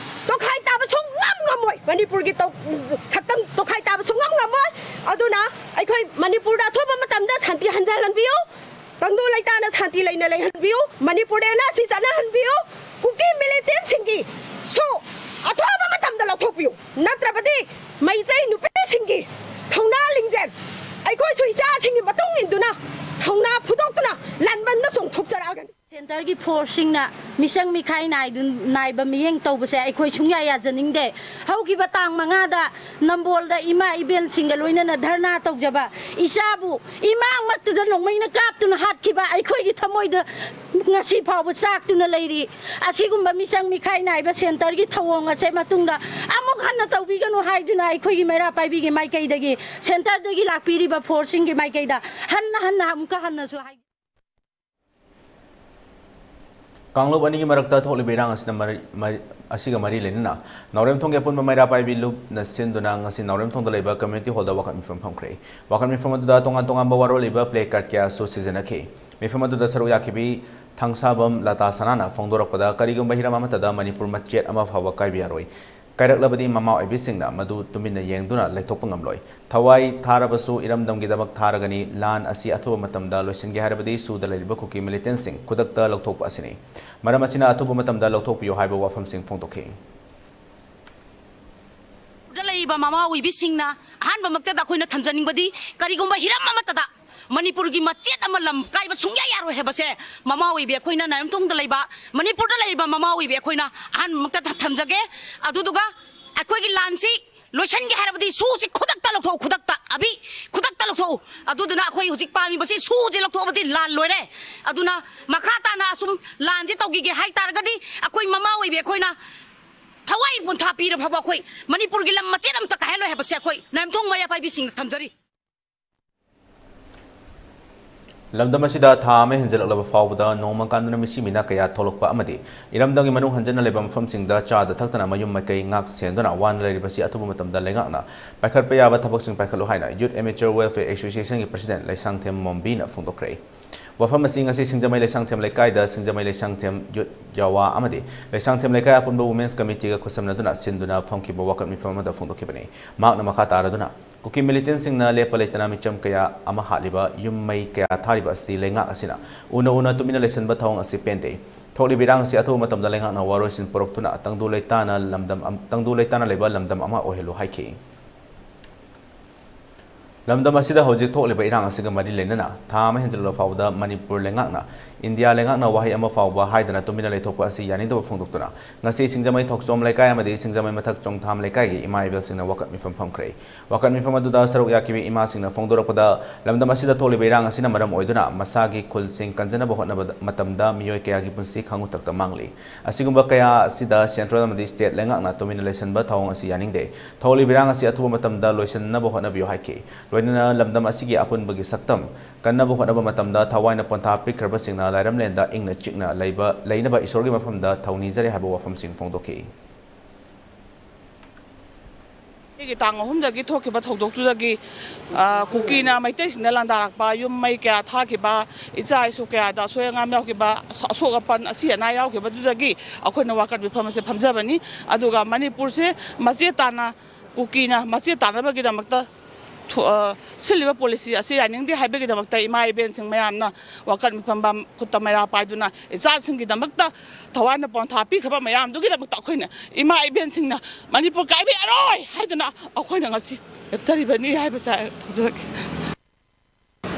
ꯇꯣꯈꯥꯏ ꯇꯥꯕ ꯁꯨꯡꯉꯝ ꯉꯝꯃꯣꯏ꯫ ꯃꯅꯤꯄꯨꯔꯒꯤ ꯇꯧ-, ꯁꯛꯇꯝ ꯇꯣꯈꯥꯏ ꯇꯥꯕ ꯁꯨꯡꯉꯝ ꯉꯝꯃꯣꯏ꯫ ꯑꯗꯨꯅ ꯑꯩꯈꯣꯏ ꯃꯅꯤꯄꯨꯔꯗ ꯑꯊꯨꯕ ꯃꯇꯝꯗ ꯁꯥꯟꯇꯤ ꯍꯟꯖꯍꯟꯕꯤꯌꯨ꯫ ꯇꯪꯗꯨ ꯂꯩꯇꯥꯅ ꯁꯥꯟꯇꯤ ꯂꯩꯅ ꯂꯩꯍꯟꯕꯤꯌꯨ꯫ ꯃꯅꯤꯄꯨꯔꯗ ꯑꯦꯟ ꯑꯥꯔ ꯁꯤ ꯆꯠꯅꯍꯟꯕꯤꯌꯨ꯫ ꯀꯨꯀꯤ ꯃꯤꯂꯤꯇꯦꯟꯁꯤꯡꯒꯤ ꯁꯨ ꯑꯊꯨꯕ ꯃꯇꯝꯗ ꯂꯧꯊꯣꯛꯄꯤꯌꯨ꯫ ꯅꯠꯇ꯭ꯔꯕꯗꯤ ꯃꯩꯇꯩ ꯅꯨꯄꯤꯁꯤꯡꯒꯤ ꯊꯧꯅꯥ ꯂꯤꯡꯖꯦꯜ, ꯑꯩꯈꯣꯏꯁꯨ ꯏꯆꯥꯁꯤꯡꯒꯤ ꯃꯇꯨꯡ ꯏꯟꯗꯨꯅ ꯊꯧꯅꯥ ꯐꯨꯗꯣꯛꯇꯨꯅ ꯂꯥꯟꯕꯟꯗ ꯆꯣꯡꯊꯣꯛꯆꯔꯛꯑꯒꯅꯤ꯫ ꯁꯦꯟꯇꯔꯒꯤ ꯐꯣꯔꯁꯁꯤꯡꯅ ꯃꯤꯆꯪ ꯃꯤꯈꯥꯏ ꯅꯥꯏꯗꯨ-, ꯅꯥꯏꯕ ꯃꯤꯠꯌꯦꯡ ꯇꯧꯕꯁꯦ ꯑꯩꯈꯣꯏ ꯁꯨꯡꯌꯥ ꯌꯥꯖꯅꯤꯡꯗꯦ꯫ ꯍꯧꯈꯤꯕ ꯇꯥꯡ ꯃꯉꯥꯗ ꯅꯝꯕꯣꯜꯗ ꯏꯃꯥ ꯏꯕꯦꯟꯁꯤꯡꯒ ꯂꯣꯏꯅꯅ ꯙꯔꯅꯥ ꯇꯧꯖꯕ ꯏꯆꯥꯕꯨ ꯏꯃꯥꯡꯃꯛꯇꯨꯗ ꯅꯣꯡꯃꯩꯅ ꯀꯥꯞꯇꯨꯅ ꯍꯥꯠꯈꯤꯕ ꯑꯩꯈꯣꯏꯒꯤ ꯊꯃꯣꯏꯗ ꯉꯁꯤ ꯐꯥꯎꯕ ꯆꯥꯛꯇꯨꯅ ꯂꯩꯔꯤ꯫ ꯑꯁꯤꯒꯨꯝꯕ ꯃꯤꯆꯪ ꯃꯤꯈꯥꯏ ꯅꯥꯏꯕ ꯁꯦꯟꯇꯔꯒꯤ ꯊꯧꯑꯣꯡ ꯑꯁꯦ ꯃꯇꯨꯡꯗ ꯑꯃꯨꯛ ꯍꯟꯅ ꯇꯧꯕꯤꯒꯅꯨ ꯍꯥꯏꯗꯨꯅ ꯑꯩꯈꯣꯏꯒꯤ ꯃꯩꯔꯥ ꯄꯥꯏꯕꯤꯒꯤ ꯃꯥꯏꯀꯩꯗꯒꯤ, ꯁꯦꯟꯇꯔꯗꯒꯤ ꯂꯥꯛꯄꯤꯔꯤꯕ ꯐꯣꯔꯁꯁꯤꯡꯒꯤ ꯃꯥꯏꯀꯩꯗ ꯍꯟꯅ ꯍꯟꯅ ꯑꯃꯨꯛꯀ ꯍꯟꯅꯁꯨ ꯍꯥꯏ꯫ ꯀꯥꯡꯂꯨꯞ ꯑꯅꯤꯒꯤ ꯃꯔꯛꯇ ꯊꯣꯛꯂꯤꯕ ꯏꯔꯥꯡ ꯑꯁꯤꯅ ꯃꯔꯤ-, ꯃꯔꯤ-, ꯑꯁꯤꯒ ꯃꯔꯤ ꯂꯩꯅꯅ ꯅꯥꯎꯔꯦꯝꯊꯣꯡꯒꯤ ꯑꯄꯨꯟꯕ ꯃꯩꯔꯥ ꯄꯥꯏꯕꯤ ꯂꯨꯞꯅ ꯁꯤꯟꯗꯨꯅ ꯉꯁꯤ ꯅꯥꯎꯔꯦꯝꯊꯣꯡꯗ ꯂꯩꯕ community hall ꯗ ꯋꯥꯀꯠ ꯃꯤꯐꯝ ꯐꯝꯈ꯭ꯔꯦ꯫ ꯋꯥꯀꯠ ꯃꯤꯐꯝ ꯑꯗꯨꯗ ꯇꯣꯉꯥꯟ ꯇꯣꯉꯥꯟꯕ ꯋꯥꯔꯣꯜ ꯏꯕ placard ꯀꯌꯥꯁꯨ ꯁꯤꯖꯤꯟꯅꯈꯤ꯫ ꯃꯤꯐꯝ ꯑꯗꯨꯗ ꯁꯔꯨꯛ ꯌꯥꯈꯤꯕꯤ ꯊꯥꯡꯁꯥꯕꯝ ꯂꯇꯥ ꯁꯅꯥꯅ ꯐꯣꯡꯗꯣꯔꯛꯄꯗ, ꯀꯔꯤꯒꯨꯝꯕ ꯍꯤꯔꯝ ꯑꯃꯠꯇꯗ ꯃꯅꯤꯄꯨꯔ ꯃꯆꯦꯠ ꯑꯃ ꯐꯥꯎꯕ ꯀꯥꯏꯕ ꯌꯥꯔꯣꯏ꯫ ꯀꯥꯏꯔꯛꯂꯕꯗꯤ ꯃꯃꯥ ꯑꯣꯏꯕꯤꯁꯤꯡꯅ ꯃꯗꯨ ꯇꯨꯃꯤꯟꯅ ꯌꯦꯡꯗꯨꯅ ꯂꯩꯊꯣꯛꯄ ꯉꯝꯂꯣꯏ꯫ ꯊꯋꯥꯏ ꯊꯥꯔꯕꯁꯨ ꯏꯔꯝꯗꯝꯒꯤꯗꯃꯛ ꯊꯥꯔꯒꯅꯤ꯫ ꯂꯥꯟ ꯑꯁꯤ ꯑꯊꯨꯕ ꯃꯇꯝꯗ ꯂꯣꯏꯁꯤꯟꯒꯦ ꯍꯥꯏꯔꯕꯗꯤ ꯁꯨꯗ ꯂꯩꯔꯤꯕ ꯀꯨꯀꯤ militant ꯁꯤꯡ ꯈꯨꯗꯛꯇ ꯂꯧꯊꯣꯛꯄ ꯑꯁꯤꯅꯤ꯫ ꯃꯔꯝ ꯑꯁꯤꯅ ꯑꯊꯨꯕ ꯃꯇꯝꯗ ꯂꯧꯊꯣꯛꯄꯤꯌꯨ ꯍꯥꯏꯕ ꯋꯥꯐꯝꯁꯤꯡ ꯐꯣꯡꯗꯣꯛꯈꯤ꯫ ꯗ ꯂꯩꯔꯤꯕ ꯃꯃꯥ ꯑꯣꯏꯕꯤꯁꯤꯡꯅ ꯑꯍꯥꯟꯕꯃꯛꯇꯗ ꯑꯩꯈꯣꯏꯅ ꯊꯝꯖꯅꯤꯡꯕꯗꯤ, ꯀꯔꯤꯒꯨꯝꯕ ꯍꯤꯔꯝ ꯑꯃꯠꯇꯗ ꯃꯅꯤꯄꯨꯔꯒꯤ ꯃꯆꯦꯠ ꯑꯃ ꯂꯝ ꯀꯥꯏꯕ ꯁꯨꯡꯌꯥ ꯌꯥꯔꯣꯏ ꯍꯥꯏꯕꯁꯦ ꯃꯃꯥ ꯑꯣꯏꯕꯤ ꯑꯩꯈꯣꯏꯅ, ꯅꯥꯏꯔꯝꯊꯣꯡꯗ ꯂꯩꯕ ꯃꯅꯤꯄꯨꯔꯗ ꯂꯩꯔꯤꯕ ꯃꯃꯥ ꯑꯣꯏꯕꯤ ꯑꯩꯈꯣꯏꯅ ꯑꯍꯥꯟꯕꯃꯛꯇ ꯊ-, ꯊꯝꯖꯒꯦ꯫ ꯑꯗꯨꯗꯨꯒ ꯑꯩꯈꯣꯏꯒꯤ ꯂꯥꯟꯁꯤ ꯂꯣꯏꯁꯤꯟꯒꯦ ꯍꯥꯏꯔꯕꯗꯤ ꯁꯨꯁꯤ ꯈꯨꯗꯛꯇ ꯂꯧꯊꯣꯛꯎ, ꯈꯨꯗꯛꯇ, ꯑꯕꯤ, ꯈꯨꯗꯛꯇ ꯂꯧꯊꯣꯛꯎ꯫ ꯑꯗꯨꯗꯨꯅ ꯑꯩꯈꯣꯏ ꯍꯧꯖꯤꯛ ꯄꯥꯝꯃꯤꯕꯁꯤ ꯁꯨꯁꯤ ꯂꯧꯊꯣꯛꯑꯕꯗꯤ ꯂꯥꯟ ꯂꯣꯏꯔꯦ꯫ ꯑꯗꯨꯅ ꯃꯈꯥ ꯇꯥꯅ ꯑꯁꯨꯝ ꯂꯥꯟꯁꯤ ꯇꯧꯈꯤꯒꯦ ꯍꯥꯏ ꯇꯥꯔꯒꯗꯤ ꯑꯩꯈꯣꯏ ꯃꯃꯥ ꯑꯣꯏꯕꯤ ꯑꯩꯈꯣꯏꯅ ꯊꯋꯥꯏ ꯄꯣꯟꯊꯥ ꯄꯤꯔ ꯐꯥꯎꯕ ꯑꯩꯈꯣꯏ ꯃꯅꯤꯄꯨꯔꯒꯤ ꯂꯝ ꯃꯆꯦꯠ ꯑꯃꯠꯇ ꯀꯥꯏꯍꯜꯂꯣꯏ ꯍꯥꯏꯕꯁꯦ ꯑꯩꯈꯣꯏ ꯅꯥꯏꯔꯝꯊꯣꯡ ꯃꯩꯔꯥ ꯄꯥꯏꯕꯤꯁꯤꯡꯅ ꯊꯝꯖꯔꯤ꯫ ꯂꯝꯗꯝ ꯑꯁꯤꯗ ꯊꯥ ꯑꯃ ꯍꯦꯟꯖꯜꯂꯛꯂꯕ ꯐꯥꯎꯕꯗ ꯅꯣꯡꯃ ꯀꯥꯟꯗꯨꯅ ꯃꯤꯁꯤ ꯃꯤꯅꯥ ꯀꯌꯥ ꯊꯣꯛꯂꯛꯄ ꯑꯃꯗꯤ ꯏꯔꯝꯗꯝꯒꯤ ꯃꯅꯨꯡ ꯍꯟꯖꯟꯅ ꯂꯩꯕ ꯃꯐꯝꯁꯤꯡꯗ ꯆꯥꯗ ꯊꯛꯇꯅ ꯃꯌꯨꯝ ꯃꯀꯩ ꯉꯥꯛ ꯁꯦꯟꯗꯨꯅ ꯋꯥꯅ ꯂꯩꯔꯤꯕꯁꯤ ꯑꯊꯨꯕ ꯃꯇꯝꯗ ꯂꯩꯉꯥꯛꯅ ꯄꯥꯏꯈꯠꯄ ꯌꯥꯕ ꯊꯕꯛꯁꯤꯡ ꯄꯥꯏꯈꯠꯂꯨ ꯍꯥꯏꯅ Youth Amateur Welfare Association ꯒꯤ President ꯂꯩꯁꯥꯡꯊꯦꯝ ꯃꯣꯝꯕꯤꯅ ꯐꯣꯡꯗꯣꯛꯈ꯭ꯔꯦ꯫ ꯋꯥꯐꯝ ꯑꯁꯤ ꯉꯁꯤ ꯁꯤꯡꯖꯃꯩ ꯂꯩꯁꯥꯡꯊꯦꯝ ꯂꯩꯀꯥꯏꯗ ꯁꯤꯡꯖꯃꯩ ꯂꯩꯁꯥꯡꯊꯦꯝ Youth ꯌꯥꯋꯥ ꯑꯃꯗꯤ ꯂꯩꯁꯥꯡꯊꯦꯝ ꯂꯩꯀꯥꯏ ꯑꯄꯨꯟꯕ Women's Committee ꯒ ꯈꯨꯠꯁꯝꯅꯗꯨꯅ ꯁꯤꯟꯗꯨꯅ ꯐꯝꯈꯤꯕ ꯋꯥꯀꯠ ꯃꯤꯐꯝ ꯑꯃꯗ ꯐꯣꯡꯗꯣꯛꯈꯤꯕꯅꯤ꯫ ꯃꯍꯥꯛꯅ ꯃꯈꯥ ꯇꯥꯔꯗꯨꯅ, ꯀꯨꯀꯤ militant ꯁꯤꯡꯅ ꯂꯦꯞꯄ ꯂꯩꯇꯅ ꯃꯤꯆꯝ ꯀꯌꯥ ꯑꯃ ꯍꯥꯠꯂꯤꯕ, ꯌꯨꯝ ꯃꯩ ꯀꯌꯥ ꯊꯥꯔꯤꯕ ꯑꯁꯤ ꯂꯩꯉꯥꯛ ꯑꯁꯤꯅ ꯎꯅ ꯎꯅ ꯇꯨꯃꯤꯟꯅ ꯂꯩꯁꯤꯟꯕ ꯊꯧꯑꯣꯡ ꯑꯁꯤ ꯄꯦꯟꯗꯦ꯫ ꯊꯣꯛꯂꯤꯕ ꯏꯔꯥꯡ ꯑꯁꯤ ꯑꯊꯨꯕ ꯃꯇꯝꯗ ꯂꯩꯉꯥꯛꯅ ꯋꯥꯔꯣꯏꯁꯤꯟ ꯄꯨꯔꯛꯇꯨꯅ ꯇꯪꯗꯨ ꯂꯩꯇꯥꯅ ꯂꯝꯗꯝ ꯑꯝ-, ꯇꯪꯗꯨ ꯂꯩꯇꯥꯅ ꯂꯩꯕ ꯂꯝꯗꯝ ꯑꯃ ꯑꯣꯏꯍꯜꯂꯨ ꯍꯥꯏꯈꯤ꯫ ꯂꯝꯗꯝ ꯑꯁꯤꯗ ꯍꯧꯖꯤꯛ ꯊꯣꯛꯂꯤꯕ ꯏꯔꯥꯡ ꯑꯁꯤꯒ ꯃꯔꯤ ꯂꯩꯅꯅ ꯊꯥ ꯑꯃ ꯍꯦꯟꯖꯜꯂꯛꯂ ꯐꯥꯎꯕꯗ ꯃꯅꯤꯄꯨꯔ ꯂꯩꯉꯥꯛꯅ, ꯏꯟꯗꯤꯌꯥ ꯂꯩꯉꯥꯛꯅ ꯋꯥꯍꯩ ꯑꯃ ꯐꯥꯎꯕ ꯍꯥꯏꯗꯅ ꯇꯨꯃꯤꯟꯅ ꯂꯩꯊꯣꯛꯄ ꯑꯁꯤ ꯌꯥꯅꯤꯡꯗꯕ ꯐꯣꯡꯗꯣꯛꯇꯨꯅ ꯉꯁꯤ ꯁꯤꯡꯖꯃꯩ ꯊꯣꯛꯆꯣꯝ ꯂꯩꯀꯥꯏ ꯑꯃꯗꯤ ꯁꯤꯡꯖꯃꯩ ꯃꯊꯛ ꯆꯣꯡꯊꯥꯝ ꯂꯩꯀꯥꯏꯒꯤ ꯏꯃꯥ ꯏꯕꯦꯜꯁꯤꯡꯅ ꯋꯥꯀꯠ ꯃꯤꯐꯝ ꯐꯝꯈ꯭ꯔꯦ꯫ ꯋꯥꯀꯠ ꯃꯤꯐꯝ ꯑꯗꯨꯗ ꯁꯔꯨꯛ ꯌꯥꯈꯤꯕ ꯏꯃꯥꯁꯤꯡꯅ ꯐꯣꯡꯗꯣꯔꯛꯄꯗ, ꯂꯝꯗꯝ ꯑꯁꯤꯗ ꯊꯣꯛꯂꯤꯕ ꯏꯔꯥꯡ ꯑꯁꯤꯅ ꯃꯔꯝ ꯑꯣꯏꯗꯨꯅ ꯃꯁꯥꯒꯤ ꯈꯨꯜꯁꯤꯡ ꯀꯟꯖꯅꯕ ꯍꯣꯠꯅꯕꯗ, ꯃꯇꯝꯗ ꯃꯤꯑꯣꯏ ꯀꯌꯥꯒꯤ ꯄꯨꯟꯁꯤ ꯈꯥꯉꯨ ꯊꯛꯇ ꯃꯥꯡꯂꯤ꯫ ꯑꯁꯤꯒꯨꯝꯕ ꯀꯌꯥ ꯑꯁꯤꯗ central ꯑꯃꯗꯤ state ꯂꯩꯉꯥꯛꯅ ꯇꯨꯃꯤꯟꯅ ꯂꯩꯁꯤꯟꯕ ꯊꯧꯑꯣꯡ ꯑꯁꯤ ꯌꯥꯅꯤꯡꯗꯦ꯫ ꯊꯣꯛꯂꯤꯕ ꯏꯔꯥꯡ ꯑꯁꯤ ꯑꯊꯨꯕ ꯃꯇꯝꯗ ꯂꯣꯏꯁꯤꯟꯅꯕ ꯍꯣꯠꯅꯕꯤꯌꯨ ꯍꯥꯏꯈꯤ꯫ ꯂꯣꯏꯅꯅ ꯂꯝꯗꯝ ꯑꯁꯤꯒꯤ ꯑꯄꯨꯟꯕꯒꯤ ꯁꯛꯇꯝ ꯀꯟꯅꯕ ꯍꯣꯠꯅꯕ ꯃꯇꯝꯗ ꯊꯋꯥꯏꯅ ꯄꯣꯟꯊꯥ ꯄꯤꯈ꯭ꯔꯕꯁꯤꯡꯅ ꯂꯥꯏꯔꯝꯂꯦꯟꯗ ꯏꯪꯅ ꯆꯤꯛꯅ ꯂꯩꯕ, ꯂꯩꯅꯕ ꯏꯁꯣꯔꯒꯤ ꯃꯐꯝꯗ ꯊꯧꯅꯤꯖꯔꯤ ꯍꯥꯏꯕ ꯋꯥꯐꯝꯁꯤꯡ ꯐꯣꯡꯗꯣꯛꯈꯤ꯫ ꯑꯩꯒꯤ ꯇꯥꯡ ꯑꯍꯨꯝꯗꯒꯤ ꯊꯣꯛꯈꯤꯕ ꯊꯧꯗꯣꯛꯇꯨꯗꯒꯤ, ꯑ, ꯀꯨꯀꯤꯅ ꯃꯩꯇꯩꯁꯤꯡꯗ ꯂꯥꯟꯗꯥꯔꯛꯄ, ꯌꯨꯝ ꯃꯩ ꯀꯌꯥ ꯊꯥꯈꯤꯕ, ꯏꯆꯥ ꯏꯁꯨ ꯀꯌꯥꯗ ꯑꯁꯣꯏ ꯑꯉꯥꯝ ꯌꯥꯎꯈꯤꯕ, ꯑꯁꯣꯛ ꯑꯄꯟ, ꯑꯁꯤ ꯑꯅꯥ ꯌꯥꯎꯈꯤꯕꯗꯨꯗꯒꯤ ꯑꯩꯈꯣꯏꯅ ꯋꯥꯀꯠ ꯃꯤꯐꯝ ꯑꯁꯦ ꯐꯝꯖꯕꯅꯤ꯫ ꯑꯗꯨꯒ ꯃꯅꯤꯄꯨꯔꯁꯦ ꯃꯆꯦ ꯇꯥꯅ, ꯀꯨꯀꯤꯅ ꯃꯆꯦ ꯇꯥꯅꯕꯒꯤꯗꯃꯛꯇ ꯊꯣ-, ꯑ, ꯁꯤꯜꯂꯤꯕ ꯄꯣꯂꯤꯁꯤ ꯑꯁꯤ ꯌꯥꯅꯤꯡꯗꯦ ꯍꯥꯏꯕꯒꯤꯗꯃꯛꯇ ꯏꯃꯥ ꯏꯕꯦꯟꯁꯤꯡ ꯃꯌꯥꯝꯅ ꯋꯥꯀꯠ ꯃꯤꯐꯝ ꯈꯨꯠꯇ ꯃꯩꯔꯥ ꯄꯥꯏꯗꯨꯅ ꯏꯆꯥꯁꯤꯡꯒꯤꯗꯃꯛꯇ ꯊꯋꯥꯏꯅ ꯄꯣꯟꯊꯥ ꯄꯤꯈ꯭ꯔꯕ ꯃꯌꯥꯝꯗꯨꯒꯤꯗꯃꯛꯇ ꯑꯩꯈꯣꯏꯅ ꯏꯃꯥ ꯏꯕꯦꯟꯁꯤꯡꯅ ꯃꯅꯤꯄꯨꯔ ꯀꯥꯏꯕ ꯌꯥꯔꯣꯏ ꯍꯥꯏꯗꯅ ꯑꯩꯈꯣꯏꯅ ꯉꯁꯤ ꯂꯦꯞꯆꯔꯤꯕꯅꯤ ꯍꯥꯏꯕꯁꯦ ꯑꯩ ꯊꯝꯖꯔꯒꯦ꯫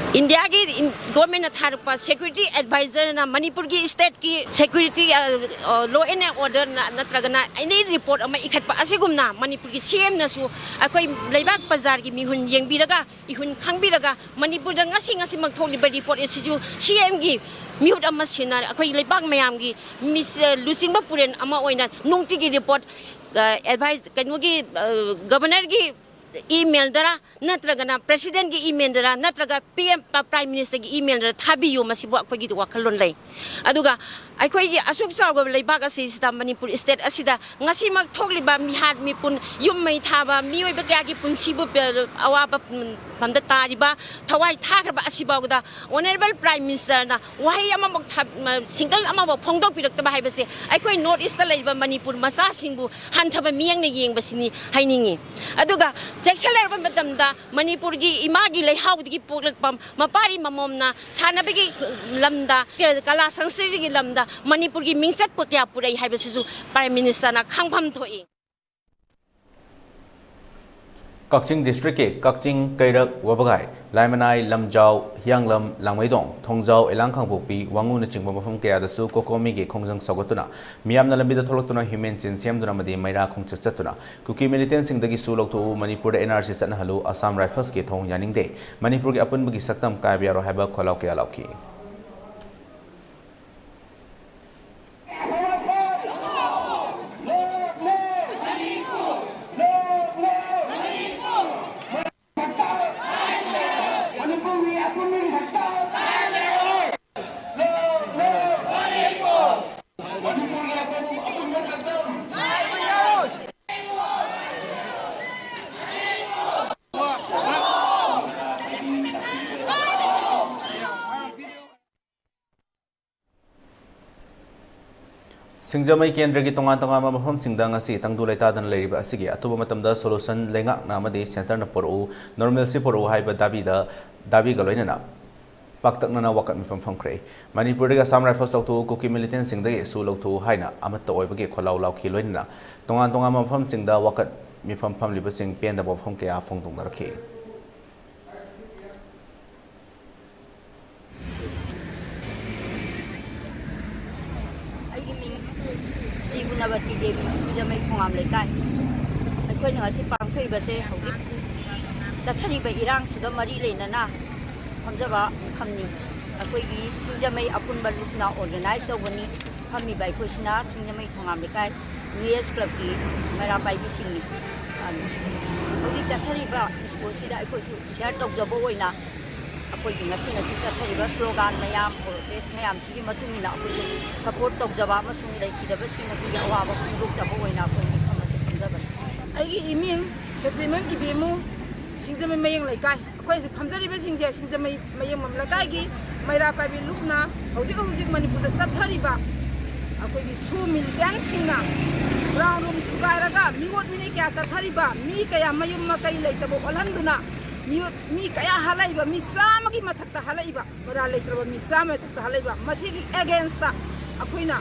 ꯏꯟꯗꯤꯌꯥꯒꯤ ꯏꯟ-, ꯒꯣꯔꯃꯦꯟꯅ ꯊꯥꯔꯛꯄ ꯁꯦꯀ꯭ꯌꯨꯔꯤꯇꯤ ꯑꯦꯗꯚꯥꯏꯖꯔꯅ ꯃꯅꯤꯄꯨꯔꯒꯤ ꯁ꯭ꯇꯦꯠꯀꯤ ꯁꯦꯀ꯭ꯌꯨꯔꯤꯇꯤ, ꯑ, ꯑ, law and order ꯅ-, ꯅꯠꯇ꯭ꯔꯒꯅ ꯑꯦꯅꯤ ꯔꯤꯄꯣꯔꯠ ꯑꯃ ꯏꯈꯠꯄ ꯑꯁꯤꯒꯨꯝꯅ ꯃꯅꯤꯄꯨꯔꯒꯤ ꯁꯤ ꯑꯦꯝꯅꯁꯨ ꯑꯩꯈꯣꯏ ꯂꯩꯕꯥꯛ ꯄ꯭ꯔꯖꯥꯒꯤ ꯃꯤꯍꯨꯟ ꯌꯦꯡꯕꯤꯔꯒ, ꯏꯍꯨꯟ ꯈꯪꯕꯤꯔꯒ ꯃꯅꯤꯄꯨꯔꯗ ꯉꯁꯤ ꯉꯁꯤꯃꯛ ꯊꯣꯛꯂꯤꯕ ꯔꯤꯄꯣꯔꯠ ꯑꯁꯤꯁꯨ ꯁꯤ ꯑꯦꯝꯒꯤ ꯃꯤꯍꯨꯠ ꯑꯃ ꯁꯤꯟꯅ ꯑꯩꯈꯣꯏ ꯂꯩꯕꯥꯛ ꯃꯌꯥꯝꯒꯤ ꯃꯤꯁ-, ꯂꯨꯆꯤꯡꯕ ꯄꯨꯔꯦꯜ ꯑꯃ ꯑꯣꯏꯅ ꯅꯨꯡꯇꯤꯒꯤ ꯔꯤꯄꯣꯔꯠ, ꯑ, ꯑꯦꯗꯚꯥꯏꯁ, ꯀꯩꯅꯣꯒꯤ, ꯑ, ꯒꯕꯔꯅꯔꯒꯤ ꯏꯃꯦꯜꯗꯔ ꯅꯠꯇ꯭ꯔꯒꯅ ꯄ꯭ꯔꯦꯁꯤꯗꯦꯟꯒꯤ ꯏꯃꯦꯜꯗꯔ ꯅꯠꯇ꯭ꯔꯒ ꯄꯤ ꯑꯦꯝ, ꯄ-, ꯄ꯭ꯔꯥꯏꯝ ꯃꯤꯅꯤꯁꯇꯔꯒꯤ ꯏꯃꯦꯜꯗꯔ ꯊꯥꯕꯤꯌꯨ, ꯃꯁꯤꯕꯨ ꯑꯩꯈꯣꯏꯒꯤ ꯋꯥꯈꯜꯂꯣꯟ ꯂꯩ꯫ ꯑꯗꯨꯒ ꯑꯩꯈꯣꯏꯒꯤ ꯑꯁꯨꯛ ꯆꯥꯎꯕ ꯂꯩꯕꯥꯛ ꯑꯁꯤꯁꯤꯗ, ꯃꯅꯤꯄꯨꯔ ꯁ꯭ꯇꯦꯠ ꯑꯁꯤꯗ ꯉꯁꯤꯃꯛ ꯊꯣꯛꯂꯤꯕ ꯃꯤꯍꯥꯠ ꯃꯤꯄꯨꯟ, ꯌꯨꯝ ꯃꯩ ꯊꯥꯕ, ꯃꯤꯑꯣꯏꯕ ꯀꯌꯥꯒꯤ ꯄꯨꯟꯁꯤꯕꯨ ꯄꯦ-, ꯑꯋꯥꯕ ꯐꯝꯗ ꯇꯥꯔꯤꯕ, ꯊꯋꯥꯏ ꯊꯥꯈ꯭ꯔꯕ ꯑꯁꯤꯐꯥꯎꯗ ꯑꯣꯅꯔꯦꯕꯜ ꯄ꯭ꯔꯥꯏꯝ ꯃꯤꯅꯤꯁꯇꯔꯅ ꯋꯥꯍꯩ ꯑꯃꯐꯥꯎ ꯊꯥ-, ꯃ-, ꯁꯤꯡꯒꯜ ꯑꯃꯐꯥꯎ ꯐꯣꯡꯗꯣꯛꯄꯤꯔꯛꯇꯕ ꯍꯥꯏꯕꯁꯦ ꯑꯩꯈꯣꯏ ꯅꯣꯔꯠ ꯏꯁꯇ ꯂꯩꯔꯤꯕ ꯃꯅꯤꯄꯨꯔ ꯃꯆꯥꯁꯤꯡꯕꯨ ꯍꯟꯊꯕ ꯃꯤꯠꯌꯦꯡꯅ ꯌꯦꯡꯕꯁꯤꯅꯤ ꯍꯥꯏꯅꯤꯡꯉꯤ꯫ ꯑꯗꯨꯒ ꯆꯦꯛꯁꯤꯜꯂꯔꯕ ꯃꯇꯝꯗ ꯃꯅꯤꯄꯨꯔꯒꯤ ꯏꯃꯥꯒꯤ ꯂꯩꯍꯥꯎꯗꯒꯤ ꯄꯣꯛꯂꯛꯄ ꯃꯄꯥꯔꯤ ꯃꯃꯣꯝꯅ ꯁꯥꯟꯅꯕꯒꯤ ꯂꯝꯗ, ꯀꯂꯥ ꯁꯪꯁꯀ꯭ꯔꯤꯇꯤꯒꯤ ꯂꯝꯗ ꯃꯅꯤꯄꯨꯔꯒꯤ ꯃꯤꯡꯆꯠ ꯀꯌꯥ ꯄꯨꯔꯛꯏ ꯍꯥꯏꯕꯁꯤꯁꯨ ꯄ꯭ꯔꯥꯏꯝ ꯃꯤꯅꯤꯁꯇꯔꯅ ꯈꯪꯐꯝ ꯊꯣꯛꯏ꯫ ꯀꯛꯆꯤꯡ ꯗꯤꯁꯇ꯭ꯔꯤꯛꯀꯤ ꯀꯛꯆꯤꯡ, ꯀꯩꯔꯛ, ꯋꯥꯕꯒꯥꯏ, ꯂꯥꯏꯃꯅꯥꯏ, ꯂꯝꯖꯥꯎ, ꯍꯤꯌꯥꯡꯂꯝ, ꯂꯥꯡꯃꯩꯗꯣꯡ, ꯊꯣꯡꯖꯥꯎ, ꯏꯂꯥꯡ ꯈꯥꯡꯄꯣꯛꯄꯤ, ꯋꯥꯉꯨꯅꯆꯤꯡꯕ ꯃꯐꯝ ꯀꯌꯥꯗꯁꯨ ꯀꯣꯀꯣꯃꯤꯒꯤ ꯈꯣꯡꯖꯪ ꯁꯧꯒꯠꯇꯨꯅ ꯃꯤꯌꯥꯝꯅ ꯂꯝꯕꯤꯗ ꯊꯣꯛꯂꯛꯇꯨꯅ ꯍ꯭ꯌꯨꯃꯦꯟ ꯆꯦꯟ ꯁꯦꯝꯗꯨꯅ ꯑꯃꯗꯤ ꯃꯩꯔꯥ ꯈꯣꯡꯆꯠ ꯆꯠꯇꯨꯅ ꯀꯨꯀꯤ ꯃꯤꯂꯤꯇꯦꯟꯁꯤꯡꯗꯒꯤ ꯁꯨ ꯂꯧꯊꯣꯛꯎ, ꯃꯅꯤꯄꯨꯔꯗ ꯑꯦꯟ ꯑꯥꯔ ꯁꯤ ꯆꯠꯅꯍꯜꯂꯨ, ꯑꯁꯥꯝ ꯔꯥꯏꯐꯜꯁꯀꯤ ꯊꯧꯑꯣꯡ ꯌꯥꯅꯤꯡꯗꯦ, ꯃꯅꯤꯄꯨꯔꯒꯤ ꯑꯄꯨꯟꯕꯒꯤ ꯁꯛꯇꯝ ꯀꯥꯏꯕ ꯌꯥꯔꯣꯏ ꯍꯥꯏꯕ ꯈꯣꯜꯂꯥꯎ ꯀꯌꯥ ꯂꯥꯎꯈꯤ꯫ ꯁꯤꯡꯖꯃꯩ ꯀꯦꯟꯗ꯭ꯔꯒꯤ ꯇꯣꯉꯥꯟ ꯇꯣꯉꯥꯟꯕ ꯃꯐꯝꯁꯤꯡꯗ ꯉꯁꯤ ꯇꯪꯗꯨ ꯂꯩꯇꯥꯗꯅ ꯂꯩꯔꯤꯕ ꯑꯁꯤꯒꯤ ꯑꯊꯨꯕ ꯃꯇꯝꯗ solution ꯂꯩꯉꯥꯛꯅ ꯑꯃꯗꯤ centreꯅ ꯄꯨꯔꯛꯎ, normalcy ꯄꯨꯔꯛꯎ ꯍꯥꯏꯕ ꯗꯥꯕꯤꯗ, ꯗꯥꯕꯤꯒ ꯂꯣꯏꯅꯅ ꯄꯥꯛꯇꯛꯅꯅ ꯋꯥꯀꯠ ꯃꯤꯐꯝ ꯐꯝꯈ꯭ꯔꯦ꯫ ꯃꯅꯤꯄꯨꯔꯗꯒꯤ Assam Rifles ꯂꯧꯊꯣꯛꯎ, ꯀꯨꯀꯤ militantꯁꯤꯡꯗꯒꯤ SoO ꯂꯧꯊꯣꯛꯎ ꯍꯥꯏꯅ ꯑꯃꯠꯇ ꯑꯣꯏꯕꯒꯤ ꯈꯣꯜꯂꯥꯎ ꯂꯥꯎꯈꯤ꯫ ꯂꯣꯏꯅꯅ ꯇꯣꯉꯥꯟ ꯇꯣꯉꯥꯟꯕ ꯃꯐꯝꯁꯤꯡꯗ ꯋꯥꯀꯠ ꯃꯤꯐꯝ ꯐꯝꯂꯤꯕꯁꯤꯡ ꯄꯦꯟꯗꯕ ꯋꯥꯐꯝ ꯀꯌꯥ ꯐꯣꯡꯗꯣꯛꯅꯔꯛꯈꯤ꯫ ꯑꯩꯒꯤ ꯃꯤꯡ ꯁ꯭ꯔꯤ ꯒꯨꯅꯕꯇꯤ ꯗꯦꯕꯤ, ꯁꯤꯡꯖꯃꯩ ꯈꯣꯡꯉꯥꯝ ꯂꯩꯀꯥꯏ꯫ ꯑꯩꯈꯣꯏꯅ ꯉꯁꯤ ꯄꯥꯡꯊꯣꯛꯏꯕꯁꯦ ꯍꯧꯖꯤꯛ ꯆꯠꯊꯔꯤꯕ ꯏꯔꯥꯡꯁꯤꯒ ꯃꯔꯤ ꯂꯩꯅꯅ ꯐꯝꯖꯕ ꯃꯤꯐꯝꯅꯤ꯫ ꯑꯩꯈꯣꯏꯒꯤ ꯁꯤꯡꯖꯃꯩ ꯑꯄꯨꯟꯕ ꯂꯨꯞꯅ organize ꯇꯧꯕꯅꯤ꯫ ꯐꯝꯃꯤꯕ ꯑꯩꯈꯣꯏꯁꯤꯅ ꯁꯤꯡꯖꯃꯩ ꯈꯣꯡꯉꯥꯝ ꯂꯩꯀꯥꯏ New Age Clubꯀꯤ ꯃꯩꯔꯥ ꯄꯥꯏꯕꯤꯁꯤꯡꯅꯤ꯫ ꯍꯧꯖꯤꯛ ꯆꯠꯊꯔꯤꯕ ꯁ꯭ꯀꯨꯜꯁꯤꯗ ꯑꯩꯈꯣꯏꯁꯨ share ꯇꯧꯖꯕ ꯑꯣꯏꯅ ꯑꯩꯈꯣꯏꯒꯤ ꯉꯁꯤ ꯉꯁꯤ ꯆꯠꯊꯔꯤꯕ slogan ꯃꯌꯥꯝ, protest ꯃꯌꯥꯝꯁꯤꯒꯤ ꯃꯇꯨꯡ ꯏꯟꯅ ꯑꯩꯈꯣꯏꯁꯨ support ꯇꯧꯖꯕ ꯑꯃꯁꯨꯡ ꯂꯩꯈꯤꯗꯕꯁꯤꯡ ꯑꯗꯨꯒꯤ ꯑꯋꯥꯕ ꯐꯣꯡꯗꯣꯛꯆꯕ ꯑꯣꯏꯅ ꯑꯩꯈꯣꯏ ꯃꯐꯝ ꯑꯁꯤ ꯐꯝꯖꯕꯅꯤ꯫ ꯑꯩꯒꯤ ꯏꯃꯤꯡ ꯈꯦꯇ꯭ꯔꯤꯃꯌꯨꯝ ꯏꯕꯦꯝꯃꯨ, ꯁꯤꯡꯖꯃꯩ ꯃꯌꯦꯡ ꯂꯩꯀꯥꯏ꯫ ꯑꯩꯈꯣꯏ ꯍꯧꯖꯤꯛ ꯐꯝꯖꯔꯤꯕꯁꯤꯡꯁꯦ ꯁꯤꯡꯖꯃꯩ ꯃꯌꯦꯡꯕꯝ ꯂꯩꯀꯥꯏꯒꯤ ꯃꯩꯔꯥ ꯄꯥꯏꯕꯤ ꯂꯨꯞꯅ ꯍꯧꯖꯤꯛ ꯍꯧꯖꯤꯛ ꯃꯅꯤꯄꯨꯔꯗ ꯆꯠꯊꯔꯤꯕ ꯑꯩꯈꯣꯏꯒꯤ SoO militantꯁꯤꯡꯅ ground room ꯊꯨꯒꯥꯏꯔꯒ ꯃꯤꯑꯣꯠ ꯃꯤꯅꯩ ꯀꯌꯥ ꯆꯠꯊꯔꯤꯕ, ꯃꯤ ꯀꯌꯥ ꯃꯌꯨꯝ ꯃꯀꯩ ꯂꯩꯇꯕ ꯑꯣꯜꯍꯟꯗꯨꯅ ꯃꯤꯑꯣꯠ ꯃꯤ ꯀꯌꯥ ꯍꯥꯠꯂꯛꯏꯕ, ꯃꯤ ꯆꯥꯝꯃꯒꯤ ꯃꯊꯛꯇ ꯍꯥꯠꯂꯛꯏꯕ, ꯃꯔꯥꯜ ꯂꯩꯇ꯭ꯔꯕ ꯃꯤ ꯆꯥꯝꯃ ꯃꯊꯛꯇ ꯍꯥꯠꯂꯛꯏꯕ, ꯃꯁꯤꯒꯤ againstꯇ ꯑꯩꯈꯣꯏꯅ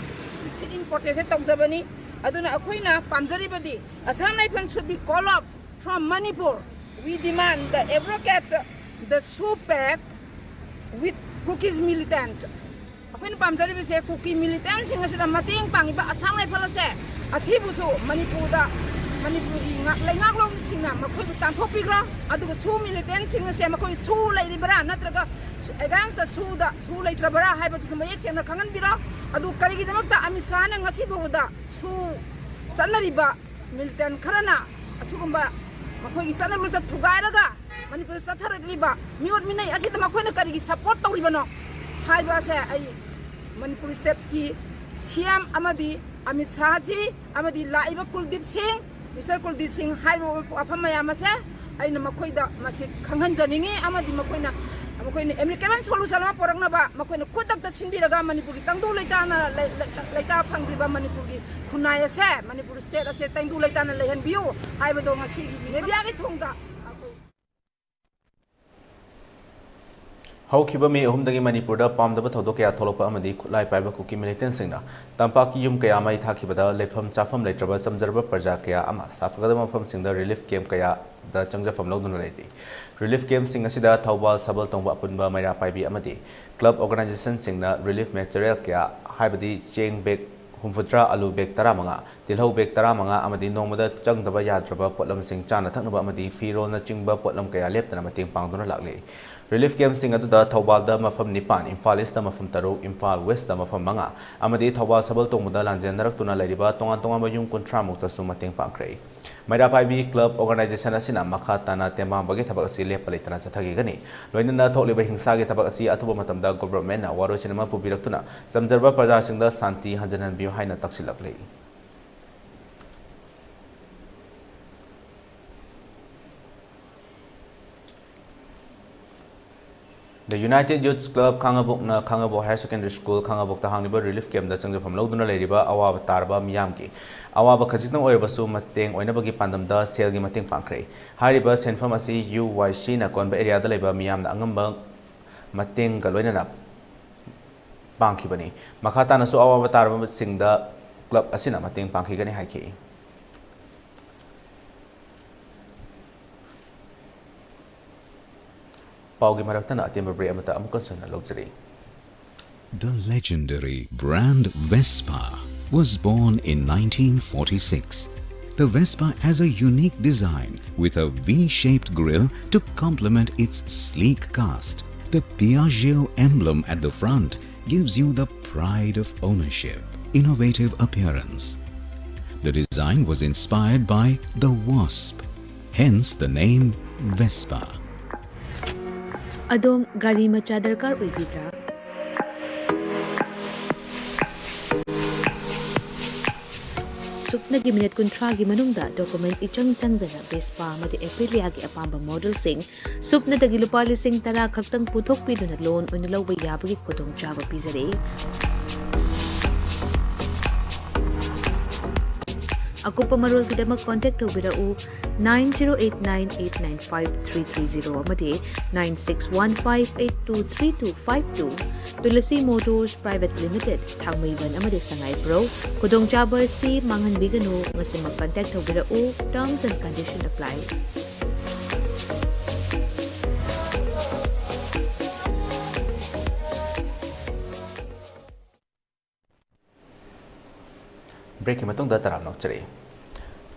sit-in protestꯁꯦ ꯇꯧꯖꯕꯅꯤ꯫ ꯑꯗꯨꯅ ꯑꯩꯈꯣꯏꯅ ꯄꯥꯝꯖꯔꯤꯕꯗꯤ Assam Rifles should be called off from Manipur. We demand the abrogate the SoO pact with Kukis militant. ꯑꯩꯈꯣꯏꯅ ꯄꯥꯝꯖꯔꯤꯕꯁꯦ ꯀꯨꯀꯤ militantꯁꯤꯡ ꯑꯁꯤꯗ ꯃꯇꯦꯡ ꯄꯥꯡꯉꯤꯕ Assam Rifles ꯑꯁꯦ ꯑꯁꯤꯕꯨꯁꯨ ꯃꯅꯤꯄꯨꯔꯗ, ꯃꯅꯤꯄꯨꯔꯒꯤ ꯉꯥꯛ-, ꯂꯩꯉꯥꯛꯂꯣꯟꯁꯤꯡꯅ ꯃꯈꯣꯏꯕꯨ ꯇꯥꯟꯊꯣꯛꯄꯤꯈ꯭ꯔꯣ꯫ ꯑꯗꯨꯒ SoO militantꯁꯤꯡ ꯑꯁꯦ ꯃꯈꯣꯏ SoO ꯂꯩꯔꯤꯕꯔꯥ ꯅꯠꯇ꯭ꯔꯒ againstꯇ SoOꯗ SoO ꯂꯩꯇ꯭ꯔꯕꯔꯥ ꯍꯥꯏꯕꯗꯨꯁꯨ ꯃꯌꯦꯛ ꯁꯦꯡꯅ ꯈꯪꯍꯟꯕꯤꯔꯣ꯫ ꯑꯗꯨ ꯀꯔꯤꯒꯤꯗꯃꯛꯇ ꯑꯃꯤꯠ ꯁꯥꯍꯅ ꯉꯁꯤ ꯐꯥꯎꯕꯗ SoO ꯆꯠꯅꯔꯤꯕ militant ꯈꯔꯅ ꯑꯁꯤꯒꯨꯝꯕ ꯃꯈꯣꯏꯒꯤ ꯆꯠꯅꯕꯤꯁꯦ ꯊꯨꯒꯥꯏꯔꯒ ꯃꯅꯤꯄꯨꯔꯗ ꯆꯠꯊꯔꯛꯂꯤꯕ ꯃꯤꯑꯣꯠ ꯃꯤꯅꯩ ꯑꯁꯤꯗ ꯃꯈꯣꯏꯅ ꯀꯔꯤꯒꯤ support ꯇꯧꯔꯤꯕꯅꯣ ꯍꯥꯏꯕ ꯑꯁꯦ ꯑꯩ ꯃꯅꯤꯄꯨꯔ stateꯀꯤ CM ꯑꯃꯗꯤ ꯑꯃꯤꯠ ꯁꯥꯍꯖꯤ ꯑꯃꯗꯤ ꯂꯥꯛꯏꯕ ꯀꯨꯜꯗꯤꯞ ꯁꯤꯡ, Mister ꯀꯨꯜꯗꯤꯞ ꯁꯤꯡ ꯍꯥꯏꯔꯤꯕ ꯋꯥꯐꯝ ꯃꯌꯥꯝ ꯑꯁꯦ ꯑꯩꯅ ꯃꯈꯣꯏꯗ ꯃꯁꯤ ꯈꯪꯍꯟꯖꯅꯤꯡꯉꯤ ꯑꯃꯗꯤ ꯃꯈꯣꯏꯅ ꯑꯩꯈꯣꯏꯅ ꯑꯦꯃꯤꯀꯦꯕꯜ ꯁꯣꯂꯨꯁꯟ ꯑꯃ ꯄꯨꯔꯛꯅꯕ ꯃꯈꯣꯏꯅ ꯈꯨꯗꯛꯇ ꯁꯤꯟꯕꯤꯔꯒ ꯃꯅꯤꯄꯨꯔꯒꯤ ꯇꯪꯗꯨ ꯂꯩꯇꯥꯅ ꯂꯩ-, ꯂꯩ-, ꯂꯩꯇꯥ ꯐꯪꯗ꯭ꯔꯤꯕ ꯃꯅꯤꯄꯨꯔꯒꯤ ꯈꯨꯟꯅꯥꯏ ꯑꯁꯦ, ꯃꯅꯤꯄꯨꯔ ꯁ꯭ꯇꯦꯠ ꯑꯁꯦ ꯇꯪꯗꯨ ꯂꯩꯇꯥꯅ ꯂꯩꯍꯟꯕꯤꯌꯨ ꯍꯥꯏꯕꯗꯣ ꯉꯁꯤꯒꯤ ꯃꯦꯗꯤꯌꯥꯒꯤ ꯊꯣꯡꯗ ꯑꯩꯈꯣꯏ ꯍꯧꯈꯤꯕ ꯃꯦ ꯑꯍꯨꯝꯗꯒꯤ ꯃꯅꯤꯄꯨꯔꯗ ꯄꯥꯝꯗꯕ ꯊꯧꯗꯣꯛ ꯀꯌꯥ ꯊꯣꯛꯂꯛꯄ ꯑꯃꯗꯤ ꯈꯨꯠꯂꯥꯏ ꯄꯥꯏꯕ ꯀꯨꯀꯤ ꯃꯤꯂꯤꯇꯦꯟꯁꯤꯡꯅ ꯇꯝꯄꯥꯛꯀꯤ ꯌꯨꯝ ꯀꯌꯥ ꯃꯩ ꯊꯥꯈꯤꯕꯗ ꯂꯩꯐꯝ ꯆꯥꯐꯝ ꯂꯩꯇ꯭ꯔꯕ ꯆꯝꯖꯔꯕ ꯄ꯭ꯔꯖꯥ ꯀꯌꯥ ꯑꯃ ꯁꯥꯐꯒꯗꯕ ꯃꯐꯝꯁꯤꯡꯗ ꯔꯤꯂꯤꯐ ꯀꯦꯝꯞ ꯀꯌꯥꯗ ꯆꯪꯖꯐꯝ ꯂꯧꯗꯨꯅ ꯂꯩꯔꯤ꯫ ꯔꯤꯂꯤꯐ ꯀꯦꯝꯞꯁꯤꯡ ꯑꯁꯤꯗ ꯊꯧꯕꯥꯜ, ꯁꯕꯜ ꯇꯣꯡꯕ ꯑꯄꯨꯟꯕ ꯃꯩꯔꯥ ꯄꯥꯏꯕꯤ ꯑꯃꯗꯤ ꯀ꯭ꯂꯕ ꯑꯣꯔꯒꯅꯥꯏꯖꯦꯁꯟꯁꯤꯡꯅ ꯔꯤꯂꯤꯐ ꯃꯦꯇꯔꯤꯌꯦꯜ ꯀꯌꯥ, ꯍꯥꯏꯕꯗꯤ ꯆꯦꯡ ꯕꯦꯒ ꯍꯨꯝꯐꯨꯇꯔꯥ, ꯑꯂꯨ ꯕꯦꯒ ꯇꯔꯥꯃꯉꯥ, ꯇꯤꯜꯍꯧ ꯕꯦꯒ ꯇꯔꯥꯃꯉꯥ ꯑꯃꯗꯤ ꯅꯣꯡꯃꯗ ꯆꯪꯗꯕ ꯌꯥꯗ꯭ꯔꯕ ꯄꯣꯠꯂꯝꯁꯤꯡ, ꯆꯥꯅ ꯊꯛꯅꯕ ꯑꯃꯗꯤ ꯐꯤꯔꯣꯜꯅꯆꯤꯡꯕ ꯄꯣꯠꯂꯝ ꯀꯌꯥ ꯂꯦꯞꯇꯅ ꯃꯇꯦꯡ ꯄꯥꯡꯗꯨꯅ ꯂꯥꯛꯂꯤ꯫ ꯔꯤꯂꯤꯐ ꯀꯦꯝꯞꯁꯤꯡ ꯑꯗꯨꯗ ꯊꯧꯕꯥꯜꯗ ꯃꯐꯝ ꯅꯤꯄꯥꯟ, ꯏꯝꯐꯥꯜ ꯏꯁꯇ ꯃꯐꯝ ꯇꯔꯨꯛ, ꯏꯝꯐꯥꯜ ꯋꯦꯁꯇ ꯃꯐꯝ ꯃꯉꯥ ꯑꯃꯗꯤ ꯊꯧꯕꯥꯜ ꯁꯕꯜ ꯇꯣꯡꯕꯗ ꯂꯥꯟꯖꯦꯟꯅꯔꯛꯇꯨꯅ ꯂꯩꯔꯤꯕ ꯇꯣꯉꯥꯟ ꯇꯣꯉꯥꯟꯕ ꯌꯨꯝ ꯀꯨꯟꯊ꯭ꯔꯥ ꯃꯨꯛꯇꯁꯨ ꯃꯇꯦꯡ ꯄꯥꯡꯈ꯭ꯔꯦ꯫ ꯃꯩꯔꯥ ꯄꯥꯏꯕꯤ ꯀ꯭ꯂꯕ ꯑꯣꯔꯒꯅꯥꯏꯖꯦꯁꯟ ꯑꯁꯤꯅ ꯃꯈꯥ ꯇꯥꯅ ꯇꯦꯡꯕꯥꯡꯕꯒꯤ ꯊꯕꯛ ꯑꯁꯤ ꯂꯦꯞꯄ ꯂꯩꯇꯅ ꯆꯠꯊꯈꯤꯒꯅꯤ꯫ ꯂꯣꯏꯅꯅ ꯊꯣꯛꯂꯤꯕ ꯍꯤꯡꯁꯥꯒꯤ ꯊꯕꯛ ꯑꯁꯤ ꯑꯊꯨꯕ ꯃꯇꯝꯗ ꯒꯣꯚꯔꯟꯃꯦꯟꯠꯅ ꯋꯥꯔꯣꯏꯁꯤꯟ ꯑꯃ ꯄꯨꯕꯤꯔꯛꯇꯨꯅ ꯆꯝꯖꯔꯕ ꯄ꯭ꯔꯖꯥꯁꯤꯡꯗ ꯁꯥꯟꯇꯤ ꯍꯟꯖꯤꯟꯍꯟꯕꯤꯌꯨ ꯍꯥꯏꯅ ꯇꯛꯁꯤꯜꯂꯛꯂꯤ꯫ The United Youths Club ꯈꯥꯡꯉꯕꯣꯛꯅ ꯈꯥꯡꯉꯕꯣꯛ Higher Secondary School ꯈꯥꯡꯉꯕꯣꯛꯇ ꯍꯥꯡꯂꯤꯕ ꯔꯤꯂꯤꯐ ꯀꯦꯝꯞꯇ ꯆꯪꯖꯐꯝ ꯂꯧꯗꯨꯅ ꯂꯩꯔꯤꯕ ꯑꯋꯥꯕ ꯇꯥꯔꯕ ꯃꯤꯌꯥꯝꯒꯤ ꯑꯋꯥꯕ ꯈꯖꯤꯛꯇꯪ ꯑꯣꯏꯔꯕꯁꯨ ꯃꯇꯦꯡ ꯑꯣꯏꯅꯕꯒꯤ ꯄꯥꯟꯗꯝꯗ ꯁꯦꯜꯒꯤ ꯃꯇꯦꯡ ꯄꯥꯡꯈ꯭ꯔꯦ꯫ ꯍꯥꯏꯔꯤꯕ ꯁꯦꯟꯐꯝ ꯑꯁꯤ ꯌꯨ ꯋꯥꯏ ꯁꯤꯅ ꯀꯣꯟꯕ ꯑꯦꯔꯤꯌꯥꯗ ꯂꯩꯕ ꯃꯤꯌꯥꯝꯅ ꯑꯉꯝꯕ ꯃꯇꯦꯡꯒ ꯂꯣꯏꯅꯅ ꯄꯥꯡꯈꯤꯕꯅꯤ꯫ ꯃꯈꯥ ꯇꯥꯅꯁꯨ ꯑꯋꯥꯕ ꯇꯥꯔꯕꯁꯤꯡꯗ ꯀ꯭ꯂꯕ ꯑꯁꯤꯅ ꯃꯇꯦꯡ ꯄꯥꯡꯈꯤꯒꯅꯤ ꯍꯥꯏꯈꯤ꯫ ꯄꯥꯎꯒꯤ ꯃꯔꯛꯇꯅ ꯑꯇꯦꯟꯕ ꯕ꯭ꯔꯦꯛ ꯑꯃꯠꯇ ꯑꯃꯨꯛꯀ ꯍꯟꯅ ꯂꯧꯖꯔꯤ꯫ The legendary brand Vespa was born in nineteen forty-six. The Vespa has a unique design with a V-shaped grille to complement its sleek cast. The Piaggio emblem at the front gives you the pride of ownership, innovative appearance. The design was inspired by the wasp, hence the name Vespa. ꯑꯗꯣꯝ ꯒꯥꯔꯤ ꯃꯆꯥ ꯗꯔꯀꯥꯔ ꯑꯣꯏꯕꯤꯕ꯭ꯔꯥ? ꯁꯨꯞꯅꯒꯤ minute ꯀꯨꯟꯊ꯭ꯔꯥꯒꯤ ꯃꯅꯨꯡꯗ document ꯏꯆꯪ ꯆꯪꯗꯅ Vespa ꯑꯃꯗꯤ Aprilia ꯒꯤ ꯑꯄꯥꯝꯕ model ꯁꯤꯡ ꯁꯨꯞꯅꯗꯒꯤ ꯂꯨꯄꯥ ꯂꯤꯁꯤꯡ ꯇꯔꯥ ꯈꯛꯇꯪ ꯄꯨꯊꯣꯛꯄꯤꯗꯨꯅ loan ꯑꯣꯏꯅ ꯂꯧꯕ ꯌꯥꯕꯒꯤ ꯈꯨꯗꯣꯡꯆꯥꯕ ꯄꯤꯖꯔꯤ꯫ ꯑꯀꯨꯞꯄ ꯃꯔꯣꯜꯒꯤꯗꯃꯛ contact ꯇꯧꯕꯤꯔꯛꯎ nine zero eight nine eight nine five three three zero ꯑꯃꯗꯤ nine six one five eight two three two five two꯫ Tulsi Motors Private Limited, ꯊꯥꯡꯃꯩꯕꯟ ꯑꯃꯗꯤ ꯁꯉꯥꯏꯄ꯭ꯔꯧ꯫ ꯈꯨꯗꯣꯡꯆꯥꯕ ꯑꯁꯤ ꯃꯥꯡꯍꯟꯕꯤꯒꯅꯨ, ꯃꯁꯤꯃꯛ contact ꯇꯧꯕꯤꯔꯛꯎ꯫ Terms and condition apply꯫ Break ꯀꯤ ꯃꯇꯨꯡꯗ ꯇꯔꯥꯝꯅ ꯑꯣꯛꯆꯔꯤ꯫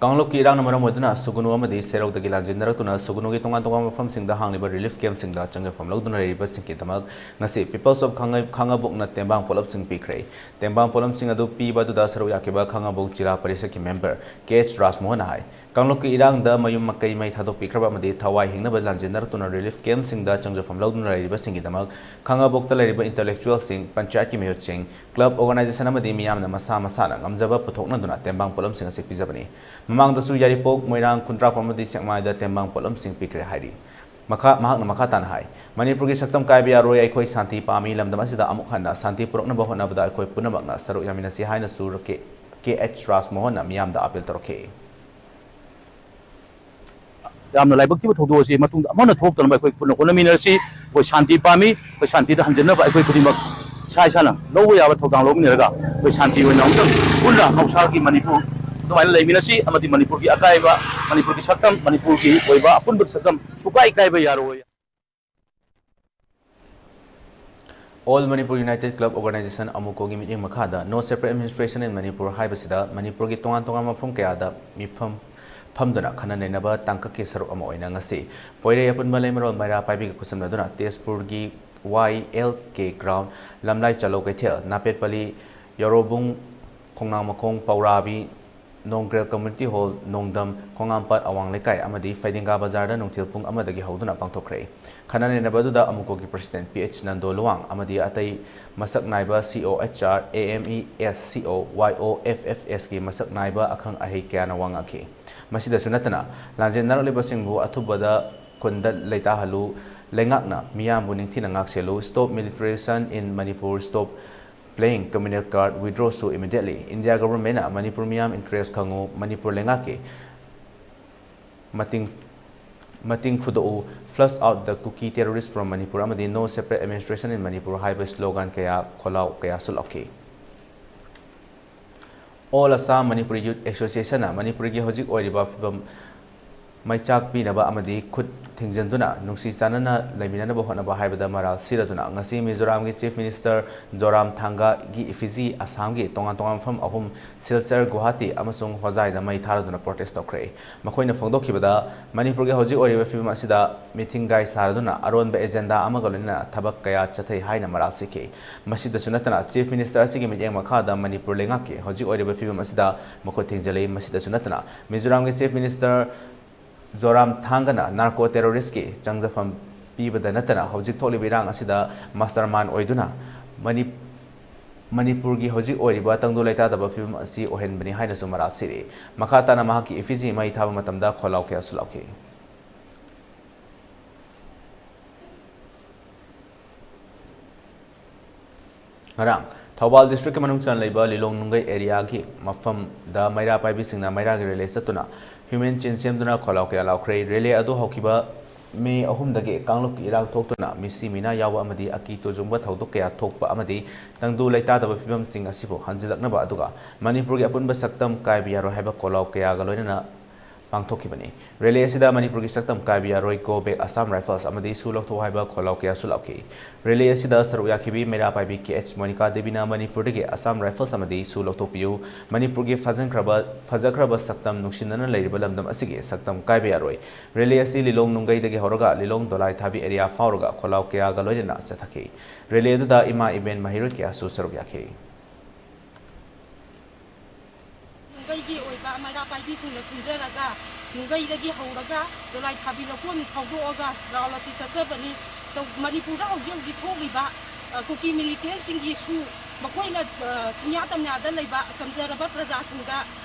ꯀꯥꯡꯂꯨꯞꯀꯤ ꯏꯔꯥꯡꯅ ꯃꯔꯝ ꯑꯣꯏꯗꯨꯅ ꯁꯨꯒꯨꯅꯨ ꯑꯃꯗꯤ ꯁꯦꯔꯧꯗꯒꯤ ꯂꯥꯟꯖꯦꯟꯅꯔꯛꯇꯨꯅ ꯁꯨꯒꯨꯅꯨꯒꯤ ꯇꯣꯉꯥꯟ ꯇꯣꯉꯥꯟꯕ ꯃꯐꯝꯁꯤꯡꯗ ꯍꯥꯡꯂꯤꯕ relief camp ꯁꯤꯡꯗ ꯆꯪꯖꯐꯝ ꯂꯧꯗꯨꯅ ꯂꯩꯔꯤꯕꯁꯤꯡꯒꯤꯗꯃꯛ ꯉꯁꯤ People's of ꯈꯥꯡꯉ-, ꯈꯥꯡꯉꯕꯣꯛꯅ ꯇꯦꯡꯕꯥꯡ ꯄꯣꯠꯂꯝꯁꯤꯡ ꯄꯤꯈ꯭ꯔꯦ꯫ ꯇꯦꯡꯕꯥꯡ ꯄꯣꯠꯂꯝꯁꯤꯡ ꯑꯗꯨ ꯄꯤꯕ ꯑꯗꯨꯗ ꯁꯔꯨꯛ ꯌꯥꯈꯤꯕ ꯈꯥꯡꯉꯕꯣꯛ ꯖꯤꯂꯥ ꯄꯔꯤꯁꯠꯀꯤ member ꯀꯦ ꯑꯩꯆ ꯔꯥꯖꯃꯣꯍꯟꯅ ꯍꯥꯏ, ꯀꯥꯡꯂꯨꯞꯀꯤ ꯏꯔꯥꯡꯗ ꯃꯌꯨꯝ ꯃꯀꯩ ꯃꯩ ꯊꯥꯗꯣꯛꯄꯤꯈ꯭ꯔꯕ ꯑꯃꯗꯤ ꯊꯋꯥꯏ ꯍꯤꯡꯅꯕ ꯂꯥꯟꯖꯦꯟꯅꯔꯛꯇꯨꯅ relief camp ꯁꯤꯡꯗ ꯆꯪꯖꯐꯝ ꯂꯧꯗꯨꯅ ꯂꯩꯔꯤꯕꯁꯤꯡꯒꯤꯗꯃꯛ ꯈꯥꯡꯉꯕꯣꯛꯇ ꯂꯩꯔꯤꯕ intellectual ꯁꯤꯡ, ꯄꯟꯆꯥꯌꯠꯀꯤ ꯃꯤꯍꯨꯠꯁꯤꯡ, club organization ꯑꯃꯗꯤ ꯃꯤꯌꯥꯝꯅ ꯃꯁꯥ ꯃꯁꯥꯅ ꯉꯝꯖꯕ ꯄꯨꯊꯣꯛꯅꯗꯨꯅ ꯇꯦꯡꯕꯥꯡ ꯄꯣꯠꯂꯝꯁꯤꯡ ꯑꯁꯤ ꯄꯤꯖꯕꯅꯤ꯫ ꯃꯃꯥꯡꯗꯁꯨ ꯌꯥꯏꯔꯤꯄꯣꯛ, ꯃꯣꯏꯔꯥꯡ, ꯈꯨꯟꯗ꯭ꯔꯥꯛꯄꯝ ꯑꯃꯗꯤ ꯁꯦꯛꯃꯥꯏꯗ ꯇꯦꯡꯕꯥꯡ ꯄꯣꯠꯂꯝꯁꯤꯡ ꯄꯤꯈ꯭ꯔꯦ ꯍꯥꯏꯔꯤ꯫ ꯃꯈꯥ, ꯃꯍꯥꯛꯅ ꯃꯈꯥ ꯇꯥꯅ ꯍꯥꯏ, ꯃꯅꯤꯄꯨꯔꯒꯤ ꯁꯛꯇꯝ ꯀꯥꯏꯕ ꯌꯥꯔꯣꯏ, ꯑꯩꯈꯣꯏ ꯁꯥꯟꯇꯤ ꯄꯥꯝꯃꯤ, ꯂꯝꯗꯝ ꯑꯁꯤꯗ ꯑꯃꯨꯛ ꯍꯟꯅ ꯁꯥꯟꯇꯤ ꯄꯨꯔꯛꯅꯕ ꯍꯣꯠꯅꯕꯗ ꯑꯩꯈꯣꯏ ꯄꯨꯝꯅꯃꯛꯅ ꯁꯔꯨꯛ ꯌꯥꯃꯤꯟꯅꯁꯤ ꯍꯥꯏꯅꯁꯨ ꯀꯦ, ꯀꯦ ꯑꯩꯆ ꯔꯥꯖꯃꯣꯍꯟꯅ ꯃꯤꯌꯥꯝꯗ appeal ꯇꯧꯔꯛꯈꯤ꯫ ꯌꯥꯝꯅ ꯂꯥꯏꯕꯛ ꯊꯤꯕ ꯊꯧꯗꯣꯛ ꯑꯁꯤ ꯃꯇꯨꯡꯗ ꯑꯃꯨꯛ ꯍꯟꯅ ꯊꯣꯛꯇꯅꯕ ꯑꯩꯈꯣꯏ ꯄꯨꯟꯅ ꯍꯣꯠꯅꯃꯤꯟꯅꯔꯁꯤ꯫ ꯑꯩꯈꯣꯏ ꯁꯥꯟꯇꯤ ꯄꯥꯝꯃꯤ, ꯑꯩꯈꯣꯏ ꯁꯥꯟꯇꯤꯗ ꯍꯟꯖꯤꯟꯅꯕ ꯑꯩꯈꯣꯏ ꯈꯨꯗꯤꯡꯃꯛ ꯏꯁꯥ ꯏꯁꯥꯅ ꯂꯧꯕ ꯌꯥꯕ ꯊꯧꯗꯥꯡ ꯂꯧꯃꯤꯟꯅꯔꯒ ꯑꯩꯈꯣꯏ ꯁꯥꯟꯇꯤ ꯑꯣꯏꯅ ꯑꯃꯨꯛꯇꯪ ꯄꯨꯟꯅ ꯃꯍꯧꯁꯥꯒꯤ ꯃꯅꯤꯄꯨꯔ ꯑꯗꯨꯃꯥꯏꯅ ꯂꯩꯃꯤꯟꯅꯁꯤ ꯑꯃꯗꯤ ꯃꯅꯤꯄꯨꯔꯒꯤ ꯑꯀꯥꯏꯕ, ꯃꯅꯤꯄꯨꯔꯒꯤ ꯁꯛꯇꯝ, ꯃꯅꯤꯄꯨꯔꯒꯤ ꯑꯣꯏꯕ ꯑꯄꯨꯟꯕ ꯁꯛꯇꯝ ꯁꯨꯀꯥꯏ ꯀꯥꯏꯕ ꯌꯥꯔꯣꯏ꯫ All Manipur United Club Organization, ꯑꯃꯨꯀꯣꯒꯤ ꯃꯤꯠꯌꯦꯡ ꯃꯈꯥꯗ No Separate Administration in Manipur ꯍꯥꯏꯕꯁꯤꯗ ꯃꯅꯤꯄꯨꯔꯒꯤ ꯇꯣꯉꯥꯟ ꯇꯣꯉꯥꯟꯕ ꯃꯐꯝ ꯀꯌꯥꯗ ꯃꯤꯐꯝ ꯐꯝꯗꯨꯅ ꯈꯟꯅ ꯅꯩꯅꯕ ꯇꯥꯡꯀꯛꯀꯤ ꯁꯔꯨꯛ ꯑꯃ ꯑꯣꯏꯅ ꯉꯁꯤ ꯄꯣꯏꯔꯩ ꯑꯄꯨꯟꯕ ꯂꯩꯃꯔꯣꯜ ꯃꯩꯔꯥ ꯄꯥꯏꯕꯤꯒ ꯈꯨꯠꯁꯝꯅꯗꯨꯅ ꯇꯦꯖꯄꯨꯔꯒꯤ ꯋꯥꯏ ꯑꯦꯜ ꯀꯦ ground, ꯂꯝꯂꯥꯏ ꯆꯂꯧ ꯀꯩꯊꯦꯜ, ꯅꯥꯄꯦꯠꯄꯂꯤ, ꯌꯥꯔꯣꯕꯨꯡ, ꯈꯣꯡꯅꯥꯡꯃꯈꯣꯡ, ꯄꯧꯔꯥꯕꯤ, ꯅꯣꯡꯒ꯭ꯔꯦꯜ Community Hall, ꯅꯣꯡꯗꯝ, ꯈꯣꯡꯉꯥꯝꯄꯥꯠ ꯑꯋꯥꯡ ꯂꯩꯀꯥꯏ ꯑꯃꯗꯤ ꯐꯩꯗꯤꯡꯒꯥ ꯕꯖꯥꯔꯗ ꯅꯨꯡꯊꯤꯜ ꯄꯨꯡ ꯑꯃꯗꯒꯤ ꯍꯧꯗꯨꯅ ꯄꯥꯡꯊꯣꯛꯈ꯭ꯔꯦ꯫ ꯈꯟꯅ ꯅꯩꯅꯕ ꯑꯗꯨꯗ ꯑꯃꯨꯀꯣꯒꯤ President P H Nando Luwang ꯑꯃꯗꯤ ꯑꯇꯩ ꯃꯁꯛ ꯅꯥꯏꯕ C O H R, A M E S, C O, Y O F F S ꯀꯤ ꯃꯁꯛ ꯅꯥꯏꯕ ꯑꯈꯪ ꯑꯍꯩ ꯀꯌꯥꯅ ꯋꯥ ꯉꯥꯡꯈꯤ꯫ ꯃꯁꯤꯗꯁꯨ ꯅꯠꯇꯅ, ꯂꯥꯟꯖꯦꯟꯅꯔꯛꯂꯤꯕꯁꯤꯡꯕꯨ ꯑꯊꯨꯕꯗ ꯈꯨꯟꯗ ꯂꯩꯇꯥꯍꯜꯂꯨ, ꯂꯩꯉꯥꯛꯅ ꯃꯤꯌꯥꯝꯕꯨ ꯅꯤꯡꯊꯤꯅ ꯉꯥꯛꯁꯦꯜꯂꯨ, Stop Militarization in Manipur, Stop Playing Communal Card, Withdraw ꯁꯨ Immediately, India Government ꯅ ꯃꯅꯤꯄꯨꯔ ꯃꯤꯌꯥꯝ interest ꯈꯪꯉꯨ, ꯃꯅꯤꯄꯨꯔ ꯂꯩꯉꯥꯛꯀꯤ ꯃꯇꯤꯡ, ꯃꯇꯤꯡ ꯐꯨꯗꯣꯛꯎ, Flush Out the Kuki Terrorist from Manipur ꯑꯃꯗꯤ No Separate Administration in Manipur ꯍꯥꯏꯕ slogan ꯀꯌꯥ, ꯈꯣꯜꯂꯥꯎ ꯀꯌꯥꯁꯨ ꯂꯥꯎꯈꯤ꯫ All Assam Manipuri Youth Association ꯅ ꯃꯅꯤꯄꯨꯔꯒꯤ ꯍꯧꯖꯤꯛ ꯑꯣꯏꯔꯤꯕ ꯐꯤꯕꯝ ꯃꯩꯆꯥꯛ ꯄꯤꯅꯕ ꯑꯃꯗꯤ ꯈꯨꯠ ꯊꯤꯡꯖꯤꯟꯗꯨꯅ ꯅꯨꯡꯁꯤ ꯆꯥꯟꯅꯅ ꯂꯩꯃꯤꯟꯅꯅꯕ ꯍꯣꯠꯅꯕ ꯍꯥꯏꯕꯗ ꯃꯔꯥꯜ ꯁꯤꯔꯗꯨꯅ ꯉꯁꯤ ꯃꯤꯖꯣꯔꯥꯝꯒꯤ Chief Minister ꯖꯣꯔꯥꯝ ꯊꯥꯡꯒꯥꯒꯤ effigy ꯑꯁꯥꯝꯒꯤ ꯇꯣꯉꯥꯟ ꯇꯣꯉꯥꯟꯕ ꯃꯐꯝ ꯑꯍꯨꯝ, ꯁꯤꯜꯆꯔ, ꯒꯨꯋꯥꯍꯥꯇꯤ ꯑꯃꯁꯨꯡ ꯍꯣꯖꯥꯏꯗ ꯃꯩ ꯊꯥꯔꯗꯨꯅ protest ꯇꯧꯈ꯭ꯔꯦ꯫ ꯃꯈꯣꯏꯅ ꯐꯣꯡꯗꯣꯛꯈꯤꯕꯗ, ꯃꯅꯤꯄꯨꯔꯒꯤ ꯍꯧꯖꯤꯛ ꯑꯣꯏꯔꯤꯕ ꯐꯤꯕꯝ ꯑꯁꯤꯗ ꯃꯤꯊꯤꯡꯒꯥꯏ ꯁꯥꯔꯗꯨꯅ ꯑꯔꯣꯟꯕ agenda ꯑꯃꯒ ꯂꯣꯏꯅꯅ ꯊꯕꯛ ꯀꯌꯥ ꯆꯠꯊꯩ ꯍꯥꯏꯅ ꯃꯔꯥꯜ ꯁꯤꯈꯤ꯫ ꯃꯁꯤꯗꯁꯨ ꯅꯠꯇꯅ, Chief Minister ꯑꯁꯤꯒꯤ ꯃꯤꯠꯌꯦꯡ ꯃꯈꯥꯗ ꯃꯅꯤꯄꯨꯔ ꯂꯩꯉꯥꯛꯀꯤ ꯍꯧꯖꯤꯛ ꯑꯣꯏꯔꯤꯕ ꯐꯤꯕꯝ ꯑꯁꯤꯗ ꯃꯈꯨꯠ ꯊꯤꯡꯖꯤꯜꯂꯤ꯫ ꯃꯁꯤꯗꯁꯨ ꯅꯠꯇꯅ, ꯃꯤꯖꯣꯔꯥꯝꯒꯤ Chief Minister ꯖꯣꯔꯥꯝ ꯊꯥꯡꯒꯅ narco terrorist ꯀꯤ ꯆꯪꯖꯐꯝ ꯄꯤꯕꯗ ꯅꯠꯇꯅ, ꯍꯧꯖꯤꯛ ꯊꯣꯛꯂꯤꯕ ꯏꯔꯥꯡ ꯑꯁꯤꯗ mastermind ꯑꯣꯏꯗꯨꯅ ꯃꯅꯤ-, ꯃꯅꯤꯄꯨꯔꯒꯤ ꯍꯧꯖꯤꯛ ꯑꯣꯏꯔꯤꯕ ꯇꯪꯗꯨ ꯂꯩꯇꯥꯗꯕ ꯐꯤꯕꯝ ꯑꯁꯤ ꯑꯣꯏꯍꯟꯕꯅꯤ ꯍꯥꯏꯅꯁꯨ ꯃꯔꯥꯜ ꯁꯤꯔꯤ꯫ ꯃꯈꯥ ꯇꯥꯅ ꯃꯍꯥꯛꯀꯤ effigy ꯃꯩ ꯊꯥꯕ ꯃꯇꯝꯗ ꯈꯣꯜꯂꯥꯎ ꯀꯌꯥꯁꯨ ꯂꯥꯎꯈꯤ꯫ ꯉꯔꯥꯡ ꯊꯧꯕꯥꯜ district ꯀꯤ ꯃꯅꯨꯡ ꯆꯟꯅ ꯂꯩꯕ ꯂꯤꯂꯣꯡ ꯅꯨꯡꯒꯩ area ꯒꯤ ꯃꯐꯝꯗ ꯃꯩꯔꯥ ꯄꯥꯏꯕꯤꯁꯤꯡꯅ ꯃꯩꯔꯥꯒꯤ relay ꯆꯠꯇꯨꯅ human chain ꯁꯦꯝꯗꯨꯅ ꯈꯣꯜꯂꯥꯎ ꯀꯌꯥ ꯂꯥꯎꯈ꯭ꯔꯦ꯫ Relay ꯑꯗꯨ ꯍꯧꯈꯤꯕ ꯃꯦ ꯑꯍꯨꯝꯗꯒꯤ ꯀꯥꯡꯂꯨꯞꯀꯤ ꯏꯔꯥꯡ ꯊꯣꯛꯇꯨꯅ ꯃꯤꯁꯤ ꯃꯤꯅꯥ ꯌꯥꯎꯕ ꯑꯃꯗꯤ ꯑꯀꯤ ꯇꯨꯖꯨꯡꯕ ꯊꯧꯗꯣꯛ ꯀꯌꯥ ꯊꯣꯛꯄ ꯑꯃꯗꯤ ꯇꯪꯗꯨ ꯂꯩꯇꯥꯗꯕ ꯐꯤꯕꯝꯁꯤꯡ ꯑꯁꯤꯕꯨ ꯍꯟꯖꯤꯜꯂꯛꯅꯕ ꯑꯗꯨꯒ ꯃꯅꯤꯄꯨꯔꯒꯤ ꯑꯄꯨꯟꯕ ꯁꯛꯇꯝ ꯀꯥꯏꯕ ꯌꯥꯔꯣꯏ ꯍꯥꯏꯕ ꯈꯣꯜꯂꯥꯎ ꯀꯌꯥꯒ ꯂꯣꯏꯅꯅ ꯄꯥꯡꯊꯣꯛꯈꯤꯕꯅꯤ꯫ Relay ꯑꯁꯤꯗ ꯃꯅꯤꯄꯨꯔꯒꯤ ꯁꯛꯇꯝ ꯀꯥꯏꯕ ꯌꯥꯔꯣꯏ, Go Back Assam Rifles ꯑꯃꯗꯤ ꯁꯨ ꯂꯧꯊꯣꯛ ꯍꯥꯏꯕ ꯈꯣꯜꯂꯥꯎ ꯀꯌꯥꯁꯨ ꯂꯥꯎꯈꯤ꯫ Relay ꯑꯁꯤꯗ ꯁꯔꯨꯛ ꯌꯥꯈꯤꯕꯤ ꯃꯩꯔꯥ ꯄꯥꯏꯕꯤ K H ꯃꯣꯅꯤꯀꯥ ꯗꯦꯕꯤꯅ ꯃꯅꯤꯄꯨꯔꯗꯒꯤ Assam Rifles ꯑꯃꯗꯤ ꯁꯨ ꯂꯧꯊꯣꯛꯄꯤꯌꯨ, ꯃꯅꯤꯄꯨꯔꯒꯤ ꯐꯖꯈ꯭ꯔꯕ, ꯐꯖꯈ꯭ꯔꯕ ꯁꯛꯇꯝ ꯅꯨꯡꯁꯤꯅꯅ ꯂꯩꯔꯤꯕ ꯂꯝꯗꯝ ꯑꯁꯤꯒꯤ ꯁꯛꯇꯝ ꯀꯥꯏꯕ ꯌꯥꯔꯣꯏ꯫ Relay ꯑꯁꯤ ꯂꯤꯂꯣꯡ ꯅꯨꯡꯒꯩꯗꯒꯤ ꯍꯧꯔꯒ ꯂꯤꯂꯣꯡ ꯗꯣꯂꯥꯏ ꯊꯥꯕꯤ area ꯐꯥꯎꯔꯒ ꯈꯣꯜꯂꯥꯎ ꯀꯌꯥꯒ ꯂꯣꯏꯅꯅ ꯆꯠꯊꯈꯤ꯫ Relay ꯑꯗꯨꯗ ꯏꯃꯥ ꯏꯕꯦꯟ ꯃꯍꯩꯔꯣꯏ ꯀꯌꯥꯁꯨ ꯁꯔꯨꯛ ꯌꯥꯈꯤ꯫ ꯅꯨꯡꯒꯩꯒꯤ ꯑꯣꯏ- ꯁꯤꯡꯅ ꯁꯤꯟꯖꯔꯒ ꯅꯨꯡꯒꯩꯗꯒꯤ ꯍꯧꯔꯒ ꯗꯣꯂꯥꯏ ꯊꯥꯕꯤ ꯂꯧꯀꯣꯟ ꯐꯥꯎꯗꯣꯛꯑꯒ ꯔꯥꯎꯟ ꯑꯁꯤ ꯆꯠꯆꯕꯅꯤ꯫ ꯇꯧ-, ꯃꯅꯤꯄꯨꯔꯗ ꯍꯧꯖꯤꯛ ꯍꯧꯖꯤꯛ ꯊꯣꯛꯂꯤꯕ, ꯑ, ꯀꯨꯀꯤ ꯃꯤꯂꯤꯇꯦꯟꯁꯤꯡꯒꯤꯁꯨ ꯃꯈꯣꯏꯅ, ꯑ, ꯆꯤꯡꯌꯥ ꯇꯝꯌꯥꯗ ꯂꯩꯕ ꯆꯝꯖꯔꯕ ꯄ꯭ꯔꯖꯥꯁꯤꯡꯗ,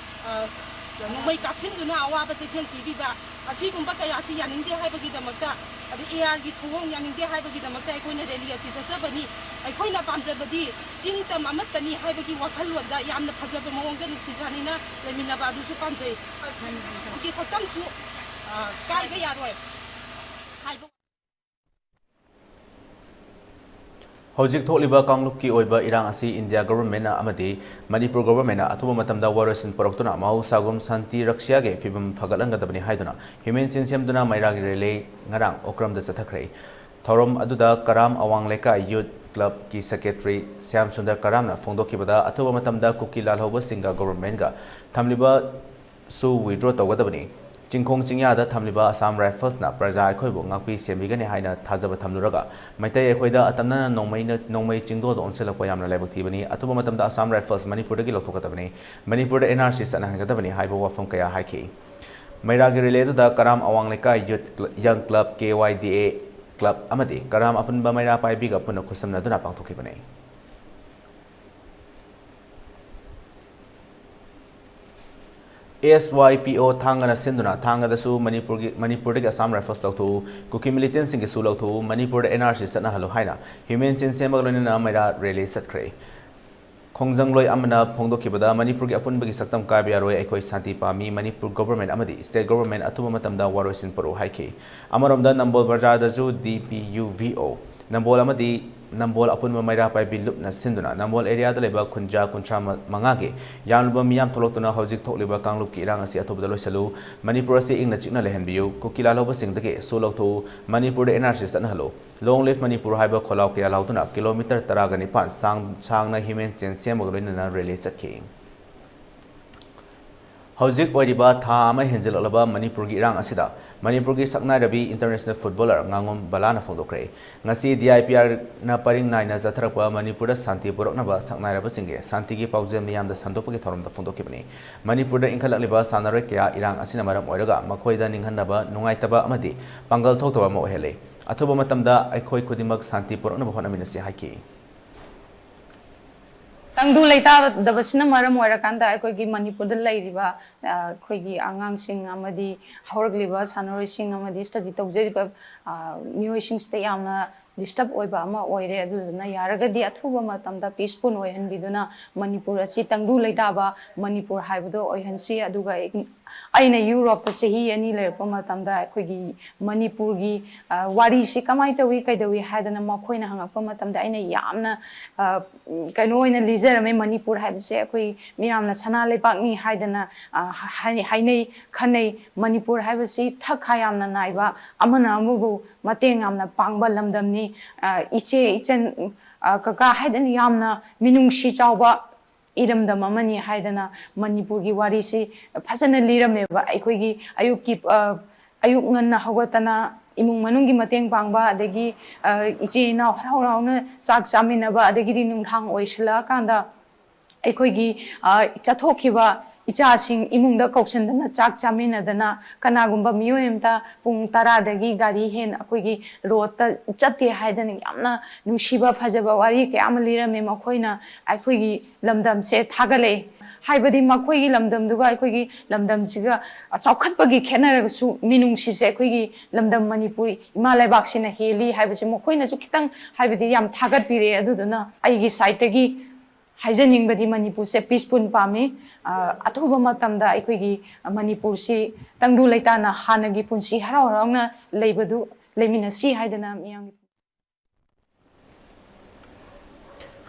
ꯑ, ꯅꯣꯡꯃꯩ ꯀꯥꯞꯁꯤꯟꯗꯨꯅ ꯑꯋꯥꯕ ꯆꯩꯊꯦꯡ ꯄꯤꯕꯤꯕ ꯑꯁꯤꯒꯨꯝꯕ ꯀꯌꯥꯁꯤ ꯌꯥꯅꯤꯡꯗꯦ ꯍꯥꯏꯕꯒꯤꯗꯃꯛꯇ, ꯑꯗꯩ ꯑꯦ ꯑꯥꯔꯒꯤ ꯊꯧꯑꯣꯡ ꯌꯥꯅꯤꯡꯗꯦ ꯍꯥꯏꯕꯒꯤꯗꯃꯛꯇ ꯑꯩꯈꯣꯏꯅ ꯔꯦꯂꯤ ꯑꯁꯤ ꯆꯠꯆꯕꯅꯤ꯫ ꯑꯩꯈꯣꯏꯅ ꯄꯥꯝꯖꯕꯗꯤ ꯆꯤꯡ ꯇꯝ ꯑꯃꯠꯇꯅꯤ ꯍꯥꯏꯕꯒꯤ ꯋꯥꯈꯜꯂꯣꯟꯗ ꯌꯥꯝꯅ ꯐꯖꯕ ꯃꯑꯣꯡꯗ ꯅꯨꯡꯁꯤ ꯆꯥꯟꯅꯅ ꯂꯩꯃꯤꯟꯅꯕ ꯑꯗꯨꯁꯨ ꯄꯥꯝꯖꯩ꯫ ꯒꯤ ꯁꯛꯇꯝꯁꯨ, ꯑ, ꯀꯥꯏꯕ ꯌꯥꯔꯣꯏ ꯍꯥꯏꯕ꯫ ꯍꯧꯖꯤꯛ ꯊꯣꯛꯂꯤꯕ ꯀꯥꯡꯂꯨꯞꯀꯤ ꯑꯣꯏꯕ ꯏꯔꯥꯡ ꯑꯁꯤ ꯏꯟꯗꯤꯌꯥ ꯒꯣꯚꯔꯟꯃꯦꯟꯠꯅ ꯑꯃꯗꯤ ꯃꯅꯤꯄꯨꯔ ꯒꯣꯚꯔꯟꯃꯦꯟꯠꯅ ꯑꯊꯨꯕ ꯃꯇꯝꯗ ꯋꯥꯔꯣꯏꯁꯤꯟ ꯄꯨꯔꯛꯇꯨꯅ ꯃꯍꯧꯁꯥꯒꯨꯝ ꯁꯥꯟꯇꯤ ꯔꯛꯁꯤꯌꯥꯒꯤ ꯐꯤꯕꯝ ꯐꯒꯠꯍꯟꯒꯗꯕꯅꯤ ꯍꯥꯏꯗꯨꯅ ꯍ꯭ꯌꯨꯃꯦꯟ ꯆꯦꯟ ꯁꯦꯝꯗꯨꯅ ꯃꯩꯔꯥꯒꯤ ꯔꯦꯂꯤ ꯉꯔꯥꯡ ꯑꯣꯀ꯭ꯔꯝꯗ ꯆꯠꯊꯈ꯭ꯔꯦ꯫ ꯊꯧꯔꯝ ꯑꯗꯨꯗ ꯀꯔꯥꯝ ꯑꯋꯥꯡ ꯂꯩꯀꯥꯏ ꯌꯨꯠ ꯀ꯭ꯂꯕꯀꯤ ꯁꯦꯀ꯭ꯔꯦꯇꯔꯤ ꯁ꯭ꯌꯥꯝ ꯁꯨꯟꯗꯔ ꯀꯔꯥꯝꯅ ꯐꯣꯡꯗꯣꯛꯈꯤꯕꯗ, ꯑꯊꯨꯕ ꯃꯇꯝꯗ ꯀꯨꯀꯤ ꯂꯥꯜꯍꯧꯕꯁꯤꯡꯒ ꯒꯣꯚꯔꯟꯃꯦꯟꯠꯒ ꯊꯝꯂꯤꯕ ꯁꯨ ꯋꯤꯗ꯭ꯔꯣ ꯇꯧꯒꯗꯕꯅꯤ꯫ ꯆꯤꯡꯈꯣꯡ ꯆꯤꯡꯌꯥꯗ ꯊꯝꯂꯤꯕ ꯑꯁꯥꯝ ꯔꯥꯏꯐꯜꯁꯅ ꯄ꯭ꯔꯖꯥ ꯑꯩꯈꯣꯏꯕꯨ ꯉꯥꯛꯄꯤ ꯁꯦꯟꯕꯤꯒꯅꯤ ꯍꯥꯏꯅ ꯊꯥꯖꯕ ꯊꯝꯂꯨꯔꯒ, ꯃꯩꯇꯩ ꯑꯩꯈꯣꯏꯗ ꯑꯇꯝꯅꯅ ꯅꯣꯡꯃꯩꯅ, ꯅꯣꯡꯃꯩ ꯆꯤꯡꯗꯣꯜꯗ ꯑꯣꯟꯁꯤꯜꯂꯛꯄ ꯌꯥꯝꯅ ꯂꯥꯏꯕꯛ ꯊꯤꯕꯅꯤ꯫ ꯑꯊꯨꯕ ꯃꯇꯝꯗ ꯑꯁꯥꯝ ꯔꯥꯏꯐꯜꯁ ꯃꯅꯤꯄꯨꯔꯗꯒꯤ ꯂꯧꯊꯣꯛꯀꯗꯕꯅꯤ꯫ ꯃꯅꯤꯄꯨꯔꯗ ꯑꯦꯟ ꯑꯥꯔ ꯁꯤ ꯆꯠꯅꯍꯟꯒꯗꯕꯅꯤ ꯍꯥꯏꯕ ꯋꯥꯐꯝ ꯀꯌꯥ ꯍꯥꯏꯈꯤ꯫ ꯃꯩꯔꯥꯒꯤ ꯔꯦꯂꯤ ꯑꯗꯨꯗ ꯀꯔꯥꯝ ꯑꯋꯥꯡ ꯂꯩꯀꯥꯏ ꯌꯨꯠ ꯀ꯭ꯂ-, ꯌꯪ ꯀ꯭ꯂꯕ, ꯀꯦ ꯋꯥꯏ ꯗꯤ ꯑꯦ ꯀ꯭ꯂꯕ ꯑꯃꯗꯤ ꯀꯔꯥꯝ ꯑꯄꯨꯟꯕ ꯃꯩꯔꯥ ꯄꯥꯏꯕꯤꯒ ꯄꯨꯟꯅ ꯈꯨꯠꯁꯝꯅꯗꯨꯅ ꯄꯥꯡꯊꯣꯛꯈꯤꯕꯅꯤ꯫ ꯑꯦꯁ ꯋꯥꯏ ꯄꯤ ꯑꯣ ꯊꯥꯡꯒꯅ ꯁꯤꯟꯗꯨꯅ ꯊꯥꯡꯒꯗꯁꯨ ꯃꯅꯤꯄꯨꯔꯒꯤ, ꯃꯅꯤꯄꯨꯔꯗꯒꯤ ꯑꯁꯥꯝ ꯔꯥꯏꯐꯜꯁ ꯂꯧꯊꯣꯛꯎ, ꯀꯨꯀꯤ ꯃꯤꯂꯤꯇꯦꯟꯁꯤꯡꯒꯤꯁꯨ ꯂꯧꯊꯣꯛꯎ, ꯃꯅꯤꯄꯨꯔꯗ ꯑꯦꯟ ꯑꯥꯔ ꯁꯤ ꯆꯠꯅꯍꯜꯂꯨ ꯍꯥꯏꯅ ꯍ꯭ꯌꯨꯃꯦꯟ ꯆꯦꯟ ꯁꯦꯝꯕꯒ ꯂꯣꯏꯅꯅ ꯃꯩꯔꯥ ꯔꯦꯂꯤ ꯆꯠꯈ꯭ꯔꯦ꯫ ꯈꯣꯡꯖꯪꯂꯣꯏ ꯑꯃꯅ ꯐꯣꯡꯗꯣꯛꯈꯤꯕꯗ, ꯃꯅꯤꯄꯨꯔꯒꯤ ꯑꯄꯨꯟꯕꯒꯤ ꯁꯛꯇꯝ ꯀꯥꯏꯕ ꯌꯥꯔꯣꯏ, ꯑꯩꯈꯣꯏ ꯁꯥꯟꯇꯤ ꯄꯥꯝꯃꯤ, ꯃꯅꯤꯄꯨꯔ ꯒꯣꯚꯔꯟꯃꯦꯟꯠ ꯑꯃꯗꯤ ꯁ꯭ꯇꯦꯠ ꯒꯣꯚꯔꯟꯃꯦꯟꯠ ꯑꯊꯨꯕ ꯃꯇꯝꯗ ꯋꯥꯔꯣꯏꯁꯤꯟ ꯄꯨꯔꯛꯎ ꯍꯥꯏꯈꯤ꯫ ꯑꯃꯔꯣꯝꯗ ꯅꯝꯕꯣꯜ ꯕꯖꯥꯔꯗꯁꯨ ꯗꯤ ꯄꯤ ꯌꯨ ꯚꯤ ꯑꯣ ꯅꯝꯕꯣꯜ ꯑꯃꯗꯤ ꯅꯝꯕꯣꯜ ꯑꯄꯨꯟꯕ ꯃꯩꯔꯥ ꯄꯥꯏꯕꯤ ꯂꯨꯞꯅ ꯁꯤꯟꯗꯨꯅ ꯅꯝꯕꯣꯜ ꯑꯦꯔꯤꯌꯥꯗ ꯂꯩꯕ ꯈꯨꯟꯖꯥ ꯀꯨꯟꯊ꯭ꯔꯥ ꯃꯉꯥꯒꯤ ꯌꯥꯝꯂꯕ ꯃꯤꯌꯥꯝ ꯊꯣꯛꯂꯛꯇꯨꯅ ꯍꯧꯖꯤꯛ ꯊꯣꯛꯂꯤꯕ ꯀꯥꯡꯂꯨꯞꯀꯤ ꯏꯔꯥꯡ ꯑꯁꯤ ꯑꯊꯨꯕꯗ ꯂꯣꯏꯁꯤꯜꯂꯨ, ꯃꯅꯤꯄꯨꯔ ꯑꯁꯤ ꯏꯪꯅ ꯆꯤꯛꯅ ꯂꯩꯍꯟꯕꯤꯌꯨ, ꯀꯨꯀꯤ ꯂꯥꯜꯍꯧꯕꯁꯤꯡꯗꯒꯤ ꯁꯨ ꯂꯧꯊꯣꯛꯎ, ꯃꯅꯤꯄꯨꯔꯗ ꯑꯦꯟ ꯑꯥꯔ ꯁꯤ ꯆꯠꯅꯍꯜꯂꯨ, ꯂꯣꯡ ꯂꯤꯚ ꯃꯅꯤꯄꯨꯔ ꯍꯥꯏꯕ ꯈꯣꯜꯂꯥꯎ ꯀꯌꯥ ꯂꯥꯎꯗꯨꯅ ꯀꯤꯂꯣꯃꯤꯇꯔ ꯇꯔꯥꯒ ꯅꯤꯄꯥꯟ ꯁꯥꯡ-, ꯁꯥꯡꯅ ꯍ꯭ꯌꯨꯃꯦꯟ ꯆꯦꯟ ꯁꯦꯝꯕꯒ ꯂꯣꯏꯅꯅ ꯔꯦꯂꯤ ꯆꯠꯈꯤ꯫ ꯍꯧꯖꯤꯛ ꯑꯣꯏꯔꯤꯕ ꯊꯥ ꯑꯃ ꯍꯦꯟꯖꯤꯜꯂꯛꯂꯕ ꯃꯅꯤꯄꯨꯔꯒꯤ ꯏꯔꯥꯡ ꯑꯁꯤꯗ ꯃꯅꯤꯄꯨꯔꯒꯤ ꯁꯛꯅꯥꯏꯔꯕꯤ international footballer ꯉꯥꯉꯣꯝ ꯕꯂꯥꯅ ꯐꯣꯡꯗꯣꯛꯈ꯭ꯔꯦ꯫ ꯉꯁꯤ D I P Rꯅ ꯄꯔꯤꯡ ꯅꯥꯏꯅ ꯆꯠꯊꯔꯛꯄ ꯃꯅꯤꯄꯨꯔꯗ ꯁꯥꯟꯇꯤ ꯄꯨꯔꯛꯅꯕ ꯁꯛꯅꯥꯏꯔꯕꯁꯤꯡꯒꯤ ꯁꯥꯟꯇꯤꯒꯤ ꯄꯥꯎꯖꯦꯜ ꯃꯤꯌꯥꯝꯗ ꯁꯟꯗꯣꯛꯄꯒꯤ ꯊꯧꯔꯝꯗ ꯐꯣꯡꯗꯣꯛꯈꯤꯕꯅꯤ꯫ ꯃꯅꯤꯄꯨꯔꯗ ꯏꯟꯈꯠꯂꯛꯂꯤꯕ ꯁꯥꯟꯅꯔꯣꯏ ꯀꯌꯥ ꯏꯔꯥꯡ ꯑꯁꯤꯅ ꯃꯔꯝ ꯑꯣꯏꯔꯒ ꯃꯈꯣꯏꯗ ꯅꯤꯡꯍꯟꯅꯕ, ꯅꯨꯡꯉꯥꯏꯇꯕ ꯑꯃꯗꯤ ꯄꯥꯡꯒꯜ ꯊꯣꯛꯇꯕ ꯑꯃ ꯑꯣꯏꯍꯜꯂꯤ꯫ ꯑꯊꯨꯕ ꯃꯇꯝꯗ ꯑꯩꯈꯣꯏ ꯈꯨꯗꯤꯡꯃꯛ ꯁꯥꯟꯇꯤ ꯄꯨꯔꯛꯅꯕ ꯍꯣꯠꯅꯃꯤꯟꯅꯁꯤ ꯍꯥꯏꯈꯤ꯫ ꯇꯪꯗꯨ ꯂꯩꯇꯥꯗꯕꯁꯤꯅ ꯃꯔꯝ ꯑꯣꯏꯔꯀꯥꯟꯗ ꯑꯩꯈꯣꯏꯒꯤ ꯃꯅꯤꯄꯨꯔꯗ ꯂꯩꯔꯤꯕ, ꯑ, ꯑꯩꯈꯣꯏꯒꯤ ꯑꯉꯥꯡꯁꯤꯡ ꯑꯃꯗꯤ ꯍꯧꯔꯛꯂꯤꯕ ꯁꯥꯟꯅꯔꯣꯏꯁꯤꯡ ꯑꯃꯗꯤ study ꯇꯧꯖꯔꯤꯕ, ꯑ, ꯃꯤꯑꯣꯏꯁꯤꯡꯁꯤꯗ ꯌꯥꯝꯅ disturb ꯑꯣꯏꯕ ꯑꯃ ꯑꯣꯏꯔꯦ꯫ ꯑꯗꯨꯗꯨꯅ ꯌꯥꯔꯒꯗꯤ ꯑꯊꯨꯕ ꯃꯇꯝꯗ peaceful ꯑꯣꯏꯍꯟꯕꯤꯗꯨꯅ ꯃꯅꯤꯄꯨꯔ ꯑꯁꯤ ꯇꯪꯗꯨ ꯂꯩꯇꯥꯕ ꯃꯅꯤꯄꯨꯔ ꯍꯥꯏꯕꯗꯣ ꯑꯣꯏꯍꯟꯁꯤ꯫ ꯑꯗꯨꯒ ꯑꯩꯅ ꯌꯨꯔꯣꯞꯇ ꯆꯍꯤ ꯑꯅꯤ ꯂꯩꯔꯛꯄ ꯃꯇꯝꯗ ꯑꯩꯈꯣꯏꯒꯤ ꯃꯅꯤꯄꯨꯔꯒꯤ, ꯑ, ꯋꯥꯔꯤꯁꯤ ꯀꯃꯥꯏꯅ ꯇꯧꯏ, ꯀꯩꯗꯧꯏ ꯍꯥꯏꯗꯅ ꯃꯈꯣꯏꯅ ꯍꯪꯉꯛꯄ ꯃꯇꯝꯗ ꯑꯩꯅ ꯌꯥꯝꯅ, ꯑ, ꯀꯩꯅꯣ ꯑꯣꯏꯅ ꯂꯤꯖꯔꯝꯃꯦ꯫ ꯃꯅꯤꯄꯨꯔ ꯍꯥꯏꯕꯁꯦ ꯑꯩꯈꯣꯏ ꯃꯤꯌꯥꯝꯅ ꯁꯅꯥ ꯂꯩꯕꯥꯛꯅꯤ ꯍꯥꯏꯗꯅ, ꯑ, ꯍꯥꯏ-, ꯍꯥꯏꯅꯩ, ꯈꯟꯅꯩ꯫ ꯃꯅꯤꯄꯨꯔ ꯍꯥꯏꯕꯁꯤ ꯊꯛ ꯈꯥ ꯌꯥꯝꯅ ꯅꯥꯏꯕ, ꯑꯃꯅ ꯑꯃꯕꯨ ꯃꯇꯦꯡ ꯌꯥꯝꯅ ꯄꯥꯡꯕ ꯂꯝꯗꯝꯅꯤ꯫ ꯑ, ꯏꯆꯦ, ꯏꯆꯟ, ꯑ, ꯀꯀꯥ ꯍꯥꯏꯗꯅ ꯌꯥꯝꯅ ꯃꯤꯅꯨꯡꯁꯤ ꯆꯥꯎꯕ ꯏꯔꯝꯗꯝ ꯑꯃꯅꯤ ꯍꯥꯏꯗꯅ ꯃꯅꯤꯄꯨꯔꯒꯤ ꯋꯥꯔꯤꯁꯤ ꯐꯖꯅ ꯂꯤꯔꯝꯃꯦꯕ꯫ ꯑꯩꯈꯣꯏꯒꯤ ꯑꯌꯨꯛꯀꯤ, ꯑ, ꯑꯌꯨꯛ ꯉꯟꯅ ꯍꯧꯒꯠꯇꯅ ꯏꯃꯨꯡ ꯃꯅꯨꯡꯒꯤ ꯃꯇꯦꯡ ꯄꯥꯡꯕ, ꯑꯗꯒꯤ, ꯑ, ꯏꯆꯤꯜ ꯏꯅꯥꯎ ꯍꯔꯥꯎ ꯍꯔꯥꯎꯅ ꯆꯥꯛ ꯆꯥꯃꯤꯟꯅꯕ, ꯑꯗꯒꯤꯗꯤ ꯅꯨꯡꯗꯥꯡ ꯑꯣꯏꯁꯤꯜꯂꯛꯑꯀꯥꯟꯗ ꯑꯩꯈꯣꯏꯒꯤ, ꯑ, ꯆꯠꯊꯣꯛꯈꯤꯕ ꯏꯆꯥꯁꯤꯡ ꯏꯃꯨꯡꯗ ꯀꯧꯁꯤꯟꯗꯅ ꯆꯥꯛ ꯆꯥꯃꯤꯟꯅꯗꯅ, ꯀꯅꯥꯒꯨꯝꯕ ꯃꯤꯑꯣꯏ ꯑꯃꯇ ꯄꯨꯡ ꯇꯔꯥꯗꯒꯤ ꯒꯥꯔꯤ ꯍꯦꯟꯅ ꯑꯩꯈꯣꯏꯒꯤ ꯔꯣꯠꯇ ꯆꯠꯇꯦ ꯍꯥꯏꯗꯅ ꯌꯥꯝꯅ ꯅꯨꯡꯁꯤꯕ ꯐꯖꯕ ꯋꯥꯔꯤ ꯀꯌꯥ ꯑꯃ ꯂꯤꯔꯝꯃꯦ꯫ ꯃꯈꯣꯏꯅ ꯑꯩꯈꯣꯏꯒꯤ ꯂꯝꯗꯝꯁꯦ ꯊꯥꯒꯠꯂꯛꯏ꯫ ꯍꯥꯏꯕꯗꯤ ꯃꯈꯣꯏꯒꯤ ꯂꯝꯗꯝꯗꯨꯒ ꯑꯩꯈꯣꯏꯒꯤ ꯂꯝꯗꯝꯁꯤꯒ ꯆꯥꯎꯈꯠꯄꯒꯤ ꯈꯦꯠꯅꯔꯒꯁꯨ ꯃꯤꯅꯨꯡꯁꯤꯁꯦ ꯑꯩꯈꯣꯏꯒꯤ ꯂꯝꯗꯝ ꯃꯅꯤꯄꯨꯔ ꯏꯃꯥ ꯂꯩꯕꯥꯛꯁꯤꯅ ꯍꯦꯜꯂꯤ ꯍꯥꯏꯕꯁꯦ ꯃꯈꯣꯏꯅꯁꯨ ꯈꯤꯇꯪ, ꯍꯥꯏꯕꯗꯤ ꯌꯥꯝ ꯊꯥꯒꯠꯄꯤꯔꯛꯑꯦ꯫ ꯑꯗꯨꯗꯨꯅ ꯑꯩꯒꯤ sideꯇꯒꯤ ꯍꯥꯏꯖꯅꯤꯡꯕꯗꯤ ꯃꯅꯤꯄꯨꯔꯁꯦ peaceful ꯄꯥꯝꯃꯤ꯫ ꯑ, ꯑꯊꯨꯕ ꯃꯇꯝꯗ ꯑꯩꯈꯣꯏꯒꯤ ꯃꯅꯤꯄꯨꯔꯁꯤ ꯇꯪꯗꯨ ꯂꯩꯇꯥꯅ ꯍꯥꯟꯅꯒꯤ ꯄꯨꯟꯁꯤ ꯍꯔꯥꯎ ꯍꯔꯥꯎꯅ ꯂꯩꯕꯗꯨ ꯂꯩꯃꯤꯟꯅꯁꯤ ꯍꯥꯏꯗꯅ ꯃꯤꯌꯥꯝꯒꯤ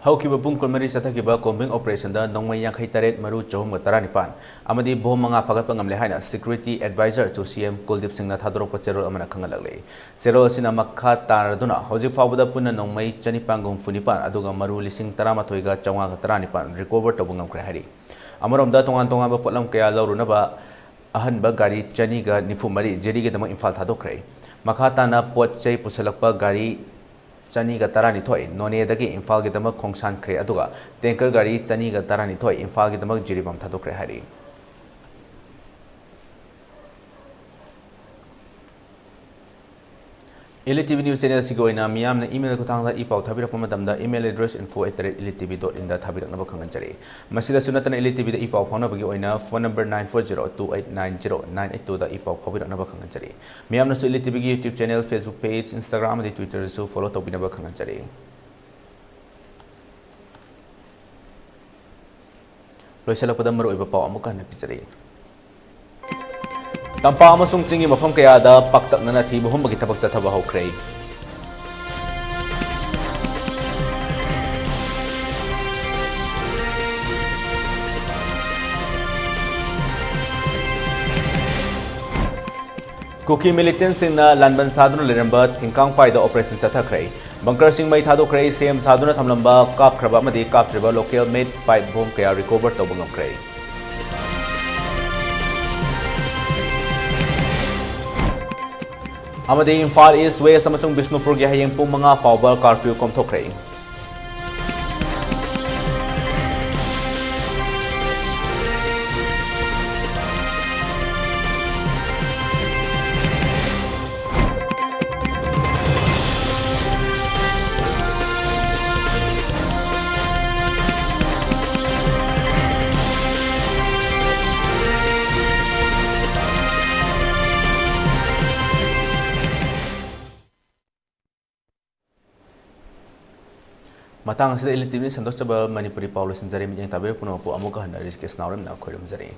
ꯍꯧꯈꯤꯕ ꯄꯨꯡ ꯀꯨꯟꯃꯔꯤ ꯆꯠꯊꯈꯤꯕ combing operationꯗ ꯅꯣꯡꯃꯩ ꯌꯥꯡꯈꯩ ꯇꯔꯦꯠ, ꯃꯔꯨ ꯆꯍꯨꯝꯒ ꯇꯔꯥꯅꯤꯄꯥꯟ ꯑꯃꯗꯤ ꯕꯣꯝ ꯃꯉꯥ ꯐꯥꯒꯠꯄ ꯉꯝꯂꯦ ꯍꯥꯏꯅ Security Advisor to C M ꯀꯨꯜꯗꯤꯞ ꯁꯤꯡꯅ ꯊꯥꯗꯣꯔꯛꯄ ꯆꯦꯔꯣꯜ ꯑꯃꯅ ꯈꯪꯍꯜꯂꯛꯂꯤ꯫ ꯆꯦꯔꯣꯜ ꯑꯁꯤꯅ ꯃꯈꯥ ꯇꯥꯔꯗꯨꯅ ꯍꯧꯖꯤꯛ ꯐꯥꯎꯕꯗ ꯄꯨꯟꯅ ꯅꯣꯡꯃꯩ ꯆꯅꯤꯄꯥꯟꯒ ꯍꯨꯝꯐꯨ ꯅꯤꯄꯥꯟ ꯑꯗꯨꯒ ꯃꯔꯨ ꯂꯤꯁꯤꯡ ꯇꯔꯥꯃꯥꯊꯣꯏꯒ ꯆꯥꯝꯃꯉꯥꯒ ꯇꯔꯥꯅꯤꯄꯥꯟ recover ꯇꯧꯕ ꯉꯝꯈ꯭ꯔꯦ ꯍꯥꯏꯔꯤ꯫ ꯑꯃꯔꯣꯝꯗ ꯇꯣꯉꯥꯟ ꯇꯣꯉꯥꯟꯕ ꯄꯣꯠꯂꯝ ꯀꯌꯥ ꯂꯧꯔꯨꯅꯕ ꯑꯍꯟꯕ ꯒꯥꯔꯤ ꯆꯅꯤꯒ ꯅꯤꯐꯨ ꯃꯔꯤ ꯖꯤꯔꯤꯒꯤꯗꯃꯛ ꯏꯝꯐꯥꯜ ꯊꯥꯗꯣꯛꯈ꯭ꯔꯦ꯫ ꯃꯈꯥ ꯇꯥꯅ ꯄꯣꯠ ꯆꯩ ꯄꯨꯁꯤꯜꯂꯛꯄ ꯒꯥꯔꯤ ꯆꯅꯤꯒ ꯇꯔꯥꯅꯤꯊꯣꯏ ꯅꯣꯅꯦꯗꯒꯤ ꯏꯝꯐꯥꯜꯒꯤꯗꯃꯛ ꯈꯣꯡꯁꯥꯟꯈ꯭ꯔꯦ, ꯑꯗꯨꯒ ꯇꯦꯡꯀꯔ ꯒꯥꯔꯤ ꯆꯅꯤꯒ ꯇꯔꯥꯅꯤꯊꯣꯏ ꯏꯝꯐꯥꯜꯒꯤꯗꯃꯛ ꯖꯤꯔꯤꯕꯥꯝ ꯊꯥꯗꯣꯛꯈ꯭ꯔꯦ ꯍꯥꯏꯔꯤ꯫ ꯏꯂꯤꯠ ꯇꯤꯚꯤ ꯅ꯭ꯌꯨꯁ ꯆꯦꯅꯦꯜ ꯑꯁꯤꯒꯤ ꯑꯣꯏꯅ ꯃꯤꯌꯥꯝꯅ ꯏꯃꯦꯜ ꯈꯨꯠꯊꯥꯡꯗ ꯏ ꯄꯥꯎ ꯊꯥꯕꯤꯔꯛꯄ ꯃꯇꯝꯗ email address info at the rate elite tv dot in ꯗ ꯊꯥꯕꯤꯔꯛꯅꯕ ꯈꯪꯍꯟꯖꯔꯤ꯫ ꯃꯁꯤꯗꯁꯨ ꯅꯠꯇꯅ ꯏꯂꯤꯠ ꯇꯤꯚꯤꯗ ꯏ ꯄꯥꯎ ꯐꯥꯎꯅꯕꯒꯤ ꯑꯣꯏꯅ phone number nine four zero two eight nine zero nine eight two ꯗ ꯏ ꯄꯥꯎ ꯐꯥꯎꯕꯤꯔꯛꯅꯕ ꯈꯪꯍꯟꯖꯔꯤ꯫ ꯃꯤꯌꯥꯝꯅꯁꯨ elite ꯇꯤꯚꯤꯒꯤ YouTube channel, Facebook page, Instagram ꯑꯃꯗꯤ Twitter ꯗꯁꯨ follow ꯇꯧꯕꯤꯅꯕ ꯈꯪꯍꯟꯖꯔꯤ꯫ ꯂꯣꯏꯁꯤꯜꯂꯛꯄꯗ ꯃꯔꯨꯑꯣꯏꯕ ꯄꯥꯎ ꯑꯃꯨꯛꯀ ꯍꯟꯅ ꯄꯤꯖꯔꯤ꯫ ꯇꯝꯄꯥꯛ ꯑꯃꯁꯨꯡ ꯆꯤꯡꯒꯤ ꯃꯐꯝ ꯀꯌꯥꯗ ꯄꯥꯛꯇꯛꯅꯅ ꯊꯤꯕ ꯍꯨꯝꯕꯒꯤ ꯊꯕꯛ ꯆꯠꯊꯕ ꯍꯧꯈ꯭ꯔꯦ꯫ ꯀꯨꯀꯤ ꯃꯤꯂꯤꯇꯦꯟꯁꯤꯡꯅ ꯂꯥꯟꯕꯟ ꯁꯥꯗꯨꯅ ꯂꯩꯔꯝꯕ ꯊꯤꯡꯀꯥꯡꯐꯥꯏꯗ operation ꯆꯠꯊꯈ꯭ꯔꯦ꯫ ꯕꯪꯀꯔꯁꯤꯡ ꯃꯩ ꯊꯥꯗꯣꯛꯈ꯭ꯔꯦ꯫ ꯁꯦꯝ ꯁꯥꯗꯨꯅ ꯊꯝꯂꯝꯕ ꯀꯥꯞꯈ꯭ꯔꯕ ꯑꯃꯗꯤ ꯀꯥꯞꯇ꯭ꯔꯤꯕ local made pipe bomb ꯀꯌꯥ recover ꯇꯧꯕ ꯉꯝꯈ꯭ꯔꯦ꯫ ꯑꯃꯗꯤ ꯏꯝꯐꯥꯜ ꯏꯁ, ꯋꯦꯁ ꯑꯃꯁꯨꯡ ꯕꯤꯁꯅꯨꯄꯨꯔꯒꯤ ꯍꯌꯦꯡ ꯄꯨꯡ ꯃꯉꯥ ꯐꯥꯎꯕ curfew ꯀꯣꯝꯊꯣꯛꯈ꯭ꯔꯦ꯫ ꯃꯇꯥꯡ ꯑꯁꯤꯗ ꯏꯂꯤꯠ ꯇꯤꯚꯤꯅ ꯁꯟꯗꯣꯛꯆꯕ ꯃꯅꯤꯄꯨꯔꯤ ꯄꯥꯎ ꯂꯣꯏꯁꯤꯟꯖꯔꯦ꯫ ꯃꯤꯠꯌꯦꯡ ꯇꯥꯕꯤꯔꯤꯕ ꯄꯨꯝꯅꯃꯛꯄꯨ ꯑꯃꯨꯛꯀ ꯍꯟꯅ ꯔꯤꯖꯤꯀꯦꯁ ꯅꯥꯎꯔꯦꯝꯅ ꯈꯣꯏꯔꯨꯝꯖꯔꯤ꯫